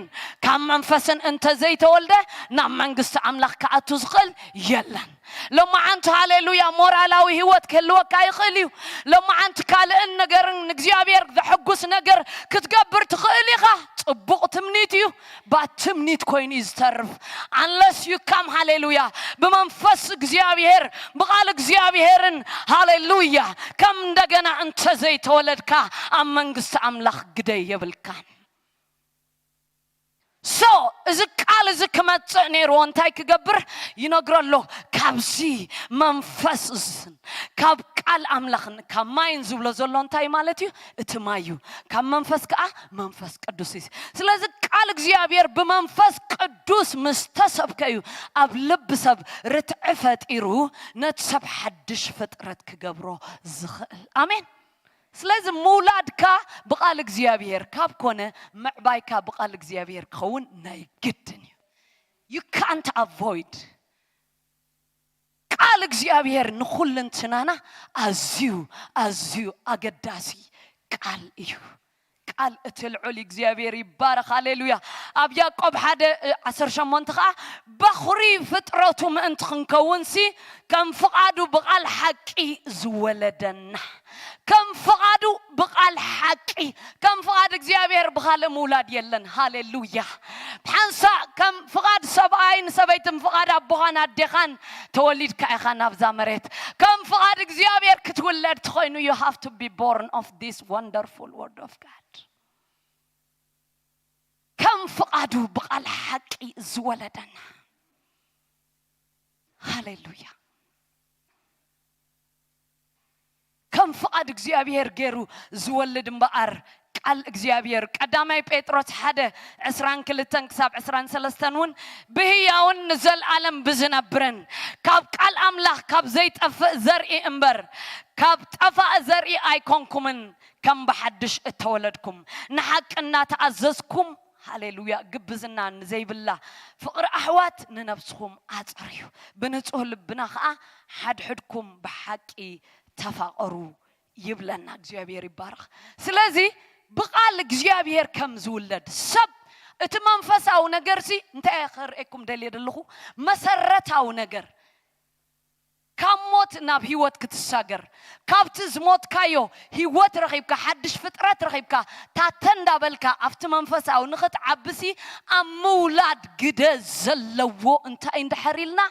ካብ መንፈስን እንተዘይተወልደ ናብ መንግስቲ ኣምላኽ ክኣቱ ዝኽእል የለን። ሎማዓንቲ ሃሌሉያ ሞራላዊ ህይወት ክህልወካ ይኽእል እዩ። ሎማዓንቲ ካልእን ነገርን ንእግዚኣብሔር ዘሐጉስ ነገር ክትገብር ትኽእል ኢኻ። ጽቡቕ ትምኒት እዩ። ባትምኒት ኮይኑ እዩ ዝተርፍ። Unless you come ሃሌሉያ ብመንፈስ እግዚኣብሔር ብቓል እግዚኣብሔርን ሃሌሉያ ከም እንደገና እንተዘይተወለድካ ኣብ መንግስቲ ኣምላኽ ግደ የብልካን። So እዚ ቃል እዚ ክመጽእ ነይርዎ እንታይ ክገብር ይነግሮ ኣሎ። ካብዚ መንፈስ እዝን ካብ ቃል ኣምላኽን ካብ ማይን ዝብሎ ዘሎ እንታይ ማለት እዩ? እቲ ማይ እዩ። ካብ መንፈስ ከዓ መንፈስ ቅዱስ እዩ። ስለዚ ቃል እግዚኣብሔር ብመንፈስ ቅዱስ ምስ ተሰብከ እዩ ኣብ ልቢ ሰብ ርትዒ ፈጢሩ ነቲ ሰብ ሓድሽ ፍጥረት ክገብሮ ዝኽእል። ኣሜን። ስለዚ ምውላድካ ብቓል እግዚኣብሔር ካብ ኮነ ምዕባይካ ብቓል እግዚኣብሔር ክኸውን ናይ ግድን እዩ። You can't avoid። ቃል እግዚኣብሔር ንኹልንትናና ኣዝዩ ኣዝዩ ኣገዳሲ ቃል እዩ። ቃል እቲ ልዑል እግዚኣብሔር ይባረኽ። ሃሌሉያ። ኣብ ያዕቆብ ሓደ ዓሰርተ ሸሞንተ ኸዓ በኹሪ ፍጥረቱ ምእንቲ ክንከውንሲ ከም ፍቓዱ ብቓል ሓቂ ዝወለደና። ከም ፍቓዱ ብቓል ሓቂ። ከም ፍቓድ እግዚኣብሔር ብኻልእ ምውላድ የለን። ሃሌሉያ። ሓንሳእ ከም ፍቓድ ሰብኣይን ሰበይትን ፍቓድ ኣቦኻን ኣዴኻን ተወሊድካ ኢኻ ናብዛ መሬት። ከም ፍቓድ እግዚኣብሔር ክትውለድ ትኾይኑ you have to be born of this wonderful word of God። ከም ፍቓዱ ብቓል ሓቂ ዝወለደና። ሃሌሉያ። ከም ፍቓድ እግዚኣብሔር ገይሩ ዝወልድ እምበኣር ቃል እግዚኣብሔር ቀዳማይ ጴጥሮስ ሓደ ዕስራን ክልተን ክሳብ ዕስራን ሰለስተን እውን ብህያውን ንዘለኣለም ብዝነብርን ካብ ቃል ኣምላኽ ካብ ዘይጠፍእ ዘርኢ እምበር ካብ ጠፋእ ዘርኢ ኣይኮንኩምን ከም ብሓድሽ እተወለድኩም ንሓቂ እናተኣዘዝኩም ሃሌሉያ ግብዝና ንዘይብላ ፍቕሪ ኣሕዋት ንነብስኹም ኣጽርዩ ብንጹህ ልብና ኸኣ ሓድሕድኩም ብሓቂ ተፋቐሩ ይብለና እግዚኣብሔር ይባረኽ። ስለዚ ብቓል እግዚኣብሔር ከም ዝውለድ ሰብ እቲ መንፈሳዊ ነገርሲ እንታይ እየ ከርእየኩም ደልየ ዘለኹ መሰረታዊ ነገር ካብ ሞት ናብ ህይወት ክትሳገር ካብቲ ዝሞትካዮ ህይወት ረኺብካ ሓድሽ ፍጥረት ረኺብካ ታተ እንዳበልካ ኣብቲ መንፈሳዊ ንኽትዓብሲ ኣብ ምውላድ ግደ ዘለዎ እንታይ እንድሕር ኢልና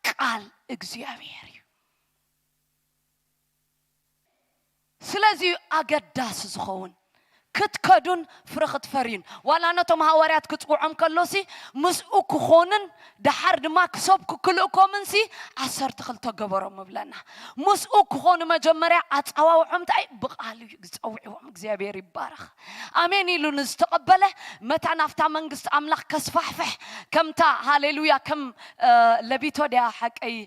ቃል እግዚኣብሔር እዩ። ስለዚ ኣገዳሲ ዝኸውን ክትከዱን ፍረ ክትፈርዩን ዋላ ነቶም ሃዋርያት ክፅውዖም ከሎሲ ምስኡ ክኾኑን ደሓር ድማ ክሰብኩ ክልእኮምንሲ ዓሰርተ ክልተ ገበሮም እብለና። ምስኡ ክኾኑ መጀመርያ ኣፀዋውዖም እንታይ ብቃሉ እዩ ዝፀውዕዎም። እግዚኣብሔር ይባረኽ። ኣሜን ኢሉ ንዝተቐበለ መታ ናፍታ መንግስቲ ኣምላኽ ከስፋሕፍሕ ከምታ ሃሌሉያ ከም ለቢቶ ድያ ሓቀይ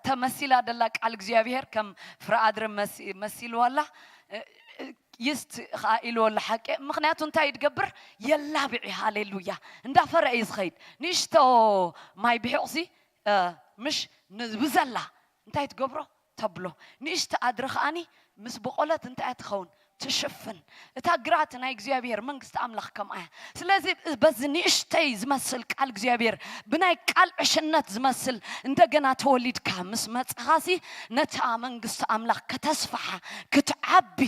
ተመሲላ ደላ ቃል እግዚኣብሔር ከም ፍረ ኣድሪ መሲልዋ ኣላ። ይስት ኸዓ ኢልዎ ኣሎ ሓቂ። ምኽንያቱ እንታይ ትገብር የላብዒ ሃሌሉያ እንዳፈረ እዩ ዝኸይድ። ንእሽቶ ማይ ብሒቑሲ ምሽ ንብዘላ እንታይ ትገብሮ ተብሎ። ንእሽቶ ኣድሪ ኸዓኒ ምስ በቆለት እንታይ ትኸውን ትሽፍን። እታ ግራት ናይ እግዚኣብሔር መንግስቲ ኣምላኽ ከምኣ እያ። ስለዚ በዚ ንእሽተይ ዝመስል ቃል እግዚኣብሔር ብናይ ቃል ዕሽነት ዝመስል እንደገና ተወሊድካ ምስ መጻኻሲ ነታ መንግስቲ ኣምላኽ ከተስፍሓ ክትዓቢ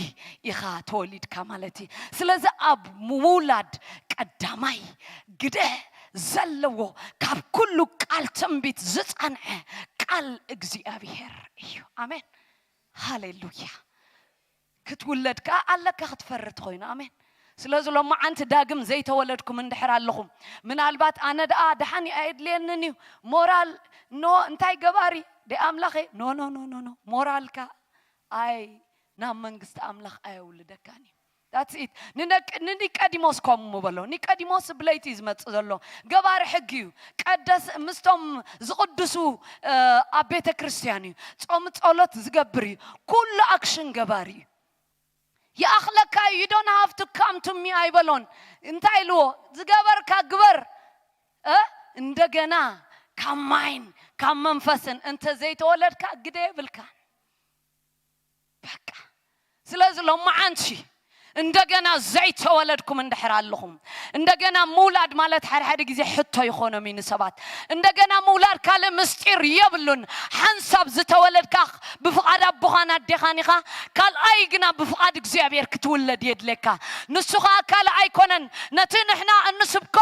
ኢኻ ተወሊድካ ማለት እዩ። ስለዚ ኣብ ምውላድ ቀዳማይ ግደ ዘለዎ ካብ ኩሉ ቃል ትንቢት ዝጸንዐ ቃል እግዚኣብሔር እዩ። ኣሜን ሃሌሉያ። ክትውለድ ከኣ ኣለካ ክትፈርድ ኮይኑ። ኣሜን። ስለዚ ሎማዓንቲ ዳግም ዘይተወለድኩም እንድሕር ኣለኹም፣ ምናልባት ኣነ ደኣ ደሓን እዩ ኣየድልየንን እዩ፣ ሞራል፣ ኖ፣ እንታይ ገባሪ ደይ ኣምላኸ፣ ኖ ኖ ኖ ኖ ኖ፣ ሞራልካ ኣይ ናብ መንግስቲ ኣምላኽ ኣየውልደካን እዩ። That's it። ንነቅ- ንኒቀዲሞስ ከምኡ በሎ። ኒቀዲሞስ ብለይቲ እዩ ዝመጽእ ዘሎ። ገባሪ ሕጊ እዩ። ቀደስ ምስቶም ዝቕድሱ ኣብ ቤተ ክርስቲያን እዩ። ጾም ጸሎት ዝገብር እዩ። ኩሉ ኣክሽን ገባሪ እዩ። ይኣኽለካ እዩ። You don't have to come to me ኣይበሎን። እንታይ ኢልዎ? ዝገበርካ ግበር። እ? እንደገና ካብ ማይን ካብ መንፈስን እንተ ዘይተወለድካ ግደ የብልካ። በቃ። ስለዚ ሎማዓንቲ እንደገና ዘይተወለድኩም እንድሕር ኣለኹም፣ እንደገና ምውላድ ማለት ሓደ ሓደ ግዜ ሕቶ ይኾኖም እዩ ንሰባት። እንደገና ምውላድ ካልእ ምስጢር የብሉን። ሓንሳብ ዝተወለድካ ብፍቓድ ኣቦኻን ኣዴኻን ኢኻ። ካልኣይ ግና ብፍቓድ እግዚኣብሔር ክትውለድ የድለካ። ንሱ ኸዓ ካልእ ኣይኮነን፣ ነቲ ንሕና እንስብኮ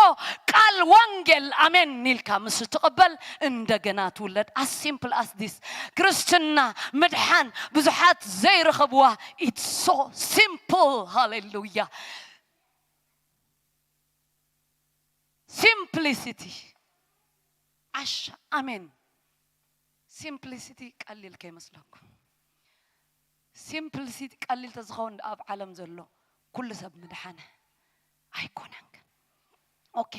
ቃል ወንጌል ኣሜን ኢልካ ምስ ትቕበል እንደገና ትውለድ። As simple as this። ክርስትና ምድሓን ብዙሓት ዘይረኸብዋ። It's so simple። ሃሌሉያ። Simplicity። ዓሻ። ኣሜን። Simplicity ቀሊል ከይመስለኩም። Simplicity ቀሊል ተዝኸውን ኣብ ዓለም ዘሎ ኩሉ ሰብ ምድሓነ ኣይኮነን። ግን ኦኬ።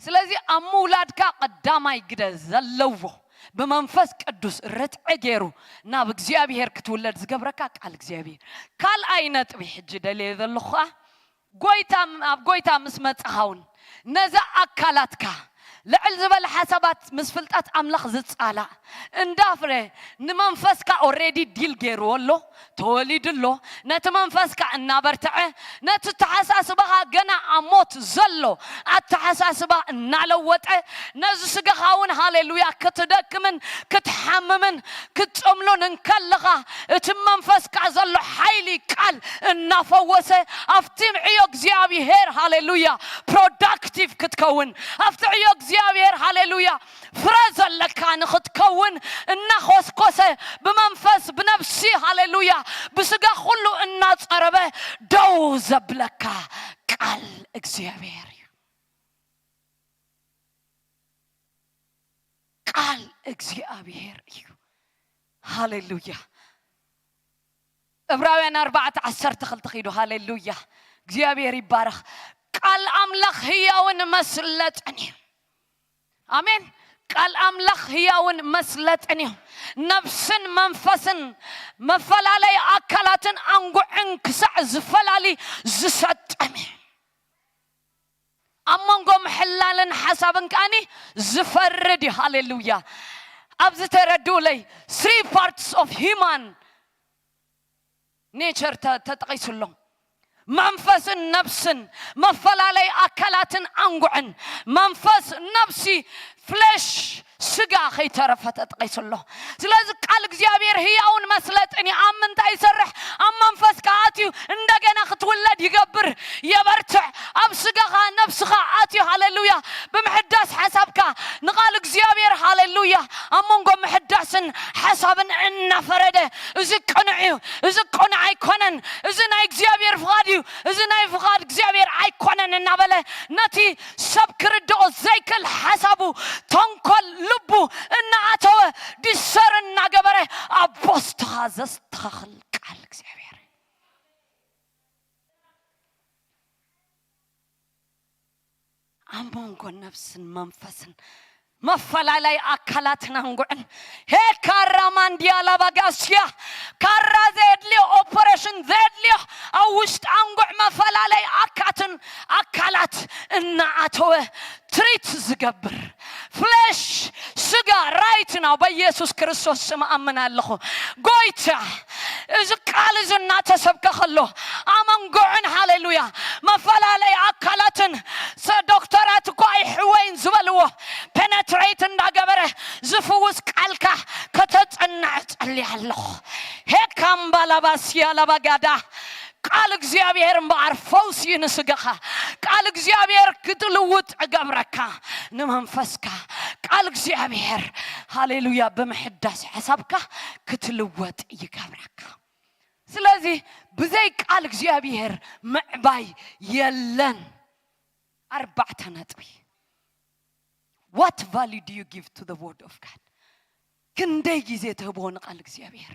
ስለዚ ኣብ ምውላድካ ቀዳማይ ግደ ዘለዎ ብመንፈስ ቅዱስ ርትዒ ገይሩ ናብ እግዚኣብሔር ክትውለድ ዝገብረካ ቃል እግዚኣብሔር። ካልኣይ ነጥቢ ሕጂ ደልየ ዘለኹ ኸዓ ጎይታ ኣብ ጎይታ ምስ መጻኻ እውን ነዛ ኣካላትካ ልዕል ዝበለ ሓሳባት ምስ ፍልጠት ኣምላኽ ዝጻላእ እንዳፍረ ንመንፈስካ ኦሬዲ ዲል ገይርዎ ኣሎ፣ ተወሊዱ ኣሎ። ነቲ መንፈስካ እናበርትዐ ነቲ ተሓሳስባኻ ገና ኣብ ሞት ዘሎ ኣተሓሳስባ እናለወጠ ነዚ ስጋኻ እውን ሃሌሉያ ክትደክምን ክትሓምምን ክትጽምሉን እንከለኻ እቲ መንፈስካ ዘሎ ሓይሊ ቃል እናፈወሰ ኣብቲ ዕዮ እግዚኣብሔር ሃሌሉያ ፕሮዳክቲቭ ክትከውን ኣብቲ ዕዮ እግዚኣብሔር ሃሌሉያ ፍረ ዘለካ ንኽትከውን እናኾስኮሰ ብመንፈስ ብነብሲ ሃሌሉያ ብስጋ ኩሉ እናጸረበ ደው ዘብለካ ቃል እግዚኣብሔር እዩ። ቃል እግዚኣብሔር እዩ። ሃሌሉያ። ዕብራውያን ኣርባዕተ ዓሰርተ ክልተ ኺዱ። ሃሌሉያ። እግዚኣብሔር ይባረኽ። ቃል ኣምላኽ ህያውን መስለጥን እዩ። ኣሜን። ቃል ኣምላኽ ህያውን መስለጥን እዩ። ነብስን መንፈስን መፈላለይ ኣካላትን ኣንጉዕን ክሳዕ ዝፈላሊ ዝሰጠም እዩ። ኣብ መንጎ ምሕላልን ሓሳብን ከኣኒ ዝፈርድ እዩ። ሃሌሉያ። ኣብዚ ተረድኡለይ three parts of human nature ተጠቒሱ ኣሎ። መንፈስን ነብስን መፈላለይ ኣካላትን ኣንጉዕን መንፈስ ነብሲ ፍሌሽ ስጋ ከይተረፈ ተጠቒሱ ኣሎ። ስለዚ ቃል እግዚኣብሔር ህያውን መስለጥን እዩ። ኣብ ምንታይ ይሰርሕ? ኣብ መንፈስካ ኣትዩ እንደገና ክትውለድ ይገብር፣ የበርትዕ። ኣብ ስጋኻ ነብስኻ ኣትዩ ሃሌሉያ ብምሕዳስ ሓሳብካ ንቓል እግዚኣብሔር ሃሌሉያ ኣብ መንጎ ምሕዳስን ሓሳብን እናፈረደ እዚ ቅኑዕ እዩ፣ እዚ ቅኑዕ ኣይኮነን፣ እዚ ናይ እግዚኣብሔር ፍቓድ እዩ፣ እዚ ናይ ፍቓድ እግዚኣብሔር ኣይኮነን እናበለ ነቲ ሰብ ክርድኦ ዘይክእል ሓሳቡ ተንኮል ልቡ እናኣተወ ዲሰር እናገበረ ኣብ ቦስትኻ ዘስተኻኽል ቃል እግዚኣብሔር ኣብ መንጎ ነብስን መንፈስን መፈላለይ ኣካላትን ኣንጉዕን ሄካራ ማንዲያ ላባጋስያ ካራ ዘየድልዮ ኦፐሬሽን ዘየድልዮ ኣብ ውሽጢ ኣንጉዕ መፈላለይ ኣካትን ኣካላት እናኣተወ ትሪት ዝገብር ፍሌሽ ስጋ ራይት ናው በኢየሱስ ክርስቶስ ስም ኣምን ኣለኹ። ጎይታ እዚ ቃል እዚ እናተሰብከ ከሎ ኣመንጎዕን ሃሌሉያ መፈላለይ ኣካላትን ዶክተራት እኮ ኣይሕወይን ዝበልዎ ፔነትሬት እንዳገበረ ዝፍውስ ቃልካ ከተጽንዕ ጸልያ ኣለኹ። ሄካምባላባስያ ላባጋዳ ቃል እግዚኣብሔር እምበኣር ፈውሲ እዩ ንስጋኻ። ቃል እግዚኣብሔር ክትልውጥ እገብረካ ንመንፈስካ። ቃል እግዚኣብሔር ሃሌሉያ ብምሕዳስ ሓሳብካ ክትልወጥ ይገብረካ። ስለዚ ብዘይ ቃል እግዚኣብሔር ምዕባይ የለን። ኣርባዕተ ነጥቢ። What value do you give to the word of God? ክንደይ ግዜ ትህብዎ ንቃል እግዚኣብሔር?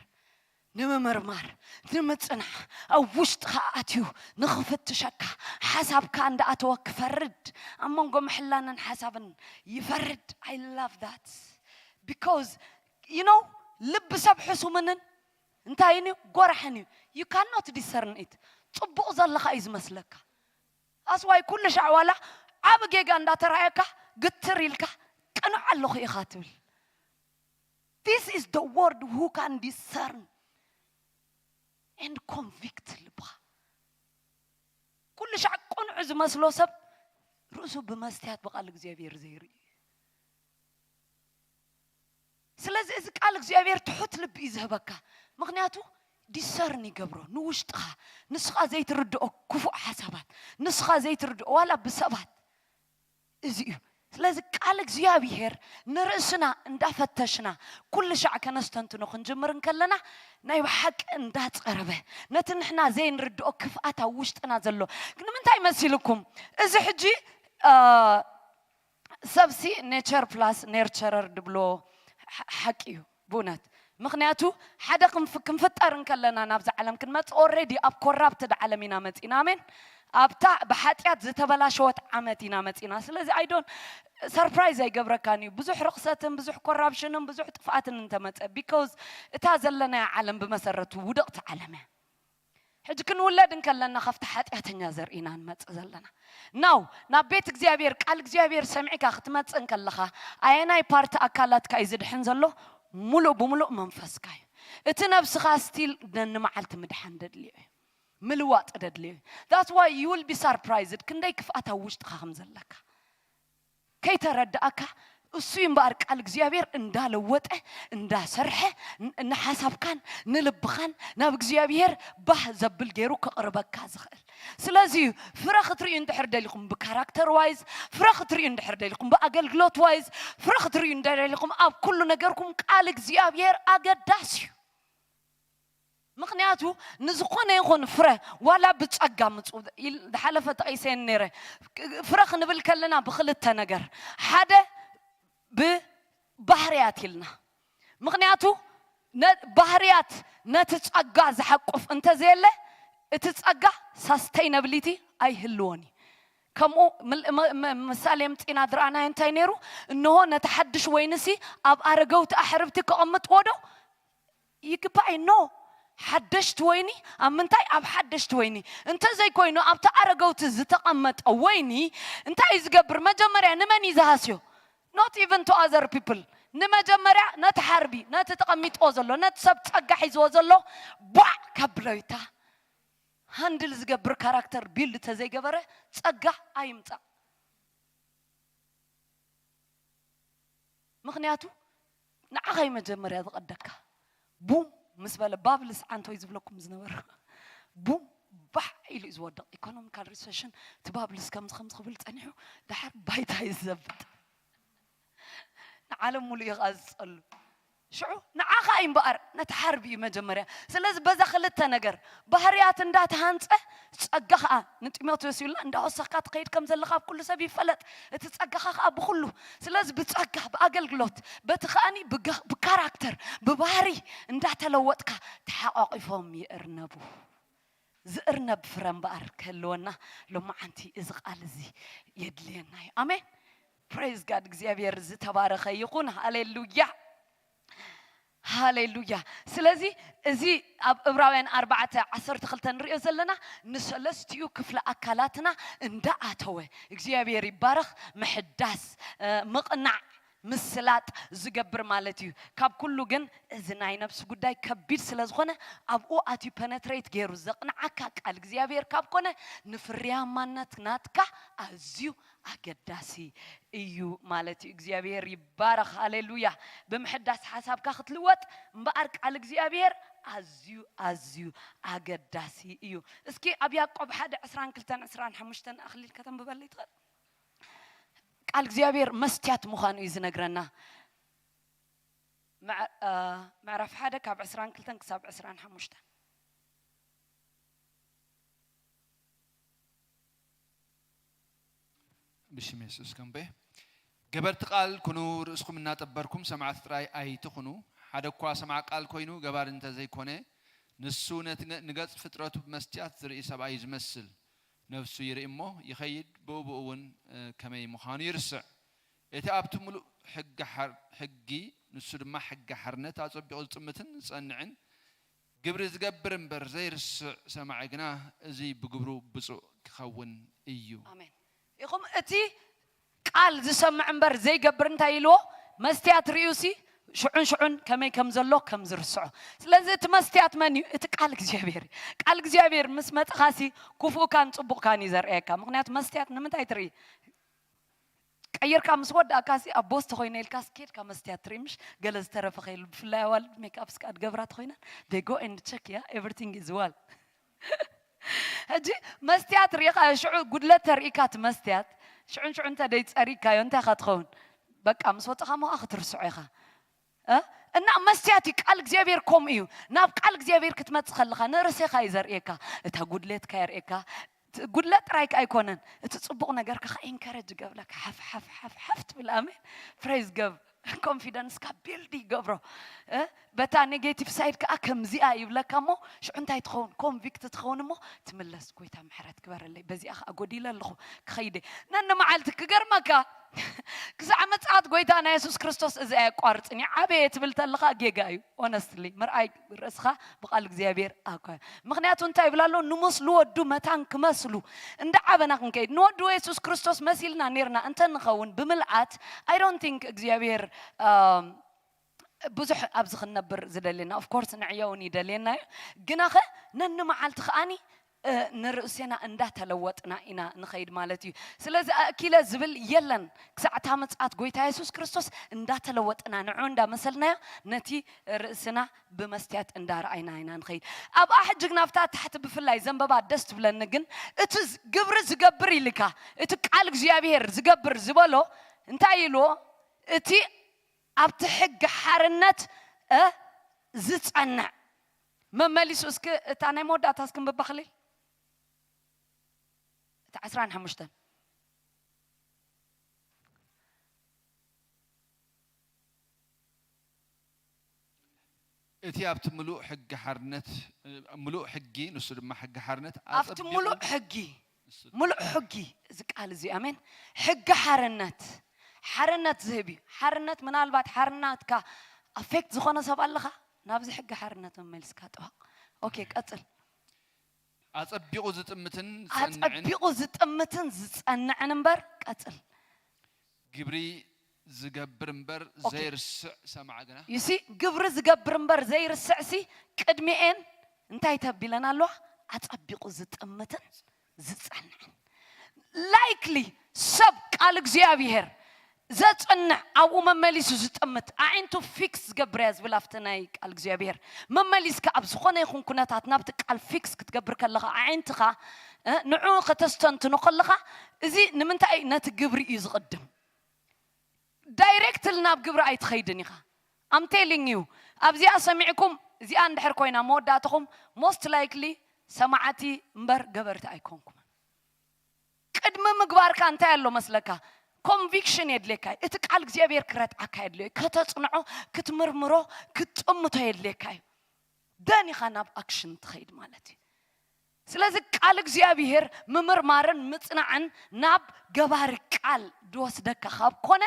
ንምምርማር፣ ንምጽናዕ፣ ኣብ ውሽጥኻ ኣትዩ ንኽፍትሸካ፣ ሓሳብካ እንዳኣተወ ክፈርድ፣ ኣብ መንጎ ምሕላንን ሓሳብን ይፈርድ። I love that because you know ልቢ ሰብ ሕሱምንን እንታይ እዩ? ጎራሕን እዩ። You cannot discern it። ጽቡቕ ዘለኻ እዩ ዝመስለካ። ኣስዋይ ኩሉ ሻዕ ዋላ ዓብ ጌጋ እንዳተራየካ ግትር ኢልካ ቅኑዕ ኣለኹ ኢኻ ትብል። This is the word who can discern and convict ልብኻ። ኩሉ ሻዕ ቅኑዕ ዝመስሎ ሰብ ርእሱ ብመስትያት ብቃል እግዚኣብሔር ዘይርኢ እዩ። ስለዚ እዚ ቃል እግዚኣብሔር ትሑት ልቢ እዩ ዝህበካ። ምክንያቱ ዲሰርን ይገብሮ ንውሽጥኻ፣ ንስኻ ዘይትርድኦ ክፉእ ሓሳባት፣ ንስኻ ዘይትርድኦ ዋላ ብሰባት። እዚ እዩ። ስለዚ ቃል እግዚኣብሔር ንርእስና እንዳፈተሽና ኩሉ ሻዕ ከነስተንትኖ ክንጅምር እንከለና ናይ ብሓቂ እንዳጸረበ ነቲ ንሕና ዘይንርድኦ ክፍኣት ኣብ ውሽጥና ዘሎ። ንምንታይ መሲልኩም እዚ ሕጂ ሰብሲ ኔቸር ፕላስ ኔርቸረር ድብሎ ሓቂ እዩ ብእውነት። ምክንያቱ ሓደ ክንፍጠር እንከለና ናብዚ ዓለም ክንመፅእ ኦልሬዲ ኣብ ኮራፕትድ ዓለም ኢና መፂና። ኣሜን። ኣብታ ብሓጢኣት ዝተበላሸወት ዓመት ኢና መፂና። ስለዚ ኣይዶን ሰርፕራይዝ ኣይገብረካን እዩ። ብዙሕ ርክሰትን ብዙሕ ኮራፕሽንን ብዙሕ ጥፍኣትን እንተመፀ ቢካውዝ እታ ዘለናያ ዓለም ብመሰረቱ ውድቕቲ ዓለም እያ። ሕጂ ክንውለድ እንከለና ካብቲ ሓጢኣተኛ ዘርኢና ንመጽእ ዘለና ናው ናብ ቤት እግዚኣብሔር ቃል እግዚኣብሔር ሰሚዕካ ክትመጽእ እንከለኻ ኣየናይ ፓርቲ ኣካላትካ እዩ ዝድሕን ዘሎ? ሙሉእ ብሙሉእ መንፈስካ እዩ። እቲ ነብስኻ ስቲል ነንመዓልቲ ምድሓን ደድልዮ እዩ። ምልዋጥ ደድልዮ እዩ። That's why you will be surprised ክንደይ ክፍኣት ኣብ ውሽጥኻ ከም ዘለካ ከይተረዳእካ እሱ እምበኣር ቃል እግዚኣብሔር እንዳለወጠ እንዳሰርሐ ንሓሳብካን ንልብኻን ናብ እግዚኣብሔር ባህ ዘብል ገይሩ ከቕርበካ ዝኽእል። ስለዚ ፍረ ክትርእዩ እንድሕር ደሊኹም ብካራክተር ዋይዝ ፍረ ክትርእዩ እንድሕር ደሊኹም ብኣገልግሎት ዋይዝ ፍረ ክትርእዩ እንድሕር ደሊኹም ኣብ ኩሉ ነገርኩም ቃል እግዚኣብሔር ኣገዳሲ እዩ። ምክንያቱ ንዝኾነ ይኹን ፍረ ዋላ ብጸጋ ምጹ ዝሓለፈ ጠቒሰን ነረ ፍረ ክንብል ከለና ብክልተ ነገር ሓደ ብባህርያት ኢልና። ምክንያቱ ባህርያት ነቲ ጸጋ ዝሓቁፍ እንተዘየለ እቲ ጸጋ ሳስተይነብሊቲ ኣይህልዎን እዩ። ከምኡ ምሳሌ ምፅና ዝረኣናዮ እንታይ ነይሩ? እንሆ ነቲ ሓድሽ ወይንሲ ኣብ ኣረገውቲ ኣሕርብቲ ከቐምጥዎ ዶ ይግባእ? ኖ። ሓደሽቲ ወይኒ ኣብ ምንታይ? ኣብ ሓደሽቲ ወይኒ። እንተዘይኮይኑ ኣብቲ ኣረገውቲ ዝተቐመጠ ወይኒ እንታይ እዩ ዝገብር? መጀመርያ ንመን እዩ ዝሃስዮ? Not even to other people። ንመጀመርያ ነቲ ሓርቢ፣ ነቲ ተቐሚጥዎ ዘሎ፣ ነቲ ሰብ ጸጋ ሒዝዎ ዘሎ ቧዕ ከብሎ ይታ ሃንድል ዝገብር ካራክተር ቢልድ ተዘይገበረ ጸጋ ኣይምጻእ። ምክንያቱ ንዓኻ እዩ መጀመርያ ዝቐደካ። ቡም ምስ በለ ባብልስ ዓንቶይ ዝብለኩም ዝነበረ ቡም ባሕ ኢሉ እዩ ዝወድቕ። ኢኮኖሚካል ሪሰሽን እቲ ባብልስ ከምዚ ከምዚ ክብል ጸኒሑ ድሓር ባይታ እዩ ዝዘብጥ። ንዓለም ሙሉ እዩ ኸዓ ዝጸሉ። ሽዑ ንዓኻ እዩ እምበኣር ነቲ ሓርቢ እዩ መጀመርያ። ስለዚ በዛ ክልተ ነገር ባህርያት እንዳተሃንጸ ጸጋ ኸዓ ንጢሞቴዎስ ይብልና እንዳወሰኽካ ትኸይድ ከም ዘለኻ ኣብ ኩሉ ሰብ ይፈለጥ። እቲ ጸጋኻ ኸዓ ብኹሉ። ስለዚ ብጸጋ ብኣገልግሎት በቲ ኸኣኒ ብካራክተር ብባህሪ እንዳተለወጥካ ተሓቋቂፎም ይእርነቡ። ዝእርነብ ፍረ እምበኣር ክህልወና ሎማዓንቲ እዚ ቃል እዚ የድልየና እዩ። ኣሜን። ፕሬዝ ጋድ እግዚኣብሔር ዝተባረኸ ይኹን። ሃሌሉያ። ሃሌሉያ። ስለዚ እዚ ኣብ እብራውያን ኣርባዕተ ዓሰርተ ክልተ ንሪኦ ዘለና ንሰለስቲኡ ክፍለ ኣካላትና እንዳኣተወ እግዚኣብሔር ይባረኽ ምሕዳስ ምቕናዕ ምስላጥ ዝገብር ማለት እዩ። ካብ ኩሉ ግን እዚ ናይ ነብሲ ጉዳይ ከቢድ ስለ ዝኾነ ኣብኡ ኣትዩ ፐነትሬት ገይሩ ዘቕንዓካ ቃል እግዚኣብሔር ካብ ኮነ ንፍርያማነት ናትካ ኣዝዩ ኣገዳሲ እዩ ማለት እዩ። እግዚኣብሔር ይባረኽ። ሃሌሉያ። ብምሕዳስ ሓሳብካ ክትልወጥ እምበኣር ቃል እግዚኣብሔር ኣዝዩ ኣዝዩ ኣገዳሲ እዩ። እስኪ ኣብ ያዕቆብ ሓደ ዕስራን ክልተን ዕስራን ሓሙሽተን ኣኽሊል ከተንብበለይ ትኽእል? ቃል እግዚኣብሔር መስትያት ምዃኑ እዩ ዝነግረና። ምዕራፍ ሓደ ካብ ዕስራን ክልተን ክሳብ ዕስራን ሓሙሽተን። ብሽም የሱስ ከምበ ገበርቲ ቃል ኩኑ፣ ርእስኩም እናጠበርኩም ሰማዕቲ ጥራይ ኣይትኹኑ። ሓደ እኳ ሰማዕ ቃል ኮይኑ ገባሪ እንተዘይኮነ፣ ንሱ ነቲ ገ- ንገጽ ፍጥረቱ ብመስትያት ዝርኢ ሰብኣይ እዩ ዝመስል። ነፍሱ ይርኢ እሞ ይኸይድ፣ ብኡ ብኡ እውን እ፣ ከመይ ምዃኑ ይርስዕ። እቲ ኣብቲ ምሉእ ሕጊ ሓር- ሕጊ፣ ንሱ ድማ ሕጊ ሓርነት ኣጸቢቑ ዝጥምትን ዝጸንዕን፣ ግብሪ ዝገብር እምበር ዘይርስዕ ሰማዒ ግና፣ እዚ ብግብሩ ብፁዕ ክኸውን እዩ። ኣሜን። ኢኹም እቲ ቃል ዝሰምዕ እምበር ዘይገብር እንታይ ኢልዎ? መስትያት ርእዩሲ ሽዑን ሽዑን ከመይ ከም ዘሎ ከም ዝርስዖ። ስለዚ እቲ መስትያት መን እዩ? እቲ ቃል እግዚኣብሔር እዩ። ቃል እግዚኣብሔር ምስ መጽኻሲ ክፉእካን ጽቡቕካን እዩ ዘርእየካ። ምክንያቱ መስትያት ንምንታይ ትርኢ? ቀይርካ ምስ ወዳእካሲ ኣብ ቦስ ተኾይነ ኢልካስ ኬድካ መስትያት ትርኢ ምሽ ገለ ዝተረፈ ከይሉ ብፍላይ ኣዋልድ ሜክኣፕ ስካ ድገብራ ተኾይነን they go and check yeah everything is well ሕጂ መስትያት ሪኢኻ ሽዑ ጉድለት ተርኢካ እቲ መስትያት ሽዑን ሽዑ እንተ ደይ ጸሪግካዮ እንታይ ኢኻ ትኸውን በቃ ምስ ወፅኻ ሞኣ ክትርስዖ ኢኻ እ? እና መስትያት እዩ ቃል እግዚኣብሔር ከምኡ እዩ ናብ ቃል እግዚኣብሔር ክትመፅ ከለኻ ንርእሴኻ እዩ ዘርእየካ እታ ጉድለትካ የርእየካ ት- ጉድለት ጥራይ ከ ኣይኮነን እቲ ፅቡቕ ነገር ከ ኢንከረጅ ገብለካ ሓፍ ሓፍ ሓፍ ሓፍ ትብል ኣሜን praise God confidence ካ build ይገብሮ እ? በታ negative side ከዓ ከምዚኣ ይብለካ እሞ ሽዑ እንታይ ትኸውን convict ትኸውን እሞ ትምለስ ጎይታ ምሕረት ግበረለይ በዚኣ ከዓ ጎዲለ ኣለኹ ክኸይደ ነንመዓልቲ ክገርመካ ክሳዕ ምጽኣት ጎይታና የሱስ ክርስቶስ እዚ ኣየቋርፅን እዩ ዓበየ ትብል ተለኻ ጌጋ እዩ honestly ምርኣይ ርእስኻ ብቓል እግዚኣብሔር ኣኳ ምክንያቱ እንታይ ይብል ኣሎ ንምስሉ ወዱ መታን ክመስሉ እንዳ ዓበና ክንከይድ ንወዱ የሱስ ክርስቶስ መሲልና ነርና እንተ ንኸውን ብምልኣት I don't think እግዚኣብሔር ብዙሕ ኣብዚ ክንነብር ዝደልየና of course ንዕዮ እውን ይደልየና እዩ ግናኸ ነንመዓልቲ ከኣኒ ንርእሴና እንዳተለወጥና ኢና ንኸይድ ማለት እዩ ስለዚ ኣእኪለ ዝብል የለን ክሳዕ እታ ምጽኣት ጎይታ የሱስ ክርስቶስ እንዳተለወጥና ንዑ እንዳመሰልናዮ ነቲ ርእስና ብመስትያት እንዳረኣይና ኢና ንኸይድ ኣብኣ ሕጂ ግናፍታ ታሕቲ ብፍላይ ዘንበባ ደስ ትብለኒ ግን እቲ ግብሪ ዝገብር ኢልካ እቲ ቃል እግዚኣብሄር ዝገብር ዝበሎ እንታይ ኢልዎ እቲ ኣብቲ ሕጊ ሓርነት ዝጸንዕ መመሊሱ እስኪ እታ ናይ መወዳእታ እስኪ ምባኽሊል እታ ዓስራን ሓሙሽተን እቲ ኣብቲ ምሉእ ሕጊ ሓርነት ምሉእ ሕጊ ንሱ ድማ ሕጊ ሓርነት ኣብቲ ምሉእ ሕጊ ምሉእ ሕጊ እዚ ቃል እዚ ኣሜን ሕጊ ሓርነት ሓርነት ዝህብ እዩ ሓርነት ምናልባት ሓርነትካ ኣፌክት ዝኾነ ሰብ ኣለኻ ናብዚ ሕጊ ሓርነት መመሊስካ ጠዋቕ ኦኬ ቀፅል ኣጸቢቑ ዝጥምትን ዝጸንዕን ኣጸቢቑ ዝጥምትን ዝጸንዕን እምበር ቀጽል ግብሪ ዝገብር እምበር ዘይርስዕ ሰማዓ ግና you see ግብሪ ዝገብር እምበር ዘይርስዕ ሲ ቅድሚኤን እንታይ ተቢለን ኣለዋ ኣጸቢቑ ዝጥምትን ዝጸንዕን likely ሰብ ቃል እግዚኣብሔር ዘጽንዕ ኣብኡ መመሊሱ ዝጥምት ኣዒንቱ ፊክስ ዝገብር እያ ዝብል ኣብቲ ናይ ቃል እግዚኣብሔር መመሊስካ ኣብ ዝኾነ ይኹን ኩነታት ናብቲ ቃል ፊክስ ክትገብር ከለኻ ኣዒንትኻ ንዑ ከተስተንትኖ ከለኻ እዚ ንምንታይ ነቲ ግብሪ እዩ ዝቕድም ዳይሬክትል ናብ ግብሪ ኣይትኸይድን ኢኻ I'm telling you ኣብዚኣ ሰሚዕኩም እዚኣ እንድሕር ኮይና መወዳእትኹም most likely ሰማዕቲ እምበር ገበርቲ ኣይኮንኩምን ቅድሚ ምግባርካ እንታይ ኣሎ መስለካ ኮንቪክሽን የድልየካ እዩ እቲ ቃል እግዚኣብሔር ክረትዓካ የድልዮ ከተፅንዖ ክትምርምሮ ክትጥምቶ የድልየካ እዩ ደን ኢኻ ናብ ኣክሽን ትኸይድ ማለት እዩ ስለዚ ቃል እግዚኣብሔር ምምርማርን ምፅናዕን ናብ ገባሪ ቃል ድወስደካ ካብ ኮነ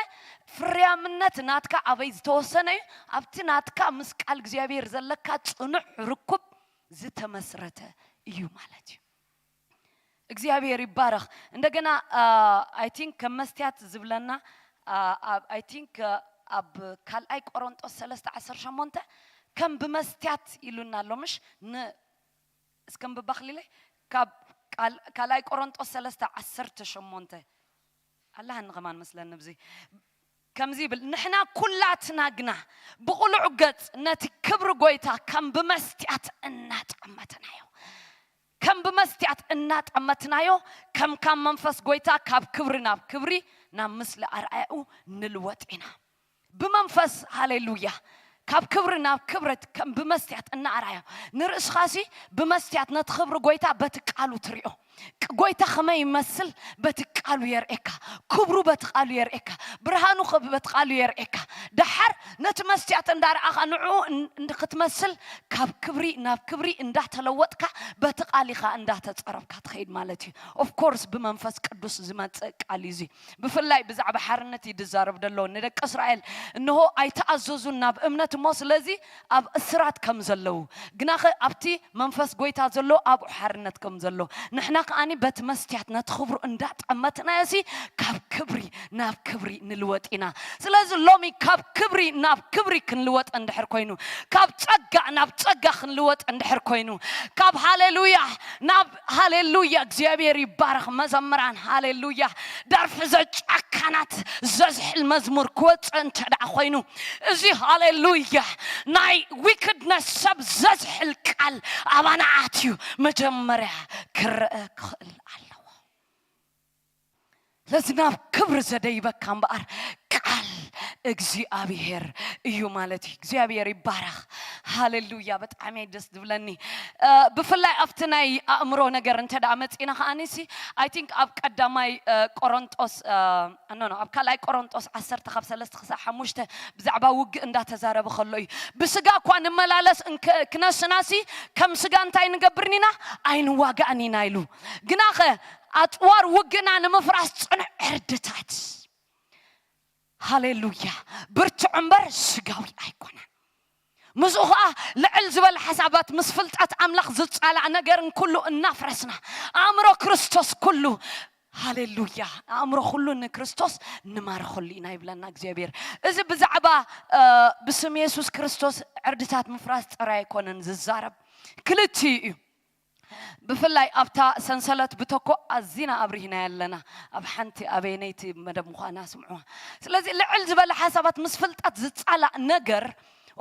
ፍርያምነት ናትካ ኣበይ ዝተወሰነ እዩ ኣብቲ ናትካ ምስ ቃል እግዚኣብሔር ዘለካ ፅኑዕ ርኩብ ዝተመስረተ እዩ ማለት እዩ እግዚኣብሔር ይባረኽ እንደገና I think ከም መስትያት ዝብለና I think ኣብ ካልኣይ ቆሮንጦስ ሰለስተ ዓሰርተ ሸሞንተ ከም ብመስትያት ኢሉና ኣሎ ምሽ እስከም ብባኽሊለይ ካብ ካልኣይ ቆሮንጦስ ሰለስተ ዓሰርተ ሸሞንተ ኣላሃኒ ከማን መስለኒ ብዚ ከምዚ ይብል ንሕና ኩላትና ግና ብቕሉዕ ገጽ ነቲ ክብሪ ጎይታ ከም ብመስትያት እናጠመትናዮ ከም ብመስትያት እናጠመትናዮ ከም ካብ መንፈስ ጎይታ ካብ ክብሪ ናብ ክብሪ ናብ ምስሊ ኣርኣያኡ ንልወጥ ኢና ብመንፈስ ሃሌሉያ ካብ ክብሪ ናብ ክብረት ከም ብመስትያት እናኣርኣዮ ንርእስኻሲ ብመስትያት ነቲ ክብሪ ጎይታ በቲ ቃሉ ትሪኦ ቅ-፣ ጎይታ ከመይ ይመስል በቲ ቃሉ የርእየካ። ክብሩ በቲ ቃሉ የርእየካ። ብርሃኑ ከ-፣ በቲ ቃሉ የርእየካ። ደሓር ነቲ መስትያት እንዳረኣኻ ንዕኡ እን-፣ እንድ-፣ ክትመስል ካብ ክብሪ ናብ ክብሪ እንዳተለወጥካ በቲ ቃል ኢኻ እንዳተጸረብካ ትኸይድ ማለት እዩ። ኦፍ ኮርስ ብመንፈስ ቅዱስ ዝመጽእ ቃል እዩ እዚ። ብፍላይ ብዛዕባ ሓርነት እዩ ዝዛረብ ዘሎ ንደቂ እስራኤል። እንሆ ኣይተኣዘዙን ናብ እምነት እሞ ስለዚ ኣብ እስራት ከም ዘለዉ፣ ግናኸ ኣብቲ መንፈስ ጎይታ ዘሎ ኣብኡ ሓርነት ከም ዘሎ፣ ንሕና ከኣኒ በቲ መስትያት ነቲ ክብሩ እንዳጠመትናዮ ሲ ካብ ክብሪ ናብ ክብሪ ንልወጥ ኢና። ስለዚ ሎሚ ካብ ክብሪ ናብ ክብሪ ክንልወጥ እንድሕር ኮይኑ፣ ካብ ጸጋ ናብ ጸጋ ክንልወጥ እንድሕር ኮይኑ፣ ካብ ሃሌሉያ ናብ ሃሌሉያ፣ እግዚኣብሔር ይባረኽ። መዘምራን ሃሌሉያ፣ ደርፊ ዘጫካናት ዘዝሕል መዝሙር ክወፅእ እንተ ደኣ ኮይኑ፣ እዚ ሃሌሉያ ናይ ዊክድነስ ሰብ ዘዝሕል ቃል ኣባና ኣትዩ መጀመርያ ክረአ ክኽእል ኣለዎ። ስለዚ ናብ ክብሪ ዘደይበካ እምበኣር ቃል እግዚኣብሔር እዩ ማለት እዩ። እግዚኣብሔር ይባረኽ። ሃሌሉያ። ብጣዕሚ እዩ ደስ ዝብለኒ። እ፣ ብፍላይ ኣብቲ ናይ ኣእምሮ ነገር እንተ ደኣ መጺና ከኣኒ ሲ፣ I think ኣብ ቀዳማይ፣ እ፣ ቆሮንጦስ፣ እ፣ ኖ፣ ኖ፣ ኣብ ካልኣይ ቆሮንጦስ ዓሰርተ ካብ ሰለስተ ክሳብ ሓሙሽተ ብዛዕባ ውግእ እንዳተዛረበ ከሎ እዩ። ብስጋ እኳ ንመላለስ እንከ-፣ ክነስና ሲ፣ ከም ስጋ እንታይ ንገብርን ኢና? ኣይንዋጋእን ኢና ኢሉ። ግናኸ ኣጽዋር ውግእና ንምፍራስ ጽኑዕ ዕርድታት። ሃሌሉያ። ብርቱዕ እምበር ስጋዊ ኣይኮነን። ምስኡ ኸዓ ልዕል ዝበለ ሓሳባት ምስ ፍልጠት ኣምላኽ ዝጻላእ ነገርን ኩሉ እናፍረስና፣ ኣእምሮ ክርስቶስ ኩሉ፣ ሃሌሉያ፣ ኣእምሮ ኩሉ ንክርስቶስ ንማርኸሉ ኢና ይብለና እግዚኣብሔር። እዚ ብዛዕባ፣ እ፣ ብስም የሱስ ክርስቶስ ዕርድታት ምፍራስ ጥራይ ኣይኮነን ዝዛረብ፣ ክልቲኡ እዩ። ብፍላይ ኣብታ ሰንሰለት ብተኮ ኣዚና ኣብሪህና ኣለና። ኣብ ሓንቲ ኣበየነይቲ መደብ ምዃና ስምዑዋ። ስለዚ ልዕል ዝበለ ሓሳባት ምስ ፍልጠት ዝጻላእ ነገር፣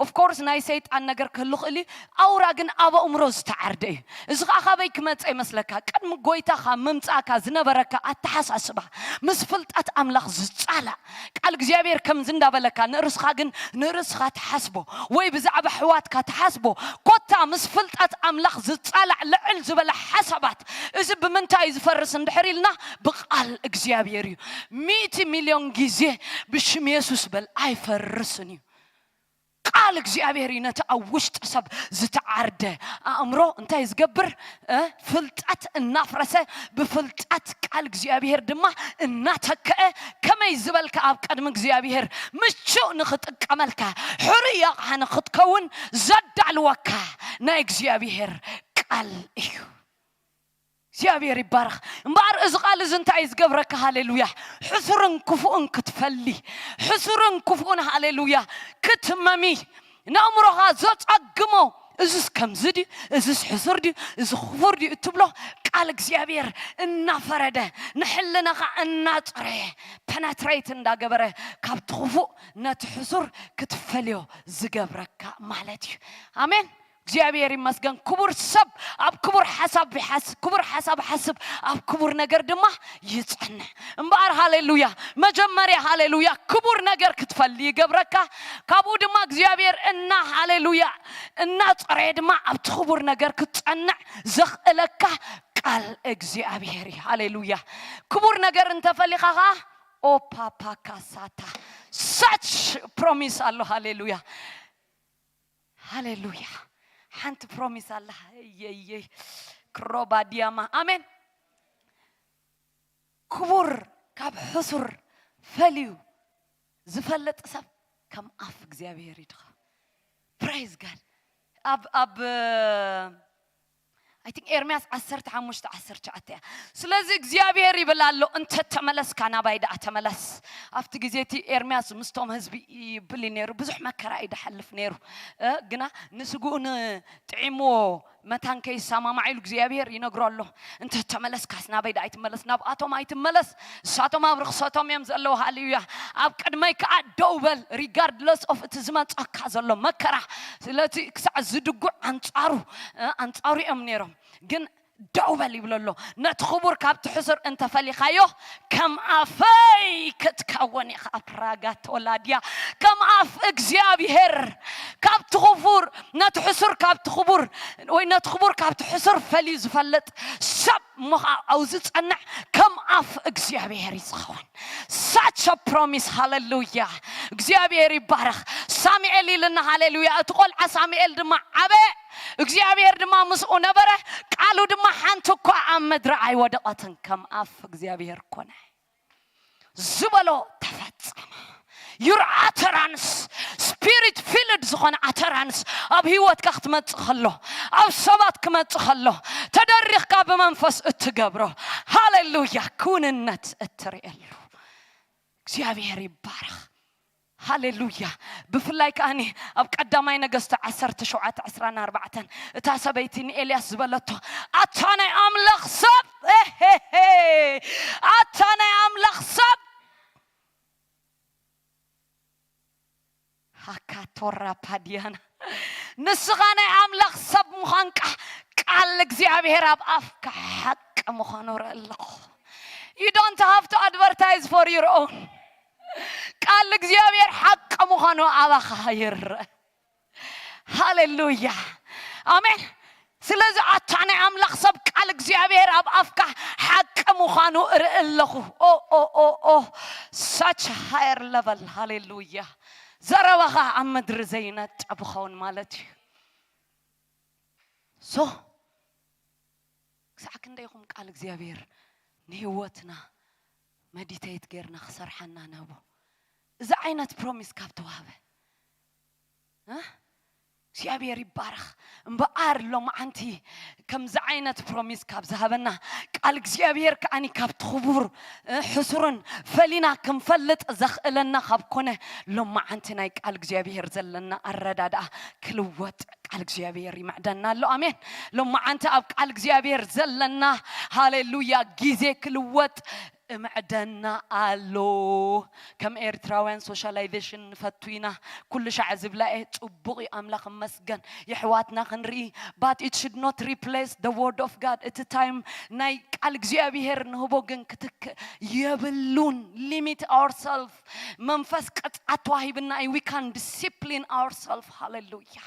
ኦፍ ኮርስ ናይ ሰይጣን ነገር ክህሉ ክእል እዩ፣ ኣውራ ግን ኣብ ኣእምሮ ዝተዓርደ እዩ። እዚ ኸዓ ካበይ ክመጽእ ይመስለካ? ቅድሚ ጎይታ ካብ ምምጻእካ ዝነበረካ ኣተሓሳስባ ምስ ፍልጠት ኣምላኽ ዝጻላእ። ቃል እግዚኣብሔር ከምዚ እንዳበለካ ንርእስኻ ግን ንርእስኻ ትሓስቦ ወይ ብዛዕባ ኣሕዋትካ ትሓስቦ፣ ኮታ ምስ ፍልጠት ኣምላኽ ዝጻላእ ልዕል ዝበለ ሓሳባት፣ እዚ ብምንታይ እዩ ዝፈርስ እንድሕር ኢልና፣ ብቃል እግዚኣብሔር እዩ። ሚእቲ ሚልዮን ግዜ ብሽም የሱስ በል፣ ኣይፈርስን እዩ። ቃል እግዚኣብሔር እዩ ነቲ ኣብ ውሽጢ ሰብ ዝተዓርደ ኣእምሮ እንታይ ዝገብር? እ፣ ፍልጠት እናፍረሰ፣ ብፍልጠት ቃል እግዚኣብሔር ድማ እናተክአ፣ ከመይ ዝበልካ ኣብ ቅድሚ እግዚኣብሔር ምቹእ ንኽጥቀመልካ፣ ሕሩይ ኣቕሓ ንኽትከውን ዘዳልወካ ናይ እግዚኣብሔር ቃል እዩ። እግዚኣብሔር ይባረኽ። እምበኣር እዚ ቃል እዚ እንታይ እዩ ዝገብረካ? ሃሌሉያ። ሕሱርን ክፉእን ክትፈሊ፣ ሕሱርን ክፉእን፣ ሃሌሉያ፣ ክትመሚ፣ ነእምሮኻ ዘጸግሞ፣ እዝስ ከምዚ ድዩ፣ እዝስ ሕሱር ድዩ፣ እዚ ክፉር ድዩ እትብሎ ቃል እግዚኣብሔር እናፈረደ፣ ንሕልናኻ እናጽረየ፣ ፐነትሬት እንዳገበረ፣ ካብቲ ክፉእ ነቲ ሕሱር ክትፈልዮ ዝገብረካ ማለት እዩ። ኣሜን። እግዚኣብሔር ይመስገን። ክቡር ሰብ ኣብ ክቡር ሓሳብ ይሓስ-፣ ክቡር ሓሳብ ሓስብ፣ ኣብ ክቡር ነገር ድማ ይጸንዕ። እምበኣር ሃሌሉያ፣ መጀመርያ ሃሌሉያ ክቡር ነገር ክትፈሊ ይገብረካ። ካብኡ ድማ እግዚኣብሔር እና ሃሌሉያ እናጸረየ ድማ ኣብቲ ክቡር ነገር ክትጸንዕ ዘኽእለካ ቃል እግዚኣብሔር እዩ። ሃሌሉያ። ክቡር ነገር እንተፈሊኻ ኸዓ ኦፓፓካሳታ፣ ሳች ፕሮሚስ ኣሎ። ሃሌሉያ። ሃሌሉያ። ሓንቲ ፕሮሚስ ኣላ። የየይ ክሮባዲያማ። ኣሜን። ክቡር ካብ ሕሱር ፈልዩ ዝፈልጥ ሰብ ከም ኣፍ እግዚኣብሔር ይድኻ። ፕሬዝ ጋድ። ኣብ፣ ኣብ፣ I think ኤርምያስ ዓሰርተ ሓሙሽተ ዓሰርተ ትሽዓተ እያ። ስለዚ እግዚኣብሔር ይብል ኣሎ፣ እንተ ተመለስካ ናባይ ደኣ ተመለስ። ኣብቲ ግዜ እቲ ኤርምያስ ምስቶም ህዝቢ ይብል እዩ ነይሩ። ብዙሕ መከራ እዩ ድሓልፍ ነይሩ። እ፣ ግና ንስግኡ ንጥዒምዎ መታን ከይሰማማዕ ኢሉ እግዚኣብሔር ይነግሮ ኣሎ። እንተ ተመለስካስ ናበይ ደኣ ኣይትመለስ፣ ናብኣቶም ኣይትመለስ። እሳቶም ኣብ ርኽሰቶም እዮም ዘለዉ። ሃሌሉያ። ኣብ ቅድመይ ከኣ ደው በል፣ ሪጋርድለስ ኦፍ እቲ ዝመጸካ ዘሎ መከራ። ስለዚ ክሳዕ ዝድጉዕ ኣንጻሩ፣ እ፣ ኣንጻሩ እዮም ነይሮም። ግን ደው በል ይብሎ ኣሎ። ነቲ ክቡር ካብቲ ሕሱር እንተፈሊኻዮ ከም ኣፈይ ክትከውን ኢኻ። ፕራጋቶ ላድያ ከም ኣፍ እግዚኣብሔር ካብቲ ክቡር ነቲ ሕሱር ካብቲ ክቡር ወይ ነቲ ክቡር ካብቲ ሕሱር ፈልዩ ዝፈልጥ ሰብ እሞ ከዓ ኣብኡ ዝጸንዕ ከም ኣፍ እግዚኣብሔር እዩ ዝኸውን። Such a promise. ሃሌሉያ። እግዚኣብሔር ይባረኽ። ሳሙኤል ኢልና ሃሌሉያ። እቲ ቆልዓ ሳሙኤል ድማ ዓበ እግዚኣብሔር ድማ ምስኡ ነበረ። ቃሉ ድማ ሓንቲ እኳ ኣብ ምድሪ ኣይወደቐትን ከም ኣፍ እግዚኣብሔር ኮነ ዝበሎ ተፈጸመ። Your utterance, spirit filled ዝኾነ utterance ኣብ ህይወትካ ክትመጽእ ከሎ ኣብ ሰባት ክመጽእ ከሎ ተደሪኽካ ብመንፈስ እትገብሮ ሃሌሉያ ክውንነት እትርእየሉ እግዚኣብሔር ይባረኽ። ሃሌሉያ። ብፍላይ ከኣኒ ኣብ ቀዳማይ ነገስቲ ዓሰርተ ሸውዓተ ዕስራን ኣርባዕተን እታ ሰበይቲ ንኤልያስ ዝበለቶ ኣታ ናይ ኣምላኽ ሰብ፣ ኤሄሄ፣ ኣታ ናይ ኣምላኽ ሰብ ሃካቶራ ፓዲያና ንስኻ ናይ ኣምላኽ ሰብ ምዃንካ ቃል እግዚኣብሔር ኣብ ኣፍካ ሓቂ ምዃኑ ርኢ ኣለኹ። You don't have to advertise for your own. ቃል እግዚኣብሔር ሓቂ ምዃኑ ኣባኻ ይርእ። ሃሌሉያ ኣሜን። ስለዚ ኣታ ናይ ኣምላኽ ሰብ ቃል እግዚኣብሔር ኣብ ኣፍካ ሓቂ ምዃኑ እርኢ ኣለኹ። ኦ ኦ ኦ ኦ such higher level. ሃሌሉያ። ዘረባኻ ኣብ ምድሪ ዘይነጥብ ኸውን ማለት እዩ። ሶ ክሳዕ ክንደይ ኢኹም ቃል እግዚኣብሔር ንህይወትና መዲተይት ጌርና ክሰርሓና ነቦ እዚ ዓይነት ፕሮሚስ ካብ ተዋህበ እግዚኣብሔር ይባረኽ። እምበኣር ሎማዓንቲ ከምዚ ዓይነት ፕሮሚስ ካብ ዝሃበና ቃል እግዚኣብሔር ከዓኒ ካብቲ ክቡር ሕሱርን ፈሊና ክንፈልጥ ዘኽእለና ካብ ኮነ ሎማዓንቲ ናይ ቃል እግዚኣብሔር ዘለና ኣረዳድኣ ክልወጥ ቃል እግዚኣብሔር ይምዕደና ኣሎ። ኣሜን። ሎማዓንቲ ኣብ ቃል እግዚኣብሔር ዘለና ሃሌሉያ ግዜ ክልወጥ እምዕደና ኣሎ። ከም ኤርትራውያን ሶሻላይዜሽን ንፈቱ ኢና። ኩሉ ሻዕ ዝብላ እየ ጽቡቕ እዩ ኣምላኽ እመስገን የሕዋትና ክንርኢ but it should not replace the word of God። እቲ ታይም ናይ ቃል እግዚኣብሔር ንህቦ ግን ክትክእ የብሉን። Limit ourselves። መንፈስ ቅጽዓት ተዋሂብና እዩ we can discipline ourselves። ሃሌሉያ።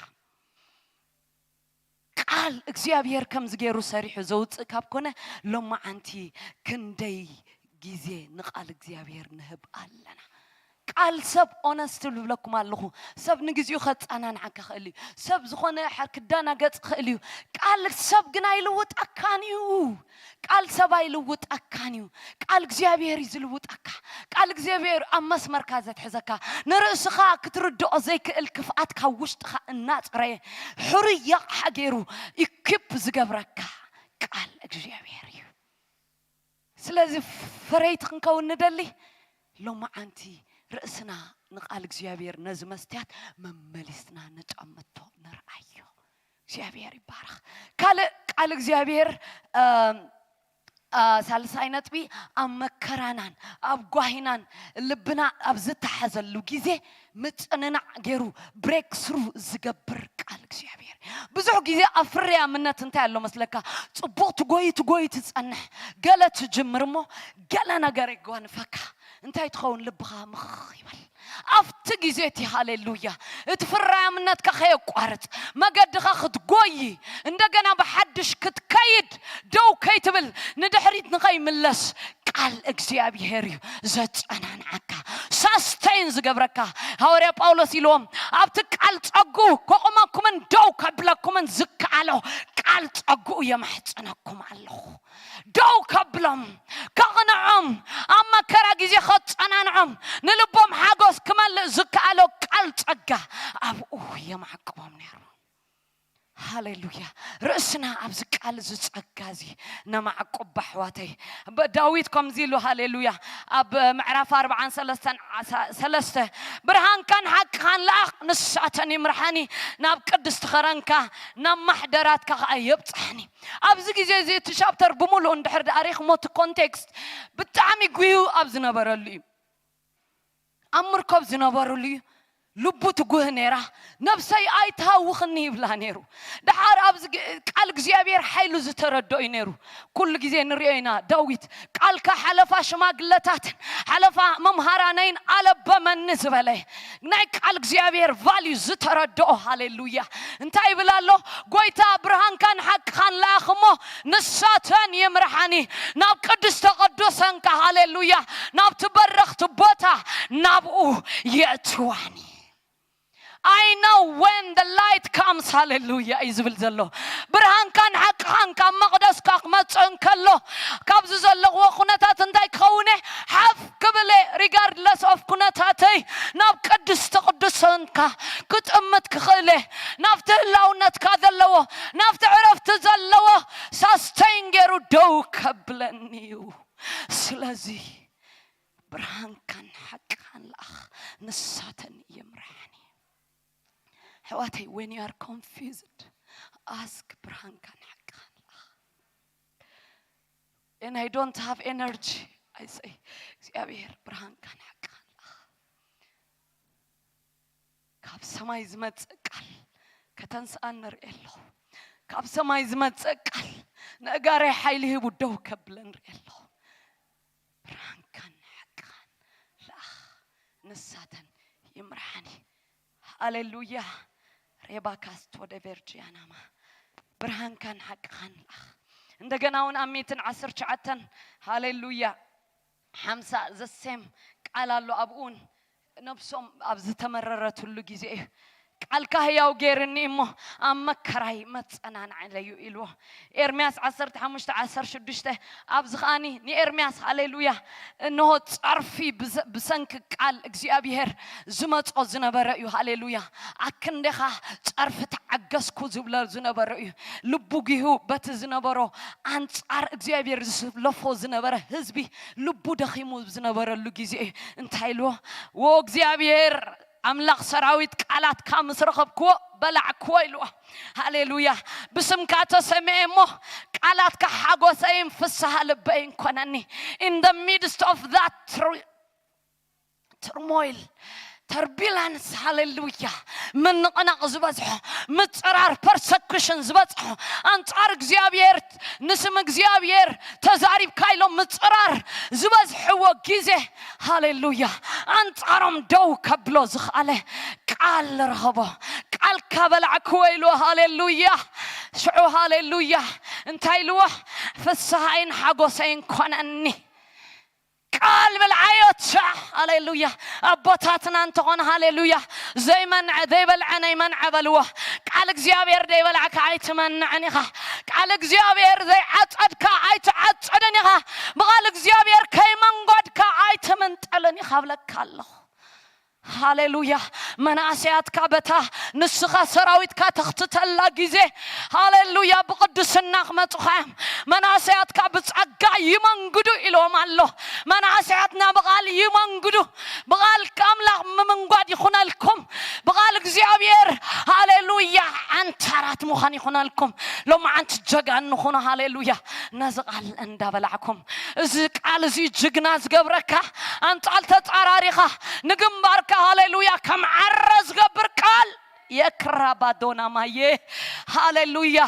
ቃል እግዚኣብሔር ከምዚ ገይሩ ሰሪሑ ዘውፅእ ካብ ኮነ ሎማዓንቲ ክንደይ ግዜ ንቃል እግዚኣብሔር ንህብ ኣለና። ቃል ሰብ ኦነስት ልብለኩም ኣለኹ። ሰብ ንግዚኡ ከፃናንዓካ ክእል እዩ። ሰብ ዝኾነ ክዳናገፅ ክእል እዩ። ቃል ሰብ ግን ኣይልውጠካን እዩ። ቃል ሰብ ኣይልውጠካን እዩ። ቃል እግዚኣብሔር እዩ ዝልውጠካ። ቃል እግዚኣብሔር ኣብ መስመርካ ዘትሕዘካ፣ ንርእስኻ ክትርድኦ ዘይክእል ክፍኣት ካብ ውሽጥኻ እናፅረየ ሕሩይ ኣቕሓ ገይሩ ኢኪፕ ዝገብረካ ቃል እግዚኣብሔር እዩ። ስለዚ ፈረይቲ ክንከውን ንደሊ ሎማዓንቲ ርእስና ንቃል እግዚኣብሔር ነዚ መስትያት መመሊስና ንጠምቶ ንርኣዮ። እግዚኣብሔር ይባረኽ። ካልእ ቃል እግዚኣብሔር ሳልሳይ ነጥቢ ኣብ መከራናን ኣብ ጓሂናን ልብና ኣብ ዝተሓዘሉ ግዜ ምፅንናዕ ገይሩ ብሬክ ስሩ ዝገብር ቃል እግዚኣብሔር። ብዙሕ ግዜ ኣብ ፍርያምነት እንታይ ኣሎ መስለካ? ፅቡቕ ትጎይ ትጎይ ትፀንሕ፣ ገለ ትጅምር እሞ ገለ ነገር ይጓንፈካ። እንታይ ትኸውን? ልብኻ ምኽ ይበል ኣብቲ ግዜ እቲ። ሃሌሉያ። እቲ ፍርያምነትካ ከየቋርፅ መገድኻ ክትጎይ እንደገና ብሓድሽ ክትከይድ ደው ከይትብል ንድሕሪት ንኸይምለስ ቃል እግዚኣብሔር እዩ ዘፀናንዓካ ሳስቴን ዝገብረካ። ሃዋርያ ጳውሎስ ኢልዎም ኣብቲ ቃል ፀጉኡ ከቑመኩምን ደው ከብለኩምን ዝከኣሎ ቃል ፀጉኡ የማሕፅነኩም ኣለኹ። ደው ከብሎም ከቕንዖም ኣብ መከራ ግዜ ከፀናንዖም ንልቦም ሓጎስ ክመልእ ዝከኣሎ ቃል ፀጋ ኣብኡ የማዕቅቦም ነይሩ። ሃሌሉያ። ርእስና ኣብዚ ቃል እዚ ጸጋ እዚ ነማዕቁብ ኣሕዋተይ። ዳዊት ከምዚ ኢሉ ሃሌሉያ ኣብ ምዕራፍ ኣርባዓን ሰለስተን ሰለስተ ብርሃንካን ሓቅኻን ለኣኽ ንሳተን ይምርሓኒ ናብ ቅድስቲ ኸረንካ ናብ ማሕደራትካ ኸዓ የብጽሕኒ። ኣብዚ ግዜ እዚ እቲ ሻፕተር ብምሉእ እንድሕር ደኣ ሪእኽሞ እቲ ኮንቴክስት ብጣዕሚ ጉህዩ ኣብ ዝነበረሉ እዩ። ኣብ ምርኮብ ዝነበሩሉ እዩ። ልቡ ትጉህ ነይራ። ነብሰይ ኣይትሃውኽኒ ይብላ ነይሩ። ድሓር ኣብዚ ግ- ቃል እግዚኣብሔር ሓይሉ ዝተረድኦ እዩ ነይሩ። ኩሉ ግዜ ንሪኦ ኢና። ዳዊት፣ ቃልካ ሓለፋ ሽማግለታትን ሓለፋ መምሃራነይን ኣለበመኒ ዝበለ፣ ናይ ቃል እግዚኣብሔር ቫልዩ ዝተረድኦ። ሃሌሉያ። እንታይ ይብል ኣሎ? ጎይታ፣ ብርሃንካን ሓቅኻን ለኣኽ እሞ ንሳተን ይምርሓኒ ናብ ቅድስተ ቅዱሳንካ። ሃሌሉያ። ናብቲ በረኽቲ ቦታ ናብኡ የእትዋኒ። I know when the light comes. ሃሌሉያ እዩ ዝብል ዘሎ። ብርሃንካን ሓቅኻን ካብ መቕደስካ ክመፅእ እንከሎ፣ ካብዚ ዘለኽዎ ኩነታት እንታይ ክኸውን እየ? ሓፍ ክብል እየ፣ regardless of ኩነታተይ ናብ ቅድስቲ ቅዱሳንካ ክጥምት ክኽእል እየ። ናብቲ ህላውነትካ ዘለዎ፣ ናብቲ ዕረፍቲ ዘለዎ ሳስተይን ገይሩ ደው ከብለኒ እዩ። ስለዚ ብርሃንካን ሓቅኻን ለኣኽ፣ ንሳተን ይምርሓኒ። ኣሕዋተይ፣ when you are confused, ask ብርሃንካን ሓቅኻን ለኣኽ። And I don't have energy, I say እግዚኣብሔር ብርሃንካን ሓቅኻን ለኣኽ። ካብ ሰማይ ዝመጽእ ቃል ከተንስኣን ንርኢ ኣለኹ። ካብ ሰማይ ዝመጽእ ቃል ንእጋረይ ሓይሊ ሂቡ ደው ከብለ ንርኢ ኣለኹ። ብርሃንካን ሓቅኻን ለኣኽ፣ ንሳተን ይምርሓኒ። ሃሌሉያ። ሬባካስቶ ደ ቬርጂያናማ፣ ብርሃንካን ሓቅኻን ለኣኽ። እንደገና እውን ኣብ ሚእትን ዓሰርተ ትሽዓተን፣ ሃሌሉያ፣ ሓምሳ ዘሴም ቃል ኣሎ። ኣብኡ እውን ነብሶም ኣብ ዝተመረረትሉ ግዜ እዩ። ቃልካ ህያው ገይርኒ እሞ ኣብ መከራይ መጸናንዓለዩ ኢልዎ። ኤርምያስ ዓሰርተ ሓሙሽተ ዓሰርተ ሽዱሽተ፣ ኣብዚ ኸኣኒ ንኤርምያስ፣ ሃሌሉያ፣ እንሆ ጸርፊ ብዘ- ብሰንኪ ቃል እግዚኣብሔር ዝመጾ ዝነበረ እዩ። ሃሌሉያ። ኣክንዴኻ ጸርፊ ተዓገስኩ ዝብሎ ዝነበረ እዩ። ልቡ ጊሁ በቲ ዝነበሮ ኣንጻር እግዚኣብሔር ዝስለፎ ዝነበረ ህዝቢ ልቡ ደኺሙ ዝነበረሉ ግዜ እዩ። እንታይ ኢልዎ? ወ እግዚኣብሔር ኣምላኽ ሰራዊት፣ ቃላትካ ምስ ረኸብክዎ በላዕክዎ ኢልዎ። ሃሌሉያ። ብስምካ ተሰሚዐ እሞ ቃላትካ ሓጎሰይን ፍስሃ ልበይን ኮነኒ። In the midst of that tr- turmoil, turbulence, ሃሌሉያ፣ ምንቕናቕ ዝበዝሖ፣ ምጽራር፣ ፐርሰኩሽን ዝበዝሖ፣ ኣንጻር እግዚኣብሔር፣ ንስም እግዚኣብሔር ተዛሪብካ ኢሎም ምጽራር ዝበዝሕዎ ግዜ፣ ሃሌሉያ፣ ኣንጻሮም ደው ከብሎ ዝኽኣለ ቃል ረኸቦ። ቃልካ በላዕክዎ ኢልዎ። ሃሌሉያ። ሽዑ፣ ሃሌሉያ፣ እንታይ ኢልዎ? ፍስሃይን ሓጎሰይን ኮነኒ። ቃል ብልዓዮ ቻ። ሃሌሉያ። ኣቦታትና እንተኾነ፣ ሃሌሉያ፣ ዘይመንዐ ዘይበልዐ ነይመንዐ በልዎ። ቃል እግዚኣብሔር ዘይበላዕካ ኣይትመንዕን ኢኻ። ቃል እግዚኣብሔር ዘይዓጸድካ ኣይትዓጽድን ኢኻ። ብቓል እግዚኣብሔር ከይመንጎድካ ኣይትምንጠልን ኢኻ ብለካ ኣለኹ። ሃሌሉያ። መናእሰያትካ በታ ንስኻ ሰራዊትካ ተኽትተላ ግዜ፣ ሃሌሉያ፣ ብቕድስና ክመጹኻ እዮም። መናእሰያትካ ብጸጋ ይመንግዱ ኢልዎም ኣሎ። መናእሰያትና ብቓል ይመንግዱ። ብቓል ኣምላኽ ምምንጓድ ይኹነልኩም። ብቓል እግዚኣብሔር፣ ሃሌሉያ፣ ዓንታራት ምዃን ይኹነልኩም። ሎማዓንቲ ጀጋኑ ንኹኑ። ሃሌሉያ። ነዚ ቃል እንዳበላዕኩም፣ እዚ ቃል እዚ ጅግና ዝገብረካ፣ ኣንጻል ተጻራሪኻ ንግንባርካ፣ ሃሌሉያ፣ ከም ዓረ ዝገብር ቃል የክራ ባዶና ማየ። ሃሌሉያ።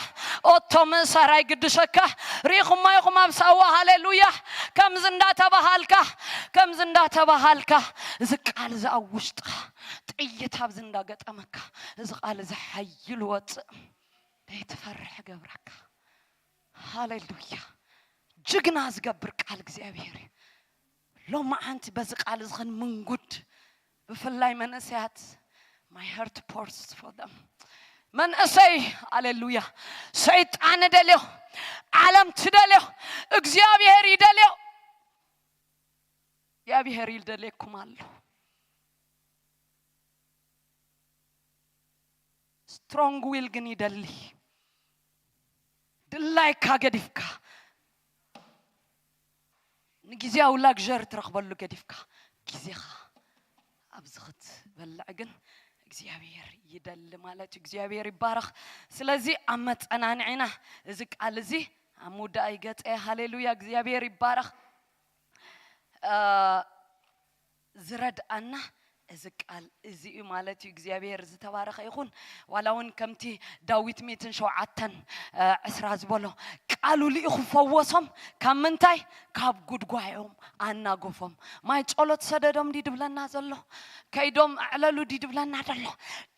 ኦቶ ምእሳር ኣይግድሸካ። ርኢኹማ ኢኹም ኣብ ሳዋ፣ ሃሌሉያ፣ ከምዚ እንዳተባሃልካ፣ ከምዚ እንዳተባሃልካ፣ እዚ ቃል እዚ ኣብ ውሽጥኻ ጥይት ኣብዚ እንዳገጠመካ፣ እዚ ቃል እዚ ሓይል ወፅእ፣ ዘይትፈርሕ ገብረካ። ሃሌሉያ። ጅግና ዝገብር ቃል እግዚኣብሔር እዩ። ሎማዓንቲ በዚ ቃል እዚ ክንምንጉድ፣ ብፍላይ መንእሰያት፣ my heart pours for them። መንእሰይ፣ ሃሌሉያ፣ ሰይጣን ደልዮ፣ ዓለም ትደልዮ፣ እግዚኣብሔር ይደልዮ። እግዚኣብሔር ይደልየኩም ኣሎ። ስትሮንግ ዊል ግን ይደሊ። ድላይካ ገዲፍካ፣ ንግዜያዊ ላግዠሪ ትረኽበሉ ገዲፍካ፣ ግዜኻ ኣብዚ ክትበልዕ ግን እግዚኣብሔር ይደሊ ማለት እዩ። እግዚኣብሔር ይባረኽ። ስለዚ ኣብ መጸናንዒና እዚ ቃል እዚ ኣብ ምውዳእ ይገጸ። ሃሌሉያ፣ እግዚኣብሔር ይባረኽ። እ፣ ዝረድኣና እዚ ቃል እዚ እዩ ማለት እዩ እግዚኣብሔር ዝተባረኸ ይኹን። ዋላ እውን ከምቲ ዳዊት ሚእትን ሸውዓተን ዕስራ ዝበሎ ቃሉ ልኢኹ ፈወሶም። ካብ ምንታይ? ካብ ጉድጓዮም ኣናጎፎም። ማይ ጸሎት ሰደዶም ድዩ ድብለና ዘሎ? ከይዶም ኣዕለሉ ድዩ ድብለና ዘሎ?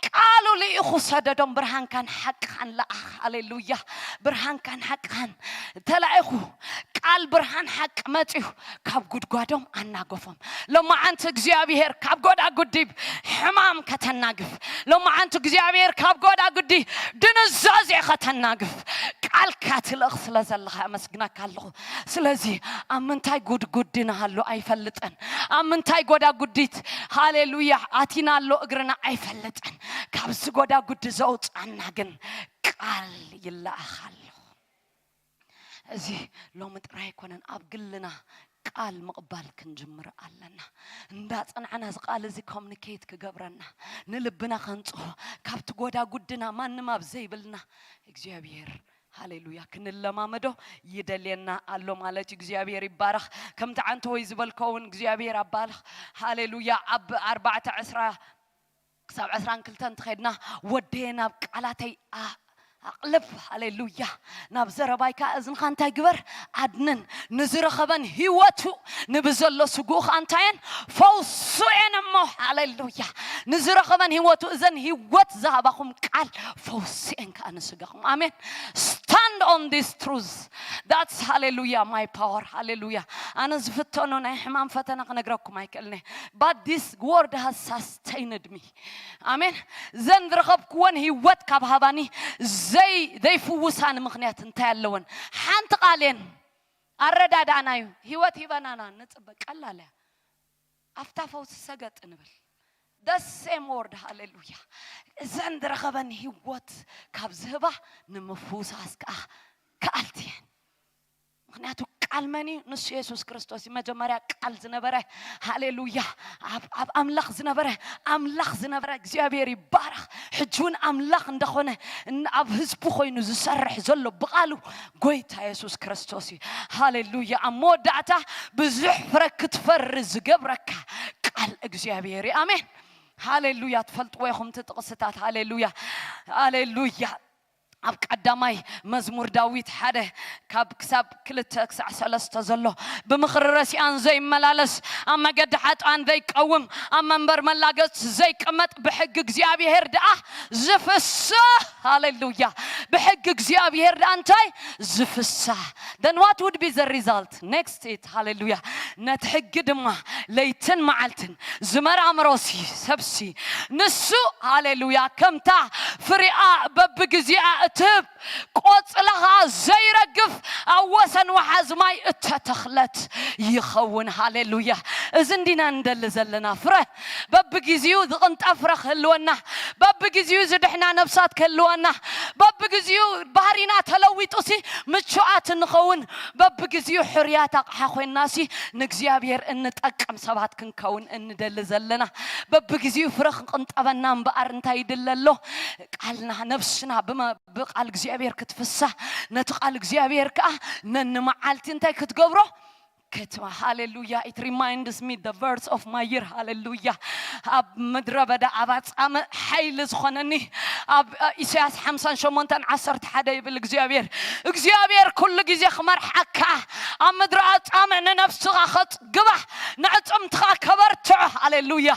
ቃሉ ልኢኹ ሰደዶም። ብርሃንካን ሓቅኻን ለኣኽ። ሃሌሉያ። ብርሃንካን ሓቅኻን ተላኢኹ ቃል ብርሃን ሓቂ መጺኡ ካብ ጉድጓዶም ኣናገፎም። ሎማዓንቲ እግዚኣብሔር ካብ ጎዳጉዲ ሕማም ከተናግፍ፣ ሎማዓንቲ እግዚኣብሔር ካብ ጎዳጉዲ ድንዛዜ ከተናግፍ ቃልካ ትልእኽ ስለ ዘለኻ ኣመስግነካ ኣለኹ። ስለዚ ኣብ ምንታይ ጉድጉዲ ንሃሉ ኣይፈልጥን፣ ኣብ ምንታይ ጎዳጉዲት ሃሌሉያ ኣቲና ኣሎ እግርና ኣይፈልጥን። ካብዚ ጎዳጉዲ ዘውፅኣና ግን ቃል ይለኣኽ ኣሎ። እዚ ሎሚ ጥራይ ኣይኮነን፣ ኣብ ግልና ቃል ምቕባል ክንጅምር ኣለና። እንዳጸናዕና እዚ ቃል እዚ ኮሙኒኬት ክገብረና፣ ንልብና ከንጽሆ፣ ካብቲ ጎዳጉድና ማንም ኣብ ዘይብልና እግዚኣብሔር ሃሌሉያ ክንለማመዶ ይደልየና ኣሎ ማለት እዩ። እግዚኣብሔር ይባረኽ። ከምቲ ዓንተወይ ዝበልኮ እውን እግዚኣብሔር ኣባርኽ። ሃሌሉያ ኣብ ኣርባዕተ ዕስራ ክሳብ ዕስራን ክልተን እንተኸድና ወደየ ናብ ቃላተይ ኣቕልብ። ሃሌሉያ። ናብ ዘረባይ ከኣ እዝንኻ እንታይ ግበር? ኣድንን። ንዝረኸበን ህይወቱ ንብዘሎ ስጉኡ ከኣ እንታየን ፈውሱ እየን እሞ። ሃሌሉያ። ንዝረኸበን ህይወቱ እዘን ህይወት ዝሃባኹም ቃል ፈውሲ እየን ከኣ ንስጋኹም። ኣሜን። Stand on this truth. That's ሃሌሉያ my power. ሃሌሉያ። ኣነ ዝፍተኖ ናይ ሕማም ፈተና ክነግረኩም ኣይክእልኒ። But this word has sustained me. ኣሜን። ዘን ዝረኸብክወን ህይወት ካብ ሃባኒ ዘይ ዘይፍውሳኒ ምኽንያት እንታይ ኣለወን? ሓንቲ ቃል እየን ኣረዳዳእና እዩ። ህይወት ሂበናና ንጽበ ቀላል እያ። ኣብታ ፈውሲ ሰገጥ ንብል። The same word ሃሌሉያ። እዘን ዝረኸበን ህይወት ካብ ዝህባ ንምፍውሳስ ከኣ ከኣልቲ እየን። ምክንያቱ ቃል መን እዩ? ንሱ የሱስ ክርስቶስ እዩ። መጀመርያ ቃል ዝነበረ፣ ሃሌሉያ፣ ኣብ ኣምላኽ ዝነበረ፣ ኣምላኽ ዝነበረ እግዚኣብሔር ይባረኽ። ሕጂ እውን ኣምላኽ እንደኾነ ኣብ ህዝቡ ኮይኑ ዝሰርሕ ዘሎ ብቓሉ ጎይታ የሱስ ክርስቶስ እዩ። ሃሌሉያ። ኣብ መወዳእታ ብዙሕ ፍረ ክትፈሪ ዝገብረካ ቃል እግዚኣብሔር እዩ። ኣሜን። ሃሌሉያ። ትፈልጥዎ ኢኹም እቲ ጥቕስታት። ሃሌሉያ፣ ሃሌሉያ። ኣብ ቀዳማይ መዝሙር ዳዊት ሓደ ካብ ክሳብ ክልተ ክሳዕ ሰለስተ ዘሎ፣ ብምኽሪ ረሲኣን ዘይመላለስ፣ ኣብ መገዲ ሓጥኣን ዘይቀውም፣ ኣብ መንበር መላገጽ ዘይቀመጥ፣ ብሕጊ እግዚኣብሔር ደኣ ዝፍስህ። ሃሌሉያ። ብሕጊ እግዚኣብሔር ደኣ እንታይ? ዝፍስህ። Then what would be the result? Next it. ሃሌሉያ። ነቲ ሕጊ ድማ ለይትን መዓልትን ዝመራምሮሲ ሰብሲ ንሱ፣ ሃሌሉያ፣ ከምታ ፍሪኣ በብግዜኣ እትህብ ቆጽላ ኸኣ ዘይረግፍ ኣብ ወሰን ወሓዚ ማይ እተተኽለት ይኸውን። ሃሌሉያ። እዚ እንዲና እንደሊ ዘለና ፍረ በብግዜኡ ዝቕንጠ ፍረ ክህልወና፣ በብግዜኡ ዝድሕና ነፍሳት ክህልወና፣ በብግዜኡ ባህሪና ተለዊጡሲ ምቹኣት እንኸውን፣ በብግዜኡ ሕርያት ኣቕሓ ኮይንናሲ ንእግዚኣብሔር እንጠቅም ሰባት ክንከውን እንደሊ ዘለና። በብግዜኡ ፍረ ክንቅንጠበና እምበኣር እንታይ ይድለ ኣሎ? ቃልና፣ ነፍስና ብመ-፣ ብቃል እግዚኣብሔር ክትፍሳህ፣ ነቲ ቃል እግዚኣብሔር ከኣ ነንመዓልቲ እንታይ ክትገብሮ? ክትማ-፣ ሃሌሉያ። It reminds me the verse of my year. ሃሌሉያ። ኣብ ምድረ በዳ ኣብ ኣጻምእ ሓይሊ ዝኾነኒ ኣብ ኢሳያስ ሓምሳን ሸሞንተን ዓሰርተ ሓደ ይብል እግዚኣብሔር፣ እግዚኣብሔር ኩሉ ግዜ ክመርሓካ፣ ኣብ ምድሪ ኣጻምእ ንነፍስኻ ከጽግባ፣ ንዕጽምትኻ ከበርትዖ። ሃሌሉያ።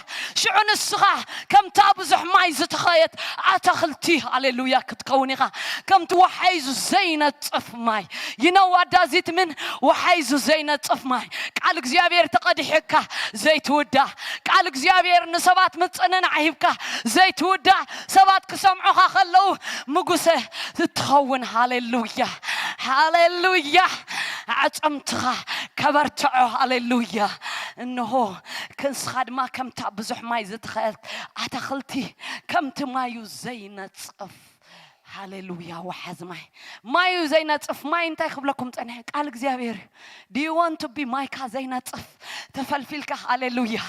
ሽዑ ንስኻ ከምታ ብዙሕ ማይ ዝተኸየት ኣታኽልቲ፣ ሃሌሉያ፣ ክትከውን ኢኻ። ከምቲ ወሓይዙ ዘይነጽፍ ማይ። You know what does it mean? ወሓይዙ ዘይነጽፍ ማይ። ቃል እግዚኣብሔር ተቐዲሕካ ዘይትውዳእ። ቃል እግዚኣብሔር ንሰባት ምጽንናዕ ሂብካ ዘይትውዳእ። ሰባት ክሰምዑኻ ከለዉ ምጉሰ ትኸውን። ሃሌሉያ፣ ሃሌሉያ። ኣዕጽምትኻ ከበርትዖ። ሃሌሉያ። እንሆ ክንስኻ ድማ ከምታ ብዙሕ ማይ ዝተኸየት ኣታኽልቲ፣ ከምቲ ማዩ ዘይነጽፍ፣ ሃሌሉያ፣ ወሓዚ ማይ፣ ማዩ ዘይነጽፍ ማይ እንታይ ክብለኩም ጸኒሐ? ቃል እግዚኣብሔር እዩ። Do you want to be ማይካ ዘይነጽፍ ተፈልፊልካ? ሃሌሉያ።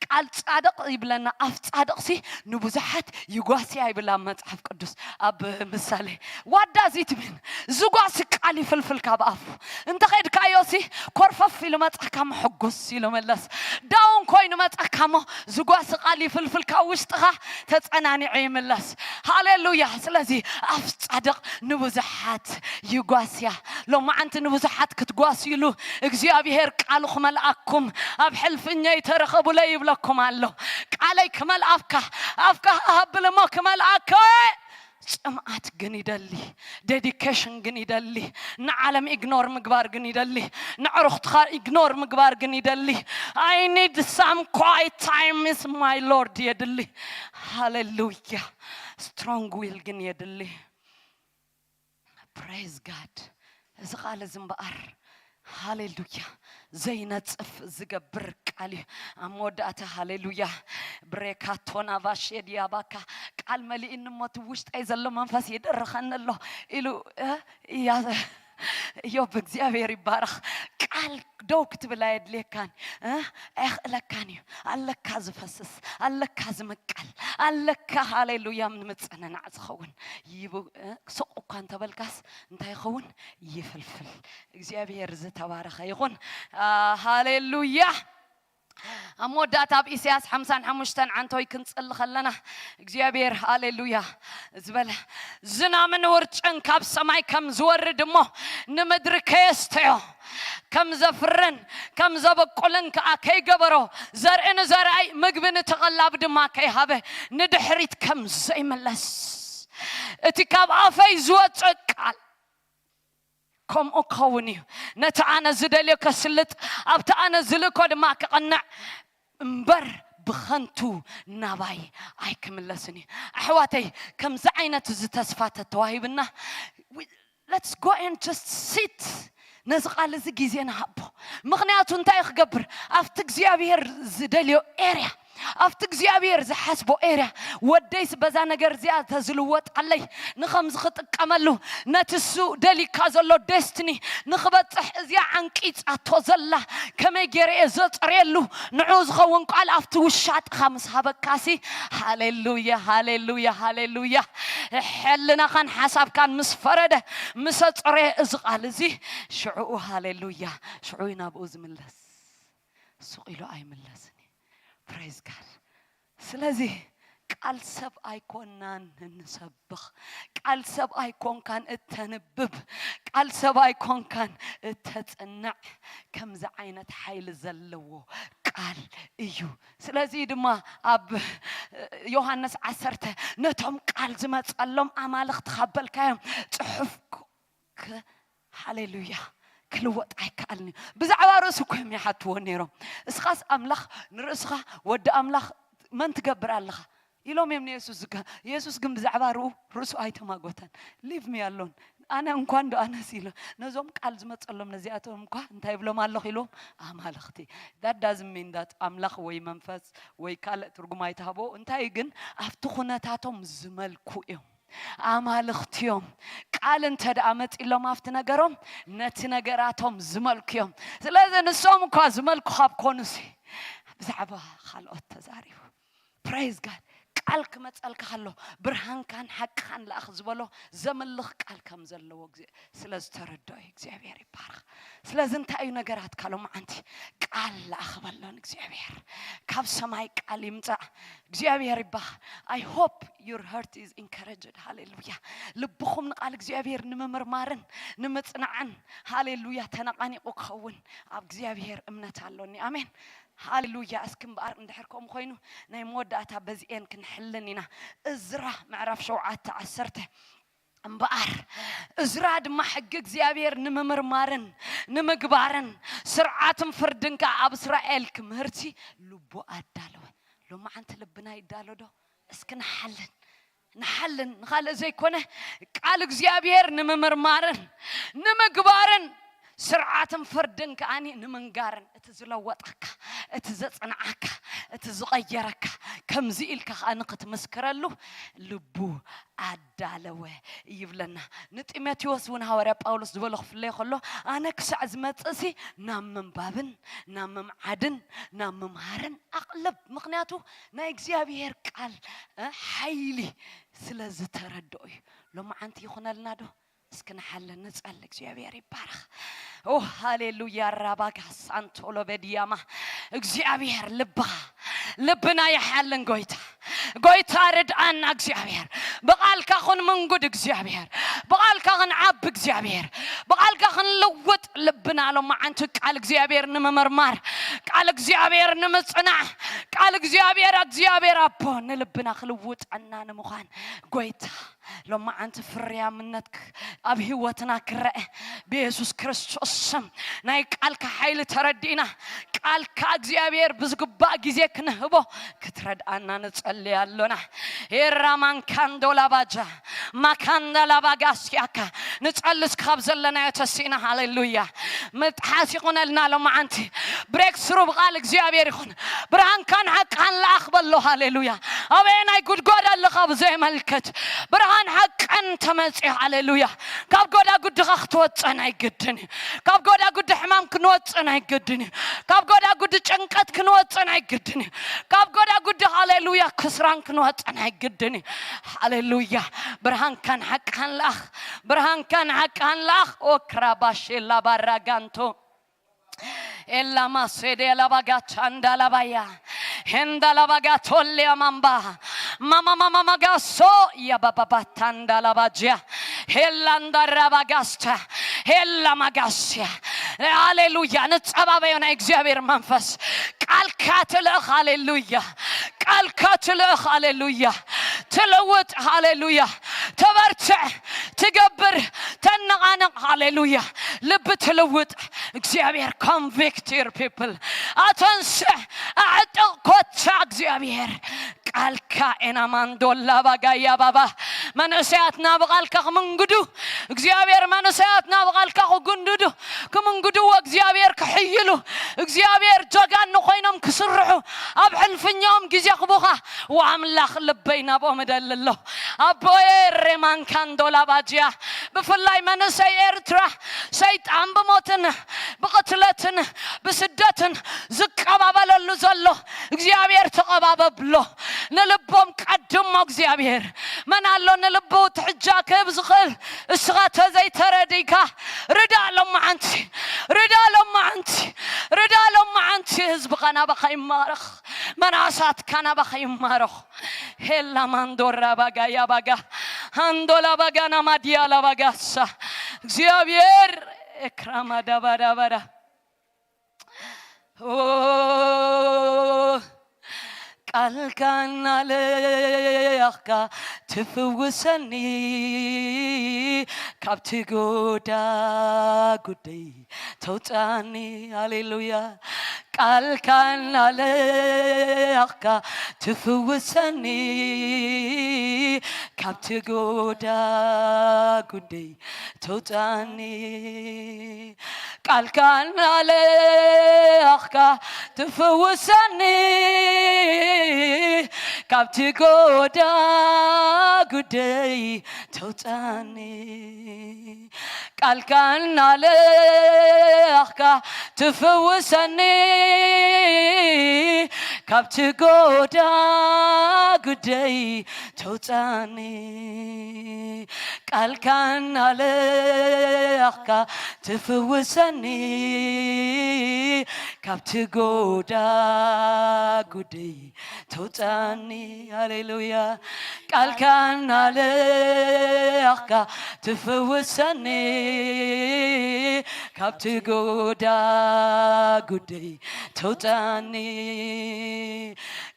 ቃል ጻድቕ ይብለና፣ ኣፍ ጻድቕሲ ንብዙሓት ይጓስያ ይብል ኣብ መጽሓፍ ቅዱስ፣ ኣብ ምሳሌ። What does it mean? ዝጓሲ ቃል ይፍልፍል ካብ ኣፉ። እንተ ኸድካዮሲ ኮርፈፍ ኢሉ መጻካ፣ ምሕጉስ ኢሉ መለስ። ዳውን ኮይኑ መጸካ እሞ ዝጓሲ ቃል ይፍልፍል ካብ ውሽጥኻ ተጸናኒዑ ይምለስ። ሃሌሉያ። ስለዚ ኣፍ ጻድቕ ንብዙሓት ይጓስያ። ሎማዓንቲ ንብዙሓት ክትጓስይሉ እግዚኣብሔር ቃሉ ክመልኣኩም ኣብ ሕልፍኛ ይተረኸቡለይ ይብለኩም ኣሎ። ቃለይ ክመልኣፍካ ኣፍካ ኣብል እሞ ክመልኣከ ጽምኣት ግን ይደሊ፣ ዴዲኬሽን ግን ይደሊ፣ ንዓለም ኢግኖር ምግባር ግን ይደሊ፣ ንዕሩኽትኻ ኢግኖር ምግባር ግን ይደሊ። I need some quiet time with my Lord የድሊ። ሃሌሉያ። ስትሮንግ ዊል ግን የድሊ። ፕሬዝ ጋድ። እዚ ቃል እዚ እምበኣር ሃሌሉያ ዘይነጽፍ ዝገብር ቃል እዩ። ኣብ መወዳእታ ሃሌሉያ ብሬካቶና ቫሼድያ ባካ ቃል መሊእኒ እሞ እቲ ውሽጠይ ዘሎ መንፈስ ይድርኸኒ ኣሎ ኢሉ እ፣ እያ እዮብ እግዚኣብሔር ይባረኽ። ቃል ደው ክትብል ኣየድልየካን እ፣ ኣየኽእለካን እዩ። ኣለካ ዝፈስስ ኣለካ ዝምቀል ኣለካ ሃሌሉያ ንምጽንናዕ ዝኸውን ይብ እ፣ ስቕ እኳ እንተበልካስ እንታይ ይኸውን? ይፍልፍል። እግዚኣብሔር ዝተባረኸ ይኹን። ሃሌሉያ። ኣብ መወዳእታ ኣብ ኢሳያስ ሓምሳን ሓሙሽተን ዓንቶይ ክንጽሊ ከለና እግዚኣብሔር ሃሌሉያ ዝበለ ዝናምን ውርጭን ካብ ሰማይ ከም ዝወርድ እሞ ንምድሪ ከየስተዮ ከም ዘፍርን ከም ዘበቁልን ከዓ ከይገበሮ ዘርኢ ንዘርኣይ ምግቢ ንተቐላብ ድማ ከይሃበ ንድሕሪት ከም ዘይመለስ እቲ ካብ ኣፈይ ዝወፅእ ቃል ከምኡ ክኸውን እዩ። ነቲ ኣነ ዝደልዮ ከስልጥ ኣብቲ ኣነ ዝልእኮ ድማ ክቕንዕ እምበር ብኸንቱ ናባይ ኣይክምለስን እዩ። ኣሕዋተይ ከምዚ ዓይነት እዚ ተስፋ ተተዋሂብና let's go and just sit ነዚ ቃል እዚ ግዜ ንሃቦ። ምኽንያቱ እንታይ ክገብር ኣብቲ እግዚኣብሔር ዝደልዮ ኤርያ ኣብቲ እግዚኣብሔር ዝሓስቦ ኤርያ ወደይስ በዛ ነገር እዚኣ ተዝልወጥ ኣለይ ንኸምዚ ክጥቀመሉ ነቲ እሱ ደሊካ ዘሎ ደስትኒ ንኽበፅሕ እዚኣ ዓንቂፃቶ ዘላ ከመይ ገይረ እየ ዘፅርየሉ ንዑ ዝኸውን ቃል ኣብቲ ውሻጥኻ ምስ ሃበካሲ ሃሌሉያ ሃሌሉያ ሃሌሉያ ሕልናኻን ሓሳብካን ምስ ፈረደ ምስ ኣፅረየ እዚ ቃል እዚ ሽዕኡ ሃሌሉያ ሽዑ ናብኡ ዝምለስ ሱቕ ኢሉ ኣይምለስን እዩ። ፕሬዝ ጋድ። ስለዚ ቃል ሰብ ኣይኮናን እንሰብኽ፣ ቃል ሰብ ኣይኮንካን እተንብብ፣ ቃል ሰብ ኣይኮንካን እተጽንዕ። ከምዚ ዓይነት ሓይሊ ዘለዎ ቃል እዩ። ስለዚ ድማ ኣብ ዮሃንስ ዓሰርተ ነቶም ቃል ዝመጸሎም ኣማልኽቲ ካብ በልካዮም ጽሑፍ ሃሌሉያ ክልወጥ ኣይከኣልን እዩ። ብዛዕባ ርእሱ እኮ እዮም ይሓትዎ ነይሮም። እስኻስ ኣምላኽ ንርእስኻ ወዲ ኣምላኽ መን ትገብር ኣለኻ ኢሎም እዮም ንየሱስ ዝከ የሱስ ግን ብዛዕባ ርኡ ርእሱ ኣይተማጎተን። ሊቭ ሚ ኣሎን ኣነ እንኳን ዶ ኣነስ ኢሎ ነዞም ቃል ዝመፀሎም ነዚኣቶም እኳ እንታይ ይብሎም ኣለኹ ኢሎም ኣማልኽቲ ዳዳዝሚንዳት ኣምላኽ ወይ መንፈስ ወይ ካልእ ትርጉም ኣይትሃቦ እንታይ ግን ኣብቲ ኩነታቶም ዝመልኩ እዮም ኣማልኽትዮም ቃል እንተ ደኣ መጺሎም ኣብቲ ነገሮም ነቲ ነገራቶም ዝመልኩዮም ስለዚ ንሶም እኳ ዝመልኩ ካብ ኮኑሲ ብዛዕባ ካልኦት ተዛሪቡ praise God ቃል ክመጸልካ ከሎ ብርሃንካን ሓቅኻን ለኣኽ ዝበሎ ዘምልኽ ቃል ከም ዘለዎ ስለ ዝተረድኦ እዩ እግዚኣብሔር ይባረኽ ስለዚ እንታይ እዩ ነገራትካ ሎማዓንቲ ቃል ለኣኽበሎን እግዚኣብሔር ካብ ሰማይ ቃል ይምጻእ እግዚኣብሔር ይባህ I hope your heart is encouraged ሃሌሉያ ልብኹም ንቃል እግዚኣብሔር ንምምርማርን ንምጽናዕን ሃሌሉያ ተነቃኒቁ ክኸውን ኣብ እግዚኣብሔር እምነት ኣሎኒ ኣሜን ሃሌሉያ እስኪ እምበኣር እንድሕር ከምኡ ኮይኑ ናይ መወዳእታ በዚኤን ክንሕልን ኢና እዝራ ምዕራፍ ሸውዓተ ዓሰርተ እምበኣር እዝራ ድማ ሕጊ እግዚኣብሔር ንምምርማርን ንምግባርን ስርዓትን ፍርድን ከዓ ኣብ እስራኤል ክምህርቲ ልቡ ኣዳለወ። ሎማዓንቲ ልብና ይዳሎ ዶ? እስኪ ንሓልን ንሓልን ንኻልእ ዘይኮነ ቃል እግዚኣብሔር ንምምርማርን ንምግባርን ስርዓትን ፍርድን ከዓኒ ንምንጋርን እቲ ዝለወጠካ እቲ ዘጽንዓካ እቲ ዝቐየረካ ከምዚ ኢልካ ከዓ ንክትምስክረሉ ልቡ ኣዳለወ ይብለና ንጢሞቴዎስ እውን ሃዋርያ ጳውሎስ ዝበሎ ክፍለዮ ከሎ ኣነ ክሳዕ ዝመፅእሲ ናብ ምንባብን ናብ ምምዓድን ናብ ምምሃርን ኣቕልብ ምክንያቱ ናይ እግዚኣብሔር ቃል ሓይሊ ስለ ዝተረድኦ እዩ ሎማዓንቲ ይኹነልና ዶ እስኪ ንሓለ ንጸሊ እግዚኣብሔር ይባረኽ ኦ ሃሌሉያ ራባጋ ሳንቶሎ በዲያማ እግዚኣብሔር ልብኻ ልብና ይሓልን ጎይታ ጎይታ ርድኣና እግዚኣብሔር ብቓልካ ኹን ምንጉድ እግዚኣብሔር ብቓልካ ኽንዓቢ እግዚኣብሔር ብቓልካ ክንልውጥ ልብና ሎማዓንቲ ቃል እግዚኣብሔር ንምምርማር ቃል እግዚኣብሔር ንምፅናዕ ቃል እግዚኣብሔር እግዚኣብሔር ኣቦ ንልብና ክልውጠና ንምዃን ጎይታ ሎማዓንቲ ፍርያምነት ኣብ ህይወትና ክረአ ብየሱስ ክርስቶስ ስም ናይ ቃልካ ሓይሊ ተረዲእና ቃልካ እግዚኣብሔር ብዝግባእ ግዜ ክንህቦ ክትረድኣና ንጸሊ ኣሎና። ኤራ ማንካንዶ ላባጃ ማካንዳ ላባጋስያካ ንጸልስ ካብ ዘለናዮ ተሲእና ሃሌሉያ ምጥሓስ ይኹነልና ሎማዓንቲ ብሬክ ስሩ ብቓል እግዚኣብሔር ይኹን ብርሃንካን ሓቃን ለኣኽ በሎ ሃሌሉያ ኣበየ ናይ ጉድጓድ ኣለኻ ብዘየመልከት ብርሃን ሓቅን ተመፅዮ ሃሌሉያ ካብ ጎዳ ጉድኻ ክትወፅእ ናይ ግድን እዩ ካብ ጎዳ ጉዲ ሕማም ክንወፅእ ናይ ግድን እዩ ካብ ጎዳ ጉዲ ጭንቀት ክንወፅእ ናይ ግድን እዩ ካብ ጎዳ ጉዲ ሃሌሉያ ክስራን ክንወፅእ ናይ ግድን እዩ ሃሌሉያ ብርሃንካን ሓቅኻን ለኣኽ ብርሃንካን ሓቅኻን ለኣኽ ኦክራባሼላ ባራጋንቶ ኤላማሴዴ ላባጋቻ እንዳላባያ ሄንዳላባጋቶሌ አማምባ ማማማማማጋሶ ያባባባታ እንዳላባጅያ ሄላ እንዳራባጋስታ ሄላ ማጋስያ ሃሌሉያ ንጸባበዮ ናይ እግዚኣብሔር መንፈስ ቃልካ ትልእኽ ሃሌሉያ ቃልካ ትልእኽ ሃሌሉያ ትልውጥ ሃሌሉያ ተበርትዕ ትገብር ተነቓነቕ ሃሌሉያ ልቢ ትልውጥ እግዚኣብሔር convict your people ኣተንስእ ኣዕጥቕ ኮቻ እግዚኣብሔር ቃልካ ኤና ማንዶላ ባጋያ ባባ መንእሰያትና ብቓልካ ክምንግዱ እግዚኣብሔር መንእሰያትና ብቓልካ ክጉንድዱ ክምንግድዎ እግዚኣብሔር ክሕይሉ እግዚኣብሔር ጀጋኑ ኮይኖም ክስርሑ ኣብ ሕልፍኛኦም ግዜ ክቡኻ ወኣምላኽ ልበይ ናብኦም እደሊ ኣሎ ኣቦየ ሬማንካንዶላ ባጅያ ብፍላይ መንእሰይ ኤርትራ ሰይጣን ብሞትን ብቕትለትን ብስደትን ዝቀባበለሉ ዘሎ እግዚኣብሔር ተቐባበብሎ ንልቦም ቀድሞ እግዚኣብሔር መን ኣሎ ንልቡ ትሕጃ ክህብ ዝኽእል እስኻ ተዘይተረዲእካ ርዳእ ሎማዓንቲ ርዳእ ሎማዓንቲ ርዳእ ሎማዓንቲ ህዝብኻ ናባኻ ይማረኽ መናእሳትካ ናባኻ ይማረኽ ሄላ ማንዶራ ባጋ ያባጋ ሃንዶላ ባጋና ማዲያ ላባጋሳ እግዚኣብሔር ኤክራማ ዳባዳባዳ ቃልካ እናለኣኽካ ትፍውሰኒ ካብቲ ጎዳ ጉደይ ተውፅኣኒ ሃሌሉያ ቃልካ እናለኣኽካ ትፍውሰኒ ካብቲ ጎዳ ጉደይ ተውፅኣኒ ቃልካ እናለኣኽካ ትፍውሰኒ ካብቲ ጎዳ ጉደይ ተውፅኣኒ ቃልካ እናለኣኽካ ትፍውሰኒ ካብቲ ጎዳ ጉደይ ተውፅኣኒ ቃልካ እናለኣኽካ ትፍውሰኒ ካብቲ ጎዳ ጉደይ ተውፅኣኒ ሃሌሉያ ቃልካ እናለኣኽካ ትፍውሰኒ ካብቲ ጎዳ ጉደይ ተውፅኣኒ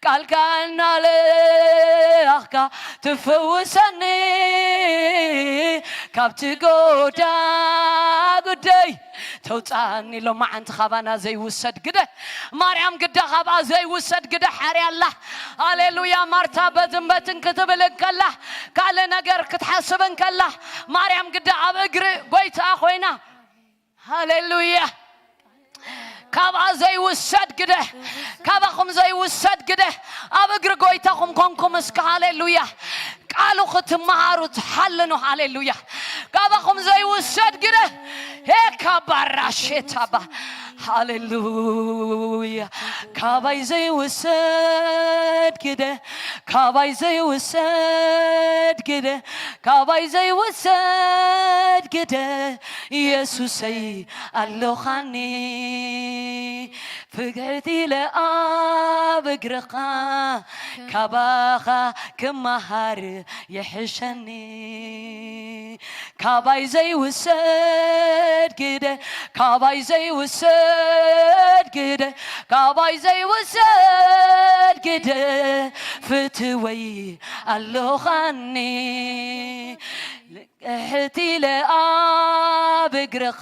ቃልካ እናለኣኽካ ትፍውሰኒ ካብቲ ጎዳ ጉደይ ተውፅኣኒ ሎማዓንቲ ካባና ዘይውሰድ ግደ ማርያም ግዳ ካብኣ ዘይውሰድ ግደ ሓርያ ኣላ ሃሌሉያ ማርታ በዝንበትን ክትብል እንከላ ካልእ ነገር ክትሓስብ እንከላ ማርያም ግዳ ኣብ እግሪ ጎይታ ኮይና ሃሌሉያ ካብኣ ዘይውሰድ ግደ ካባኹም ዘይውሰድ ግደ ኣብ እግሪ ጎይታኹም ኮንኩም እስከ ሃሌሉያ ቃሉ ክትመሃሩ ትሓልኑ ሃሌሉያ ካባኹም ዘይውሰድ ግደ ሄካባራሼታባ ሃሌሉያ። ካባይ ዘይውሰድ ግደ፣ ካባይ ዘይውሰድ ግደ፣ ካባይ ዘይውሰድ ግደ፣ ኢየሱሰይ ኣሎኻኒ። ፍግዕት ኢለ ኣብ እግርኻ ካባኻ ክመሃር ይሕሸኒ። ካባይ ዘይውሰድ ግደ፣ ካባይ ዘይውሰድ ግደ፣ ካባይ ዘይውሰድ ግደ፣ ፍትወይ ኣሎኻኒ። ልቅሕት ኢለ ኣብ እግርኻ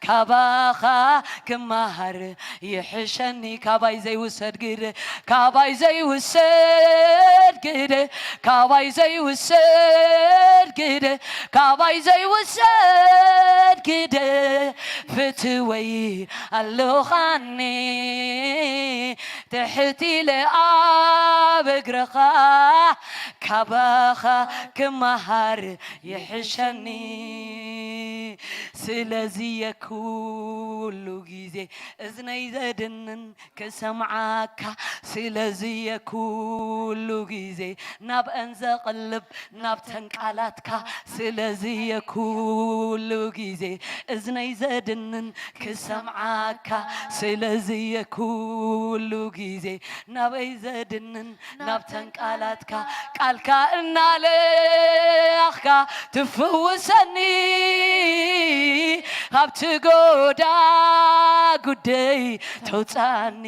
ካባኻ ክመሃር ይሕሸኒ። ካባይ ዘይውሰድ ግደ፣ ካባይ ዘይውሰድ ግደ፣ ካባይ ዘይውሰድ ግደ፣ ካባይ ዘይውሰድ ግደ፣ ፍትወይ ኣሎኻኒ። ትሕት ኢለ ኣብ እግርኻ ካባኻ ክመሃር ይሕሸኒ። ስለዚ የኩሉ ግዜ እዝነይ ዘድንን ክሰምዓካ፣ ስለዚ የኩሉ ግዜ ናብአን ዘቕልብ ናብተን ቃላትካ፣ ስለዚ የኩሉ ግዜ እዝነይ ዘድንን ክሰምዓካ፣ ስለዚ የኩሉ ግዜ ናበይ ዘድንን ናብተን ቃላትካ፣ ቃልካ እናለኣኽካ ትፍውሰኒ፣ ካብቲ ጎዳ ጉደይ ተውፅኣኒ።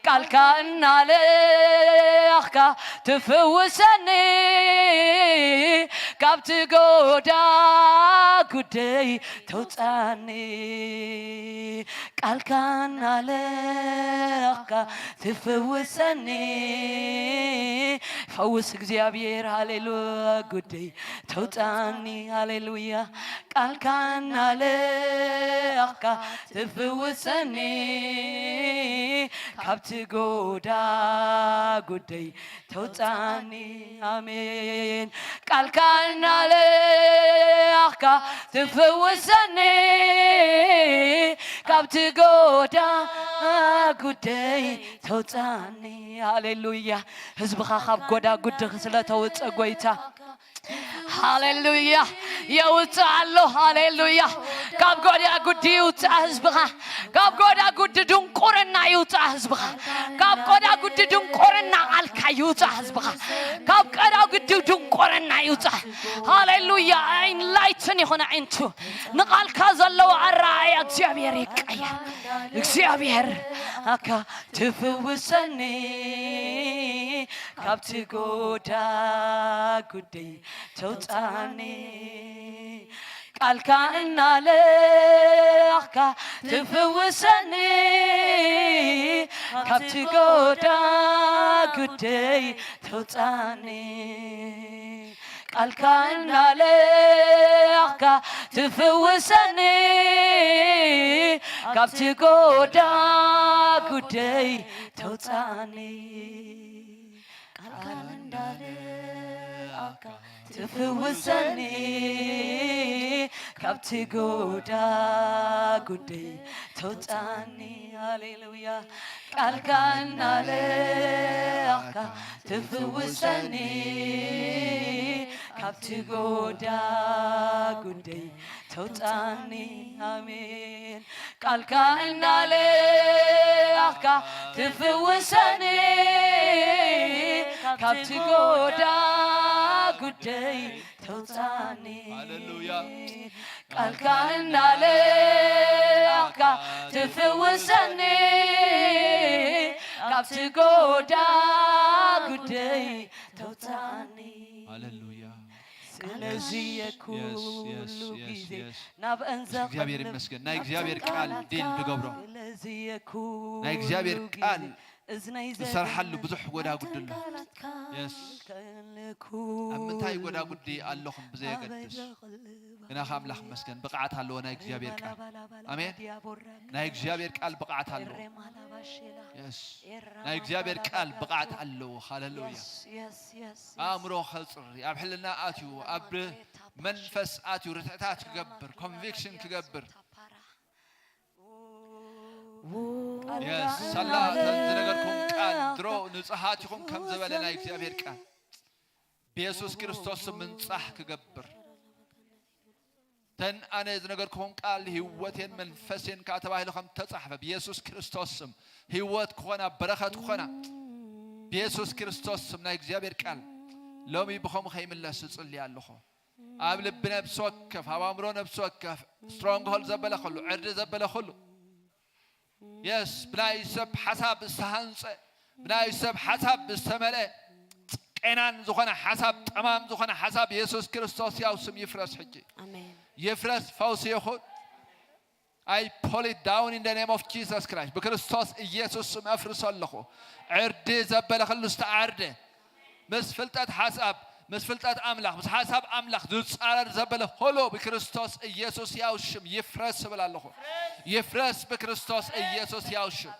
ቃልካ እናለኣኽካ ትፍውሰኒ፣ ካብቲ ጎዳ ጉደይ ተውፅኣኒ። ቃልካ እናለኣኽካ ትፍውሰኒ። ፈውስ እግዚኣብሔር፣ ሃሌሉያ፣ ጉደይ ተውፅኣኒ፣ ሃሌሉያ። ቃልካ እናለኣኽካ ትፍውሰኒ፣ ካብቲ ጎዳ ጉደይ ተውፅኣኒ። ኣሜን። ቃልካ እናለኣኽካ ትፍውሰኒ፣ ካብቲ ጎዳ ጉደይ ተውፅኣኒ። ሃሌሉያ። ህዝብኻ ካብ ጎዳ ጉድኺ ስለ ተውፅእ፣ ጎይታ፣ ሃሌሉያ፣ የውፅእ ኣሎ። ሃሌሉያ። ካብ ጎዳ ጉዲ ይውፅእ ህዝብኻ። ካብ ጎዳ ጉዲ ድንቁርና ይውፅእ ህዝብኻ። ካብ ጎዳ ጉዲ ድንቁርና ቃልካ ይውፅእ ህዝብኻ። ካብ ጎዳ ጉዲ ድንቁርና ይውፅእ። ሃሌሉያ። ኢንላይትን ይኹን ኣዒንቱ፣ ንቃልካ ዘለዎ ኣረኣእያ እግዚኣብሔር ይቀየር። እግዚኣብሔር ኣካ ትፍውሰኒ፣ ካብቲ ጎዳ ጉደይ ተውፅኣኒ። ቃልካ እናለኣኽካ ትፍውሰኒ፣ ካብቲ ጎዳ ጉደይ ተውፅኣኒ። ቃልካ እናለኣኽካ ትፍውሰኒ፣ ካብቲ ጎዳ ጉደይ ተውፅኣኒ። ቃልካ እንዳለኣኽካ ትፍውሰኒ፣ ካብቲ ጎዳ ጉደይ ተውፅኣኒ። ሃሌሉያ። ቃልካ እናለኣኽካ ትፍውሰኒ፣ ካብቲ ጎዳ ጉደይ ተውፅኣኒ። ኣሜን። ቃልካ እናለኣኽካ ትፍውሰኒ፣ ካብቲ ጎዳ ጉደይ ተውፅኣኒ። ሃሌሉያ። ቃልካ እናለኣኽካ ትፍውሰኒ፣ ካብቲ ጎዳ ጉደይ ተውፅኣኒ። ሃሌሉያ። ስለዚ የኩሉ ግዜ ናብአን ዘቕልብ፣ እግዚኣብሔር ይመስገን። ናይ እግዚኣብሔር ቃል ዲል ድገብሮ፣ ስለዚ የኩሉ ናይ እግዚኣብሔር ቃል እዝነይ ዝሰርሓሉ ብዙሕ ጎዳጉዲ ኣሎ። የስ። ኣብ ምንታይ ጎዳጉዲ ኣለኹም ብዘየገድስ፣ ግና ከኣምላኽ ይመስገን ብቕዓት ኣለዎ ናይ እግዚኣብሔር ቃል። ኣሜን። ናይ እግዚኣብሔር ቃል ብቕዓት ኣለዎ። የስ። ናይ እግዚኣብሔር ቃል ብቕዓት ኣለዎ። ሃሌሉያ። ኣእምሮ ከጽሪ፣ ኣብ ሕልና ኣትዩ፣ ኣብ መንፈስ ኣትዩ፣ ርትዕታት ክገብር፣ ኮንቪክሽን ክገብር፣ የስ ሳላ ዝነገርኩም ቃል ድሮ ንጹሃት ይኹም ከም ዝበለ ናይ እግዚኣብሔር ቃል ብየሱስ ክርስቶስ ስም ምንጻሕ ክገብር ተን ኣነ ዝነገርኩም ቃል ህይወቴን መንፈሴን ከዓ ተባሂሉ ከም ተጻሕፈ ብየሱስ ክርስቶስ ስም ህይወት ክኾና በረኸት ክኾና ብየሱስ ክርስቶስ ስም ናይ እግዚኣብሔር ቃል ሎሚ ብኸምኡ ከይምለስ እጽሊ ኣለኹ። ኣብ ልቢ ነብሲ ወከፍ ኣብ ኣእምሮ ነብሲ ወከፍ ስትሮንግሆል ዘበለ ኩሉ ዕርዲ ዘበለ ኩሉ የስ ብናይ ሰብ ሓሳብ ዝተሃንጸ ብናይ ሰብ ሓሳብ ዝተመልአ ቄናን ዝኾነ ሓሳብ ጠማም ዝኾነ ሓሳብ የሱስ ክርስቶስ ያው ስም ይፍረስ ሕጂ ኣሜን ይፍረስ ፈውሲ ይኹን I pull it down in the name of Jesus Christ ብክርስቶስ ኢየሱስ ስም ኣፍርሶ ኣለኹ ዕርዲ ዘበለ ኩሉ ዝተዓርደ ምስ ፍልጠት ሓሳብ ምስ ፍልጠት ኣምላኽ ምስ ሓሳብ ኣምላኽ ዝጻረር ዘበለ ኩሉ ብክርስቶስ ኢየሱስ ያው ሽም ይፍረስ እብል ኣለኹ ይፍረስ ብክርስቶስ ኢየሱስ ያው ሽም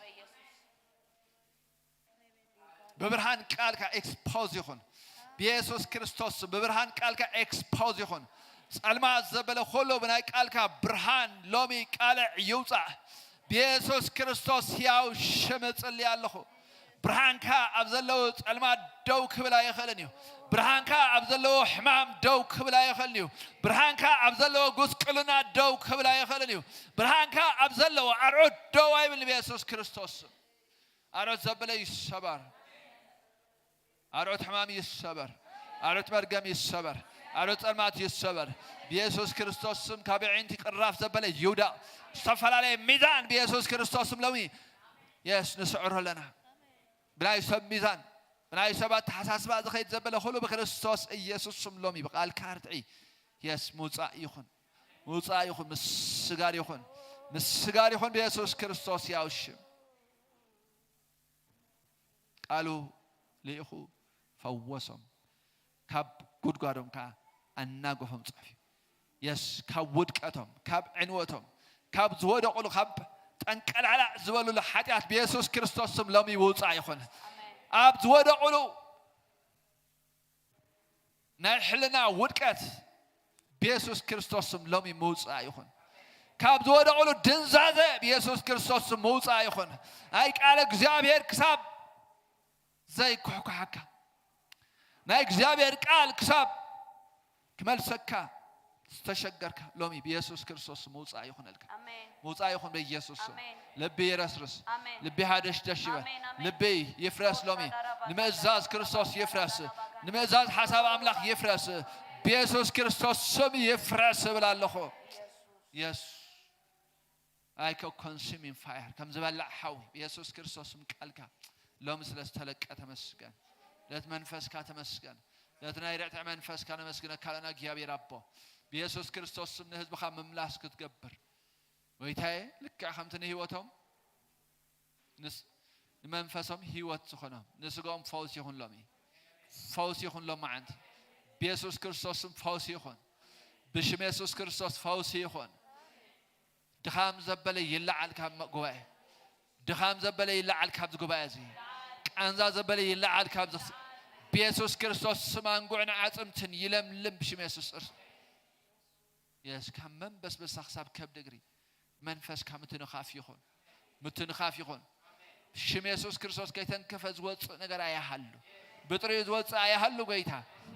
ብብርሃን ቃልካ ኤክስፖዝ ይኹን ብየሱስ ክርስቶስ ብብርሃን ቃልካ ኤክስፖዝ ይኹን ጸልማት ዘበለ ኩሉ ብናይ ቃልካ ብርሃን ሎሚ ቃልዕ ይውጻእ ብየሱስ ክርስቶስ ሕያው ሽም እጽሊ ኣለኹ ብርሃንካ ኣብ ዘለዉ ጸልማት ደው ክብል ኣይኽእልን እዩ ብርሃንካ ኣብ ዘለዎ ሕማም ደው ክብል ኣይኽእልን እዩ ብርሃንካ ኣብ ዘለዎ ጉስቅልና ደው ክብል ኣይኽእልን እዩ ብርሃንካ ኣብ ዘለዎ ኣርዑት ደው ኣይብል ብየሱስ ክርስቶስ ኣሮት ዘበለ ይሰበር። ኣሮት ሕማም ይሰበር። ኣሮት መርገም ይሰበር። ኣሮት ጸልማት ይሰበር። ብየሱስ ክርስቶስ ስም ካብ ዕንቲ ቅራፍ ዘበለ ይውዳቕ። ዝተፈላለየ ሚዛን ብየሱስ ክርስቶስ ስም ሎሚ የስ ንስዕሮ ኣለና። ብናይ ሰብ ሚዛን ብናይ ሰብ ኣተሓሳስባ ዝኸይድ ዘበለ ኩሉ ብክርስቶስ ኢየሱስ ስም ሎሚ ብቃልካ ርትዒ የስ ምውፃእ ይኹን ምውፃእ ይኹን ምስጋር ይኹን ምስጋር ይኹን ብየሱስ ክርስቶስ ያው ሽም ቃሉ ልኢኹ ፈወሶም፣ ካብ ጉድጓዶም ከኣ ኣናገፎም ጽሑፍ እዩ። የስ ካብ ውድቀቶም፣ ካብ ዕንወቶም፣ ካብ ዝወደቑሉ፣ ካብ ጠንቀላዕላዕ ዝበሉሉ ሓጢኣት ብየሱስ ክርስቶስ ስም ሎሚ ውጻእ ይኹን። ኣብ ዝወደቑሉ ናይ ሕልና ውድቀት ብየሱስ ክርስቶስ ስም ሎሚ ምውጻእ ይኹን። ካብ ዝወደቑሉ ድንዛዘ ብየሱስ ክርስቶስ ስም ምውጻእ ይኹን። ናይ ቃል እግዚኣብሔር ክሳብ ዘይኩሕኩሓካ ናይ እግዚኣብሔር ቃል ክሳብ ክመልሰካ ዝተሸገርካ ሎሚ ብየሱስ ክርስቶስ ምውፃእ ይኹነልካ። ኣሜን። ምውፃእ ይኹን በኢየሱስ ስም። ኣሜን። ልቢ ይረስርስ። ኣሜን። ልቢ ሃደሽደሽ ይበል። ኣሜን፣ ኣሜን። ልቢ ይፍረስ ሎሚ። ንምእዛዝ ክርስቶስ ይፍረስ። ንምእዛዝ ሓሳብ ኣምላኽ ይፍረስ። ብየሱስ ክርስቶስ ስም ይፍረስ እብል ኣለኹ። የስ I can consume in fire ከም ዝበላዕ ሓዊ ብየሱስ ክርስቶስ ስም ቃልካ ሎሚ ስለ ዝተለቀ ተመስገን። ለቲ መንፈስካ ተመስገን። ለቲ ናይ ርዕትዕ መንፈስካ ነመስግነካ ኣለና እግዚኣብሔር ኣቦ። ብየሱስ ክርስቶስ ስም ንህዝብኻ ምምላስ ክትገብር ጎይታዬ ልክዕ ከምቲ ንህይወቶም ንስ ንመንፈሶም ህይወት ዝኾኖም ንስጋኦም ፈውስ ይኹን ሎሚ። ፈውስ ይኹን ሎማዓንቲ ብየሱስ ክርስቶስ ስም ፈውስ ይኹን። ብሽም የሱስ ክርስቶስ ፈውስ ይኹን። ድኻም ዘበለ ይለዓል ካብ ጉባኤ። ድኻም ዘበለ ይለዓል ካብዚ ጉባኤ እዚ። ቃንዛ ዘበለ ይለዓል ካብዚ ብየሱስ ክርስቶስ ስም ኣንጉዕን ዓጽምትን ይለምልም ብሽም የሱስ እርሱ። የስ ካብ መንበስበሳ ክሳብ ከብዲ እግሪ መንፈስካ ምትንኻፍ ይኹን። ምትንኻፍ ይኹን። ሽም የሱስ ክርስቶስ ከይተንከፈ ዝወፅእ ነገር ኣይሃሉ። ብጥሪኡ ዝወፅእ ኣይሃሉ ጎይታ።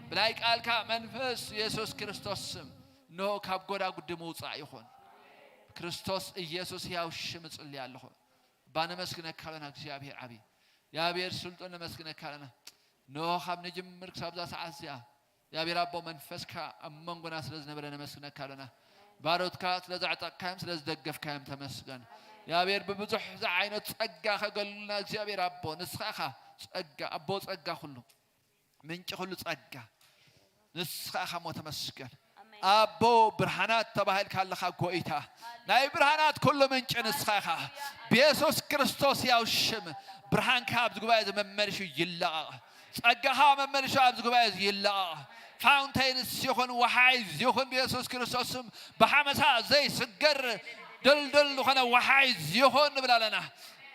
ብናይ ቃልካ መንፈስ የሱስ ክርስቶስ ስም እንሆ ካብ ጎዳጉዲ ምውፃእ ይኹን። ክርስቶስ ኢየሱስ ሕያው ሽም እጽሊ ኣለኹ። እባ ነመስግነካ ኣለና እግዚኣብሔር ዓብዪ። እግዚኣብሔር ስልጡን ነመስግነካ ኣለና። እንሆ ካብ ንጅምር ክሳብ እዛ ሰዓት እዚኣ እግዚኣብሔር ኣቦ መንፈስካ ኣብ መንጎና ስለ ዝነበረ ነመስግነካ ኣለና። ባሮትካ ስለ ዘዕጠቕካዮም ስለ ዝደገፍካዮም ተመስገን። እግዚኣብሔር ብብዙሕ ዝዓይነት ጸጋ ከገልግሉና እግዚኣብሔር ኣቦ ንስኻ ኢኻ ጸጋ ኣቦ ጸጋ ኩሉ ምንጪ ኩሉ ጸጋ ንስኻ ኢኻ እሞ ተመስገን። ኣቦ ብርሃናት ተባሂልካ ኣለኻ ጎይታ ናይ ብርሃናት ኩሉ ምንጪ ንስኻ ኢኻ። ብየሱስ ክርስቶስ ያው ሽም ብርሃንካ ኣብዚ ጉባኤ እዚ መመልሹ ይለቐቕ። ጸጋኻ መመልሹ ኣብዚ ጉባኤ እዚ ይለቐቕ። ፋውንቴንስ ይኹን ወሓይዝ ይኹን ብየሱስ ክርስቶስ ስም ብሓመሳ ዘይስገር ድልድል ዝኾነ ወሓይዝ ይኹን ንብል ኣለና።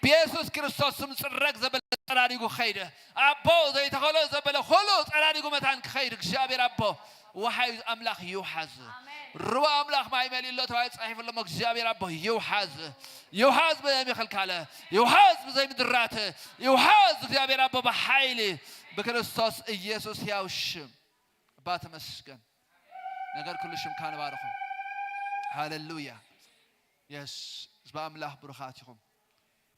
ብየሱስ ክርስቶስ ስም ጽረግ ዘበለ ጸራሪጉ ኸይደ ኣቦ ዘይተኸሎ ዘበለ ኹሉ ጸራሪጉ መታን ክኸይድ እግዚኣብሔር ኣቦ ወሓይዝ ኣምላኽ ይውሓዝ። ርባ ኣምላኽ ማይ መሊእሎ ተባሂሉ ጻሒፉ ኣሎ። እግዚኣብሔር ኣቦ ይውሓዝ፣ ይውሓዝ ብዘይምኽልካለ፣ ይውሓዝ ብዘይምድራት፣ ይውሓዝ እግዚኣብሔር ኣቦ ብሓይሊ ብክርስቶስ ኢየሱስ ሕያው ሽም። ኣባ ተመስገን። ነገር ኩሉ ሽምካ ንባርኾ። ሃሌሉያ። የስ ህዝቢ ኣምላኽ ብሩኻት ኢኹም።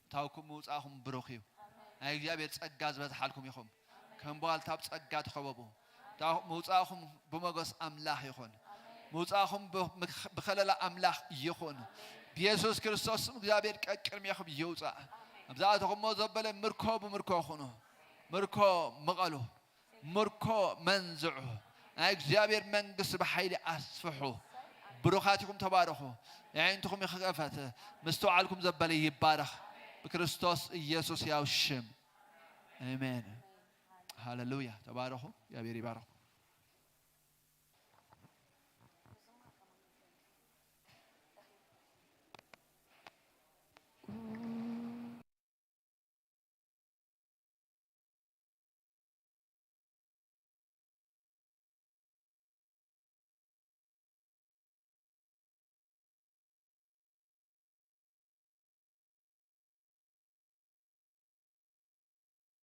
እታውኩም ምውፃእኹም ብሩኽ እዩ። ናይ እግዚኣብሔር ጸጋ ዝበዝሓልኩም ኢኹም። ከም ቧልታ ብጸጋ ተኸበቡ። እታው- ምውፃእኹም ብመጎስ ኣምላኽ ይኹን። ምውፃእኹም ብ- ብኸለላ ኣምላኽ ይኹን። ብየሱስ ክርስቶስ ስም እግዚኣብሔር ቀቅድሜኹም ይውፃእ። ኣብዛኣተኹሞ ዘበለ ምርኮ ብምርኮ ኩኑ። ምርኮ ምቐሉ። ምርኮ መንዝዑ። ናይ እግዚኣብሔር መንግስቲ ብሓይሊ ኣስፍሑ። ብሩኻት ኢኹም፣ ተባረኹ። ኣዒንትኹም ይኸፈት። ምስትውዓልኩም ዘበለ ይባረኽ። ብክርስቶስ ኢየሱስ ያው ሽም። ኣሜን። ሃሌሉያ። ተባረኹ። እግዚኣብሔር ይባረኹ።